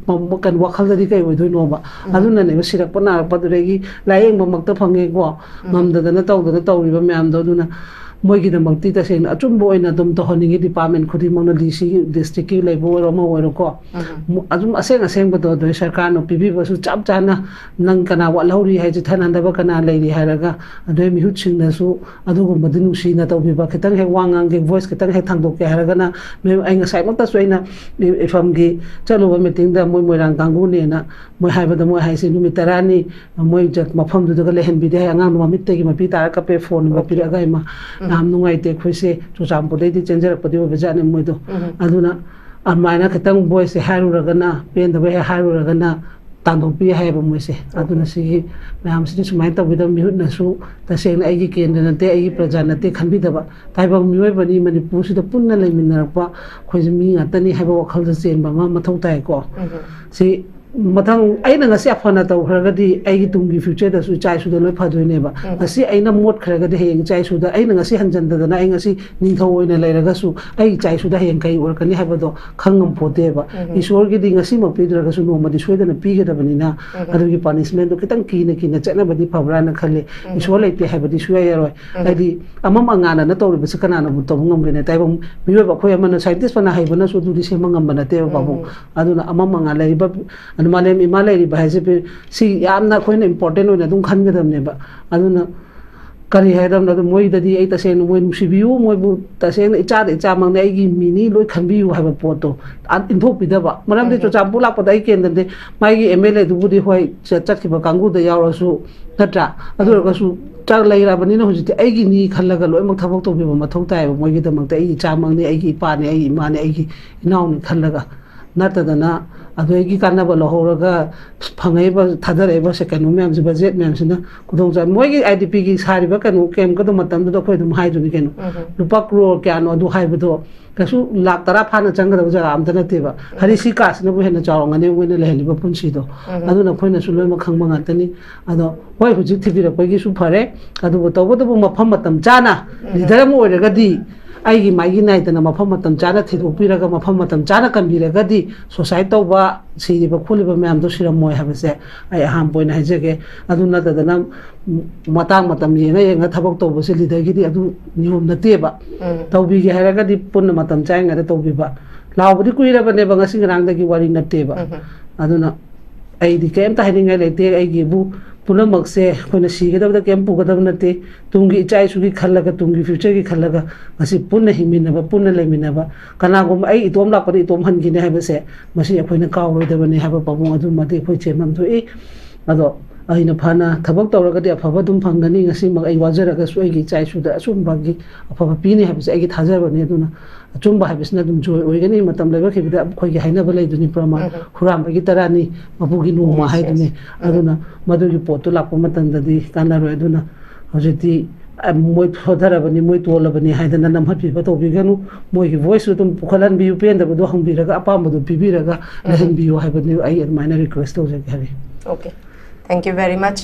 ꯀꯩꯅꯣ ꯋꯥꯈꯜꯗꯗꯤ ꯀꯩ ꯑꯣꯏꯗꯣꯏꯅꯣꯕ? ꯑꯗꯨꯅꯅꯦꯕ ꯁꯤꯔꯛꯄ ꯅꯥꯔꯛꯄꯗꯨꯗꯒꯤ ꯂꯥꯏꯌꯦꯡꯕꯃꯛꯇ ꯐꯪꯉꯦꯀꯣ, ꯉꯝꯗꯗꯅ ꯇꯧꯗꯅ ꯇꯧꯔꯤꯕ ꯃꯌꯥꯝꯗꯣ꯫ ꯑꯗꯨꯅ ꯃꯣꯏꯒꯤꯗꯃꯛꯇꯤ ꯇꯁꯦꯡꯅ ꯑꯆꯨꯝꯕ ꯑꯣꯏꯅ ꯑꯗꯨꯝ ꯇꯧꯍꯟꯅꯤꯡꯉꯤ꯫ ꯗꯤꯄꯥꯔꯠꯃꯦꯟ ꯈꯨꯗꯤꯡꯃꯛꯅ, ꯗꯤ ꯁꯤꯒꯤ, ꯗꯤꯁꯇ꯭ꯔꯤꯛꯀꯤ ꯂꯩꯕ ꯑꯣꯏꯔꯣ, ꯑꯃ ꯑꯣꯏꯔꯣꯀꯣ, ꯑꯗꯨꯝ ꯑꯁꯦꯡ ꯑꯁꯦꯡꯕꯗꯣ ꯑꯗꯨ ꯁꯔꯀꯥꯔꯅ ꯄꯤꯕꯤꯕꯁꯨ ꯆꯞ ꯆꯥꯅ, ꯅꯪ ꯀꯅꯥ ꯋꯥꯠꯍꯧꯔꯤ ꯍꯥꯏꯁꯦ, ꯊꯥꯅꯗꯕ ꯀꯅꯥ ꯂꯩꯔꯤ ꯍꯥꯏꯔꯒ, ꯑꯗꯨꯒꯤ ꯃꯤꯍꯨꯠꯁꯤꯡꯅꯁꯨ ꯑꯗꯨꯒꯨꯝꯕꯗꯤ ꯅꯨꯡꯁꯤꯅ ꯇꯧꯕꯤꯕ꯫ ꯈꯤꯇꯪ ꯍꯦꯛ ꯋꯥ ꯉꯥꯡꯒꯦ, ꯚꯣꯏꯁ ꯈꯤꯇꯪ ꯍꯦꯛ ꯊꯥꯡꯗꯣꯛꯀꯦ ꯍꯥꯏꯔꯒꯅ, ꯃꯦꯝ, ꯑꯩ ꯉꯁꯥꯏꯃꯛꯇꯁꯨ ꯑꯩꯅ ꯏꯐꯝꯒꯤ ꯆꯠꯂꯨꯕ ꯃꯤꯇꯤꯡꯗ ꯃꯣꯏ ꯃꯣꯏꯔꯥꯡ ꯀꯥꯡꯕꯨꯅꯦꯅ ꯃꯣꯏ ꯍꯥꯏꯕꯗ, ꯃꯣꯏ ꯍꯥꯏꯁꯦ ꯅꯨꯃꯤꯠ ꯇꯔꯥꯅꯤ ꯃꯣꯏ ꯖ-, ꯃꯐꯝꯗꯨꯗꯒ ꯂꯩꯍꯟꯕꯤꯗꯦ ꯍꯥꯏ꯫ ꯑꯉꯥꯡꯗꯣ ꯃꯃꯤꯠꯇꯒꯤ ꯃꯄꯤ ꯇꯥꯔ ꯀꯞꯄꯦ, ꯐꯣꯟ ꯑꯃ ꯄꯤꯔꯛꯑꯒ, "ꯏꯃꯥ, ꯌꯥꯝ ꯅꯨꯡꯉꯥꯏꯇꯦ, ꯑꯩꯈꯣꯏꯁꯦ ꯆꯨꯔꯆꯥꯟꯄꯨꯔꯗꯩꯗꯤ ꯆꯦꯟꯖꯔꯛꯄꯗꯤ ꯑꯣꯏꯕꯖꯥꯠꯅꯤ ꯃꯣꯏꯗꯣ"꯫ ꯑꯗꯨꯅ ꯑꯗꯨꯃꯥꯏꯅ ꯈꯤꯇꯪ ꯚꯣꯏꯁꯁꯦ ꯍꯥꯏꯔꯨꯔꯒꯅ, ꯄꯦꯟꯗꯕ ꯍꯦꯛ ꯍꯥꯏꯔꯨꯔꯒꯅ ꯇꯥꯟꯊꯣꯛꯄꯤ ꯍꯥꯏꯌꯦꯕ ꯃꯣꯏꯁꯦ꯫ ꯑꯗꯨꯅ ꯁꯤꯒꯤ ꯃꯌꯥꯝꯁꯤꯗꯤ ꯁꯨꯃꯥꯏꯅ ꯇꯧꯕꯤꯗꯕ, ꯃꯤꯍꯨꯠꯅꯁꯨ ꯇꯁꯦꯡꯅ ꯑꯩꯒꯤ ꯀꯦꯟꯗ꯭ꯔ ꯅꯠꯇꯦ, ꯑꯩꯒꯤ ꯄ꯭ꯔꯖꯥ ꯅꯠꯇꯦ ꯈꯟꯕꯤꯗꯕ꯫ ꯇꯥꯏꯕꯪ ꯃꯤꯑꯣꯏꯕꯅꯤ, ꯃꯅꯤꯄꯨꯔꯁꯤꯗ ꯄꯨꯟꯅ ꯂꯩꯃꯤꯟꯅꯔꯛꯄ ꯑꯩꯈꯣꯏꯁꯦ ꯃꯤ ꯉꯥꯛꯇꯅꯤ ꯍꯥꯏꯕ ꯋꯥꯈꯜꯗ ꯆꯦꯟꯕ ꯑꯃ ꯃꯊꯧ ꯇꯥꯏꯀꯣ꯫ ꯁꯤ ꯃꯊꯪ ꯑꯩꯅ ꯉꯁꯤ ꯑꯐꯅ ꯇꯧꯈ꯭ꯔꯒꯗꯤ ꯑꯩꯒꯤ ꯇꯨꯡꯒꯤ future ꯗꯁꯨ ꯏꯆꯥ ꯏꯁꯨꯗ ꯂꯣꯏ ꯐꯗꯣꯏꯅꯦꯕ꯫ ꯎꯝ꯫ ꯉꯁꯤ ꯑꯩꯅ ꯃꯣꯠꯈ꯭ꯔꯒꯗꯤ ꯍꯌꯦꯡ ꯏꯆꯥ ꯏꯁꯨꯗ, ꯑꯩꯅ ꯉꯁꯤ ꯍꯟꯖꯟꯗꯗꯅ ꯑꯩ ꯉꯁꯤ ꯅꯤꯡꯊꯧ ꯑꯣꯏꯅ ꯂꯩꯔꯒꯁꯨ ꯑꯩ ꯏꯆꯥ ꯏꯁꯨꯗ ꯍꯌꯦꯡ ꯀꯩ ꯑꯣꯏꯔꯛꯀꯅꯤ ꯍꯥꯏꯕꯗꯣ ꯈꯪꯉꯝ ꯄꯣꯠꯇꯦꯕ꯫ ꯎꯝ꯫ ꯏꯁꯣꯔꯒꯤꯗꯤ ꯉꯁꯤꯃꯛ ꯄꯤꯗ꯭ꯔꯒꯁꯨ ꯅꯣꯡꯃꯗꯤ ꯁꯣꯏꯗꯅ ꯄꯤꯒꯗꯕꯅꯤꯅ, ꯎꯝ꯫ ꯑꯗꯨꯒꯤ punishment ꯗꯣ ꯈꯤꯇꯪ ꯀꯤꯅ ꯀꯤꯅ ꯆꯠꯅꯕꯗꯤ ꯐꯕ꯭ꯔꯥꯅ ꯈꯜꯂꯤ꯫ ꯎꯝ꯫ ꯏꯁꯣꯔ ꯂꯩꯇꯦ ꯍꯥꯏꯕꯗꯤ ꯁꯨꯡꯌꯥ ꯌꯥꯔꯣꯏ꯫ ꯎꯝ꯫ ꯍꯥꯏꯗꯤ ꯑꯃꯝ ꯑꯉꯥꯟꯅ ꯇꯧꯔꯤꯕꯁꯤ ꯀꯅꯥꯅꯕꯨ ꯇꯧꯕ ꯉꯝꯒꯅꯤ? ꯇꯥꯏꯕꯪ ꯃꯤꯑꯣꯏꯕ ꯑꯩꯈꯣꯏ ꯑꯃꯅ, scientist ꯐꯅ ꯍꯩꯕꯅꯁꯨ ꯑꯗꯨꯗꯤ ꯁꯦꯝꯕ ꯉꯝꯕ ꯅꯠꯇꯦꯕ, ꯄꯥꯕꯨꯡ꯫ ꯎꯝ꯫ ꯑꯗꯨꯅ ꯑꯃꯝ ꯑꯉꯥꯟ ꯂꯩꯔꯤꯕ ꯑꯗꯨ ꯃꯥꯂꯦꯝ ꯏꯃꯥ ꯂꯩꯔꯤꯕ ꯍꯥꯏꯁꯦ ꯄꯤ-, ꯁꯤ ꯌꯥꯝꯅ ꯑꯩꯈꯣꯏꯅ important ꯑꯣꯏꯅ ꯑꯗꯨꯝ ꯈꯟꯒꯗꯕꯅꯦꯕ꯫ ꯑꯗꯨꯅ ꯀꯔꯤ ꯍꯥꯏꯒꯗꯕꯅꯣ, ꯑꯗꯨ ꯃꯣꯏꯗꯗꯤ ꯑꯩ ꯇꯁꯦꯡꯅ ꯃꯣꯏ ꯅꯨꯡꯁꯤꯕꯤꯌꯨ, ꯃꯣꯏꯕꯨ ꯇꯁꯦꯡꯅ ꯏꯆꯥꯗ ꯏꯆꯥꯃꯛꯅꯦ, ꯑꯩꯒꯤ ꯃꯤꯅꯤ, ꯂꯣꯏ ꯈꯟꯕꯤꯌꯨ ꯍꯥꯏꯕ ꯄꯣꯠꯇꯣ ꯑ-, ꯏꯟꯊꯣꯛꯄꯤꯗꯕ꯫ ꯃꯔꯝꯗꯤ ꯎꯝ꯫ ꯆꯨꯔꯆꯥꯟꯄꯨꯔ ꯂꯥꯛꯄꯗ ꯑꯩ ꯀꯦꯟꯗ꯭ꯔꯗꯤ ꯃꯥꯒꯤ ꯑꯦꯝ ꯑꯦꯜ ꯑꯦꯗꯨꯕꯨꯗꯤ ꯍꯣꯏ ꯆ-, ꯆꯠꯈꯤꯕ ꯀꯥꯡꯕꯨꯗ ꯌꯥꯎꯔꯁꯨ ꯅꯠꯇ꯭ꯔꯥ? ꯑꯗꯨ ꯎꯝ꯫ ꯑꯣꯏꯔꯒꯁꯨ ꯆ-, ꯂꯩꯔꯕꯅꯤꯅ ꯍꯧꯖꯤꯛꯇꯤ ꯑꯩꯒꯤꯅꯤ ꯈꯜꯂꯒ ꯂꯣꯏꯅꯃꯛ ꯊꯕꯛ ꯇꯧꯕꯤꯕ ꯃꯊꯧ ꯇꯥꯏꯌꯦꯕ ꯃꯣꯏꯒꯤꯗꯃꯛꯇ꯫ ꯑꯩꯒꯤ ꯏꯆꯥꯃꯛꯅꯤ, ꯑꯩꯒꯤ ꯏꯄꯥꯅꯤ, ꯑꯩꯒꯤ ꯏꯃꯥꯅꯤ, ꯑꯩꯒꯤ ꯏꯅꯥꯎꯅꯤ ꯈꯜꯂꯒ꯫ ꯅꯠꯇꯗꯅ ꯑꯗꯨꯗꯒꯤ ꯀꯥꯟꯅꯕ ꯂꯧꯍꯧꯔꯒ ꯐꯪꯉꯛꯏꯕ, ꯊꯥꯗꯔꯛꯏꯕ ꯁꯦ ꯀꯩꯅꯣ ꯃꯌꯥꯝꯁꯦ, ꯕꯖꯦꯠ ꯃꯌꯥꯝꯁꯤꯅ ꯈꯨꯗꯣꯡꯆꯥ-, ꯃꯣꯏꯒꯤ ꯑꯥꯏ ꯗꯤ ꯄꯤꯒꯤ ꯁꯥꯔꯤꯕ ꯀꯩꯅꯣ ꯀꯦꯝꯀꯗꯣ ꯃꯇꯝꯗꯨꯗ ꯑꯩꯈꯣꯏ ꯑꯗꯨꯝ ꯍꯥꯏꯗꯨꯅꯤ ꯀꯩꯅꯣ꯫ ꯎꯝ꯫ ꯂꯨꯄꯥ ꯀ꯭ꯔꯣꯔ ꯀꯌꯥꯅꯣ ꯑꯗꯨ ꯍꯥꯏꯕꯗꯣ ꯀꯩꯁꯨ ꯂꯥꯛ ꯇꯔꯥ ꯐꯥꯅ ꯆꯪꯒꯗꯕ ꯖꯒꯥ ꯑꯝꯇ ꯅꯠꯇꯦꯕ꯫ ꯎꯝ꯫ ꯍꯔꯤꯁꯤ ꯀꯥꯁꯤꯅꯕꯨ ꯍꯦꯟꯅ ꯆꯥꯎꯔꯝꯒꯅꯤ ꯃꯣꯏꯅ ꯂꯩꯍꯜꯂꯤꯕ ꯄꯨꯟꯁꯤꯗꯣ꯫ ꯎꯝ꯫ ꯑꯗꯨꯅ ꯑꯩꯈꯣꯏꯅꯁꯨ ꯂꯣꯏꯅꯃꯛ ꯈꯪꯕ ꯉꯥꯛꯇꯅꯤ꯫ ꯑꯗꯣ ꯍꯣꯏ, ꯍꯧꯖꯤꯛ ꯊꯤꯕꯤꯔꯛꯄꯒꯤꯁꯨ ꯐꯔꯦ, ꯑꯗꯨꯕꯨ ꯇꯧꯕꯇꯕꯨ ꯃꯐꯝ ꯃꯇꯝ ꯆꯥꯅ ꯎꯝ꯫ ꯂꯤꯗꯔ ꯑꯃ ꯑꯣꯏꯔꯒꯗꯤ ꯑꯩꯒꯤ ꯃꯥꯏꯒꯤ ꯅꯥꯏꯗꯅ ꯃꯐꯝ ꯃꯇꯝ ꯆꯥꯅ ꯊꯤꯗꯣꯛꯄꯤꯔꯒ ꯃꯐꯝ ꯃꯇꯝ ꯆꯥꯅ ꯀꯟꯕꯤꯔꯒꯗꯤ suicide ꯇꯧꯕ, ꯁꯤꯔꯤꯕ ꯈꯣꯠꯂꯤꯕ ꯃꯌꯥꯝꯗꯣ ꯁꯤꯔꯝꯃꯣꯏ ꯍꯥꯏꯕꯁꯦ ꯑꯩ ꯑꯍꯥꯟꯕ ꯑꯣꯏꯅ ꯍꯥꯏꯖꯒꯦ꯫ ꯑꯗꯨ ꯅꯠꯇꯗꯅ ꯃꯇꯥꯡ ꯃꯇꯝ ꯌꯦꯡꯉ ꯌꯦꯡꯉ ꯊꯕꯛ ꯇꯧꯕꯁꯦ ꯂꯤꯗꯔꯒꯤꯗꯤ ꯑꯗꯨ ꯅꯤꯌꯣꯝ ꯅꯠꯇꯦꯕ꯫ ꯎꯝ꯫ ꯇꯧꯕꯤꯒꯦ ꯍꯥꯏꯔꯒꯗꯤ ꯄꯨꯟꯅ ꯃꯇꯝ ꯆꯥꯔꯤꯉꯩꯗ ꯇꯧꯕꯤꯕ꯫ ꯂꯥꯎꯕꯗꯤ ꯀꯨꯏꯔꯕꯅꯦꯕ, ꯉꯁꯤ ꯉꯔꯥꯡꯗꯒꯤ ꯋꯥꯔꯤ ꯅꯠꯇꯦꯕ꯫ ꯎꯝ꯫ ꯑꯗꯨꯅ ꯑꯩꯗꯤ ꯀꯔꯤꯝꯇ ꯍꯥꯏꯅꯤꯡꯉꯥꯏ ꯂꯩꯇꯦ꯫ ꯑꯩꯒꯤꯕꯨ ꯄꯨꯝꯅꯃꯛꯁꯦ ꯑꯩꯈꯣꯏꯅ ꯁꯤꯒꯗꯕꯗ ꯀꯔꯤꯝ ꯄꯨꯒꯗꯕ ꯅꯠꯇꯦ꯫ ꯇꯨꯡꯒꯤ ꯏꯆꯥ ꯏꯁꯨꯒꯤ ꯈꯜꯂꯒ, ꯇꯨꯡꯒꯤ future ꯒꯤ ꯈꯜꯂꯒ ꯉꯁꯤ ꯄꯨꯟꯅ ꯍꯤꯡꯃꯤꯟꯅꯕ, ꯄꯨꯟꯅ ꯂꯩꯃꯤꯟꯅꯕ, ꯀꯅꯥꯒꯨꯝꯕ ꯑꯩ ꯏꯇꯣꯝ ꯂꯥꯛꯄꯗ ꯏꯇꯣꯝ ꯍꯟꯈꯤꯅꯤ ꯍꯥꯏꯕꯁꯦ ꯃꯁꯤ ꯑꯩꯈꯣꯏꯅ ꯀꯥꯎꯔꯣꯏꯗꯕꯅꯤ ꯍꯥꯏꯕ ꯄꯥꯎꯈꯨꯝ ꯑꯗꯨꯃꯗꯤ ꯑꯩꯈꯣꯏ ꯆꯦꯟꯐꯝ ꯊꯣꯛꯏ꯫ ꯑꯗꯣ ꯑꯩꯅ ꯐꯅ ꯊꯕꯛ ꯇꯧꯔꯒꯗꯤ ꯑꯐꯕ ꯑꯗꯨꯝ ꯐꯪꯒꯅꯤ꯫ ꯉꯁꯤꯃꯛ ꯑꯩ ꯋꯥꯖꯔꯒꯁꯨ ꯑꯩꯒꯤ ꯏꯆꯥ ꯏꯁꯨꯗ ꯑꯆꯨꯝꯕꯒꯤ ꯑꯐꯕ ꯄꯤꯅꯤ ꯍꯥꯏꯕꯁꯦ ꯑꯩꯒꯤ ꯊꯥꯖꯕꯅꯤ꯫ ꯑꯗꯨꯅ ꯑꯆꯨꯝꯕ ꯍꯥꯏꯕꯁꯤꯅ ꯑꯗꯨꯝ ꯖꯣꯏ ꯑꯣꯏꯒꯅꯤ꯫ ꯃꯇꯝ ꯂꯩꯕꯛꯈꯤꯕꯗ ꯑꯩꯈꯣꯏꯒꯤ ꯍꯥꯏꯅꯕ ꯂꯩꯗꯨꯅꯤ, ꯄ꯭ꯔꯃꯥꯟ, ꯎꯝ꯫ "ꯍꯨꯔꯥꯟꯕꯒꯤ ꯇꯔꯥꯅꯤ, ꯃꯄꯨꯒꯤ ꯅꯣꯡꯃ" ꯍꯥꯏꯗꯨꯅꯤ꯫ ꯎꯝ꯫ ꯑꯗꯨꯅ ꯃꯗꯨꯒꯤ ꯄꯣꯠꯇꯨ ꯂꯥꯛꯄ ꯃꯇꯝꯗꯗꯤ ꯀꯥꯟꯅꯔꯣꯏ꯫ ꯑꯗꯨꯅ ꯍꯧꯖꯤꯛꯇꯤ ꯑ, ꯃꯣꯏ ꯁꯣꯟꯊꯔꯕꯅꯤ, ꯃꯣꯏ ꯇꯣꯜꯂꯕꯅꯤ ꯍꯥꯏꯗꯅ ꯅꯝꯍꯠꯄꯤꯕ ꯇꯧꯕꯤꯒꯅꯨ꯫ ꯃꯣꯏꯒꯤ voice ꯇꯨ ꯑꯗꯨꯝ ꯄꯨꯈꯠꯍꯟꯕꯤꯌꯨ, ꯄꯦꯟꯗꯕꯗꯣ ꯍꯪꯕꯤꯔꯒ ꯑꯄꯥꯝꯕꯗꯣ ꯄꯤꯕꯤꯔꯒ ꯂꯩꯍꯟꯕꯤꯌꯨ ꯍꯥꯏꯕꯅꯤ ꯑꯩ ꯑꯗꯨꯃꯥꯏꯅ request ꯇꯧꯖꯒꯦ ꯍꯥꯏꯔꯤ꯫ Okay, thank you very much.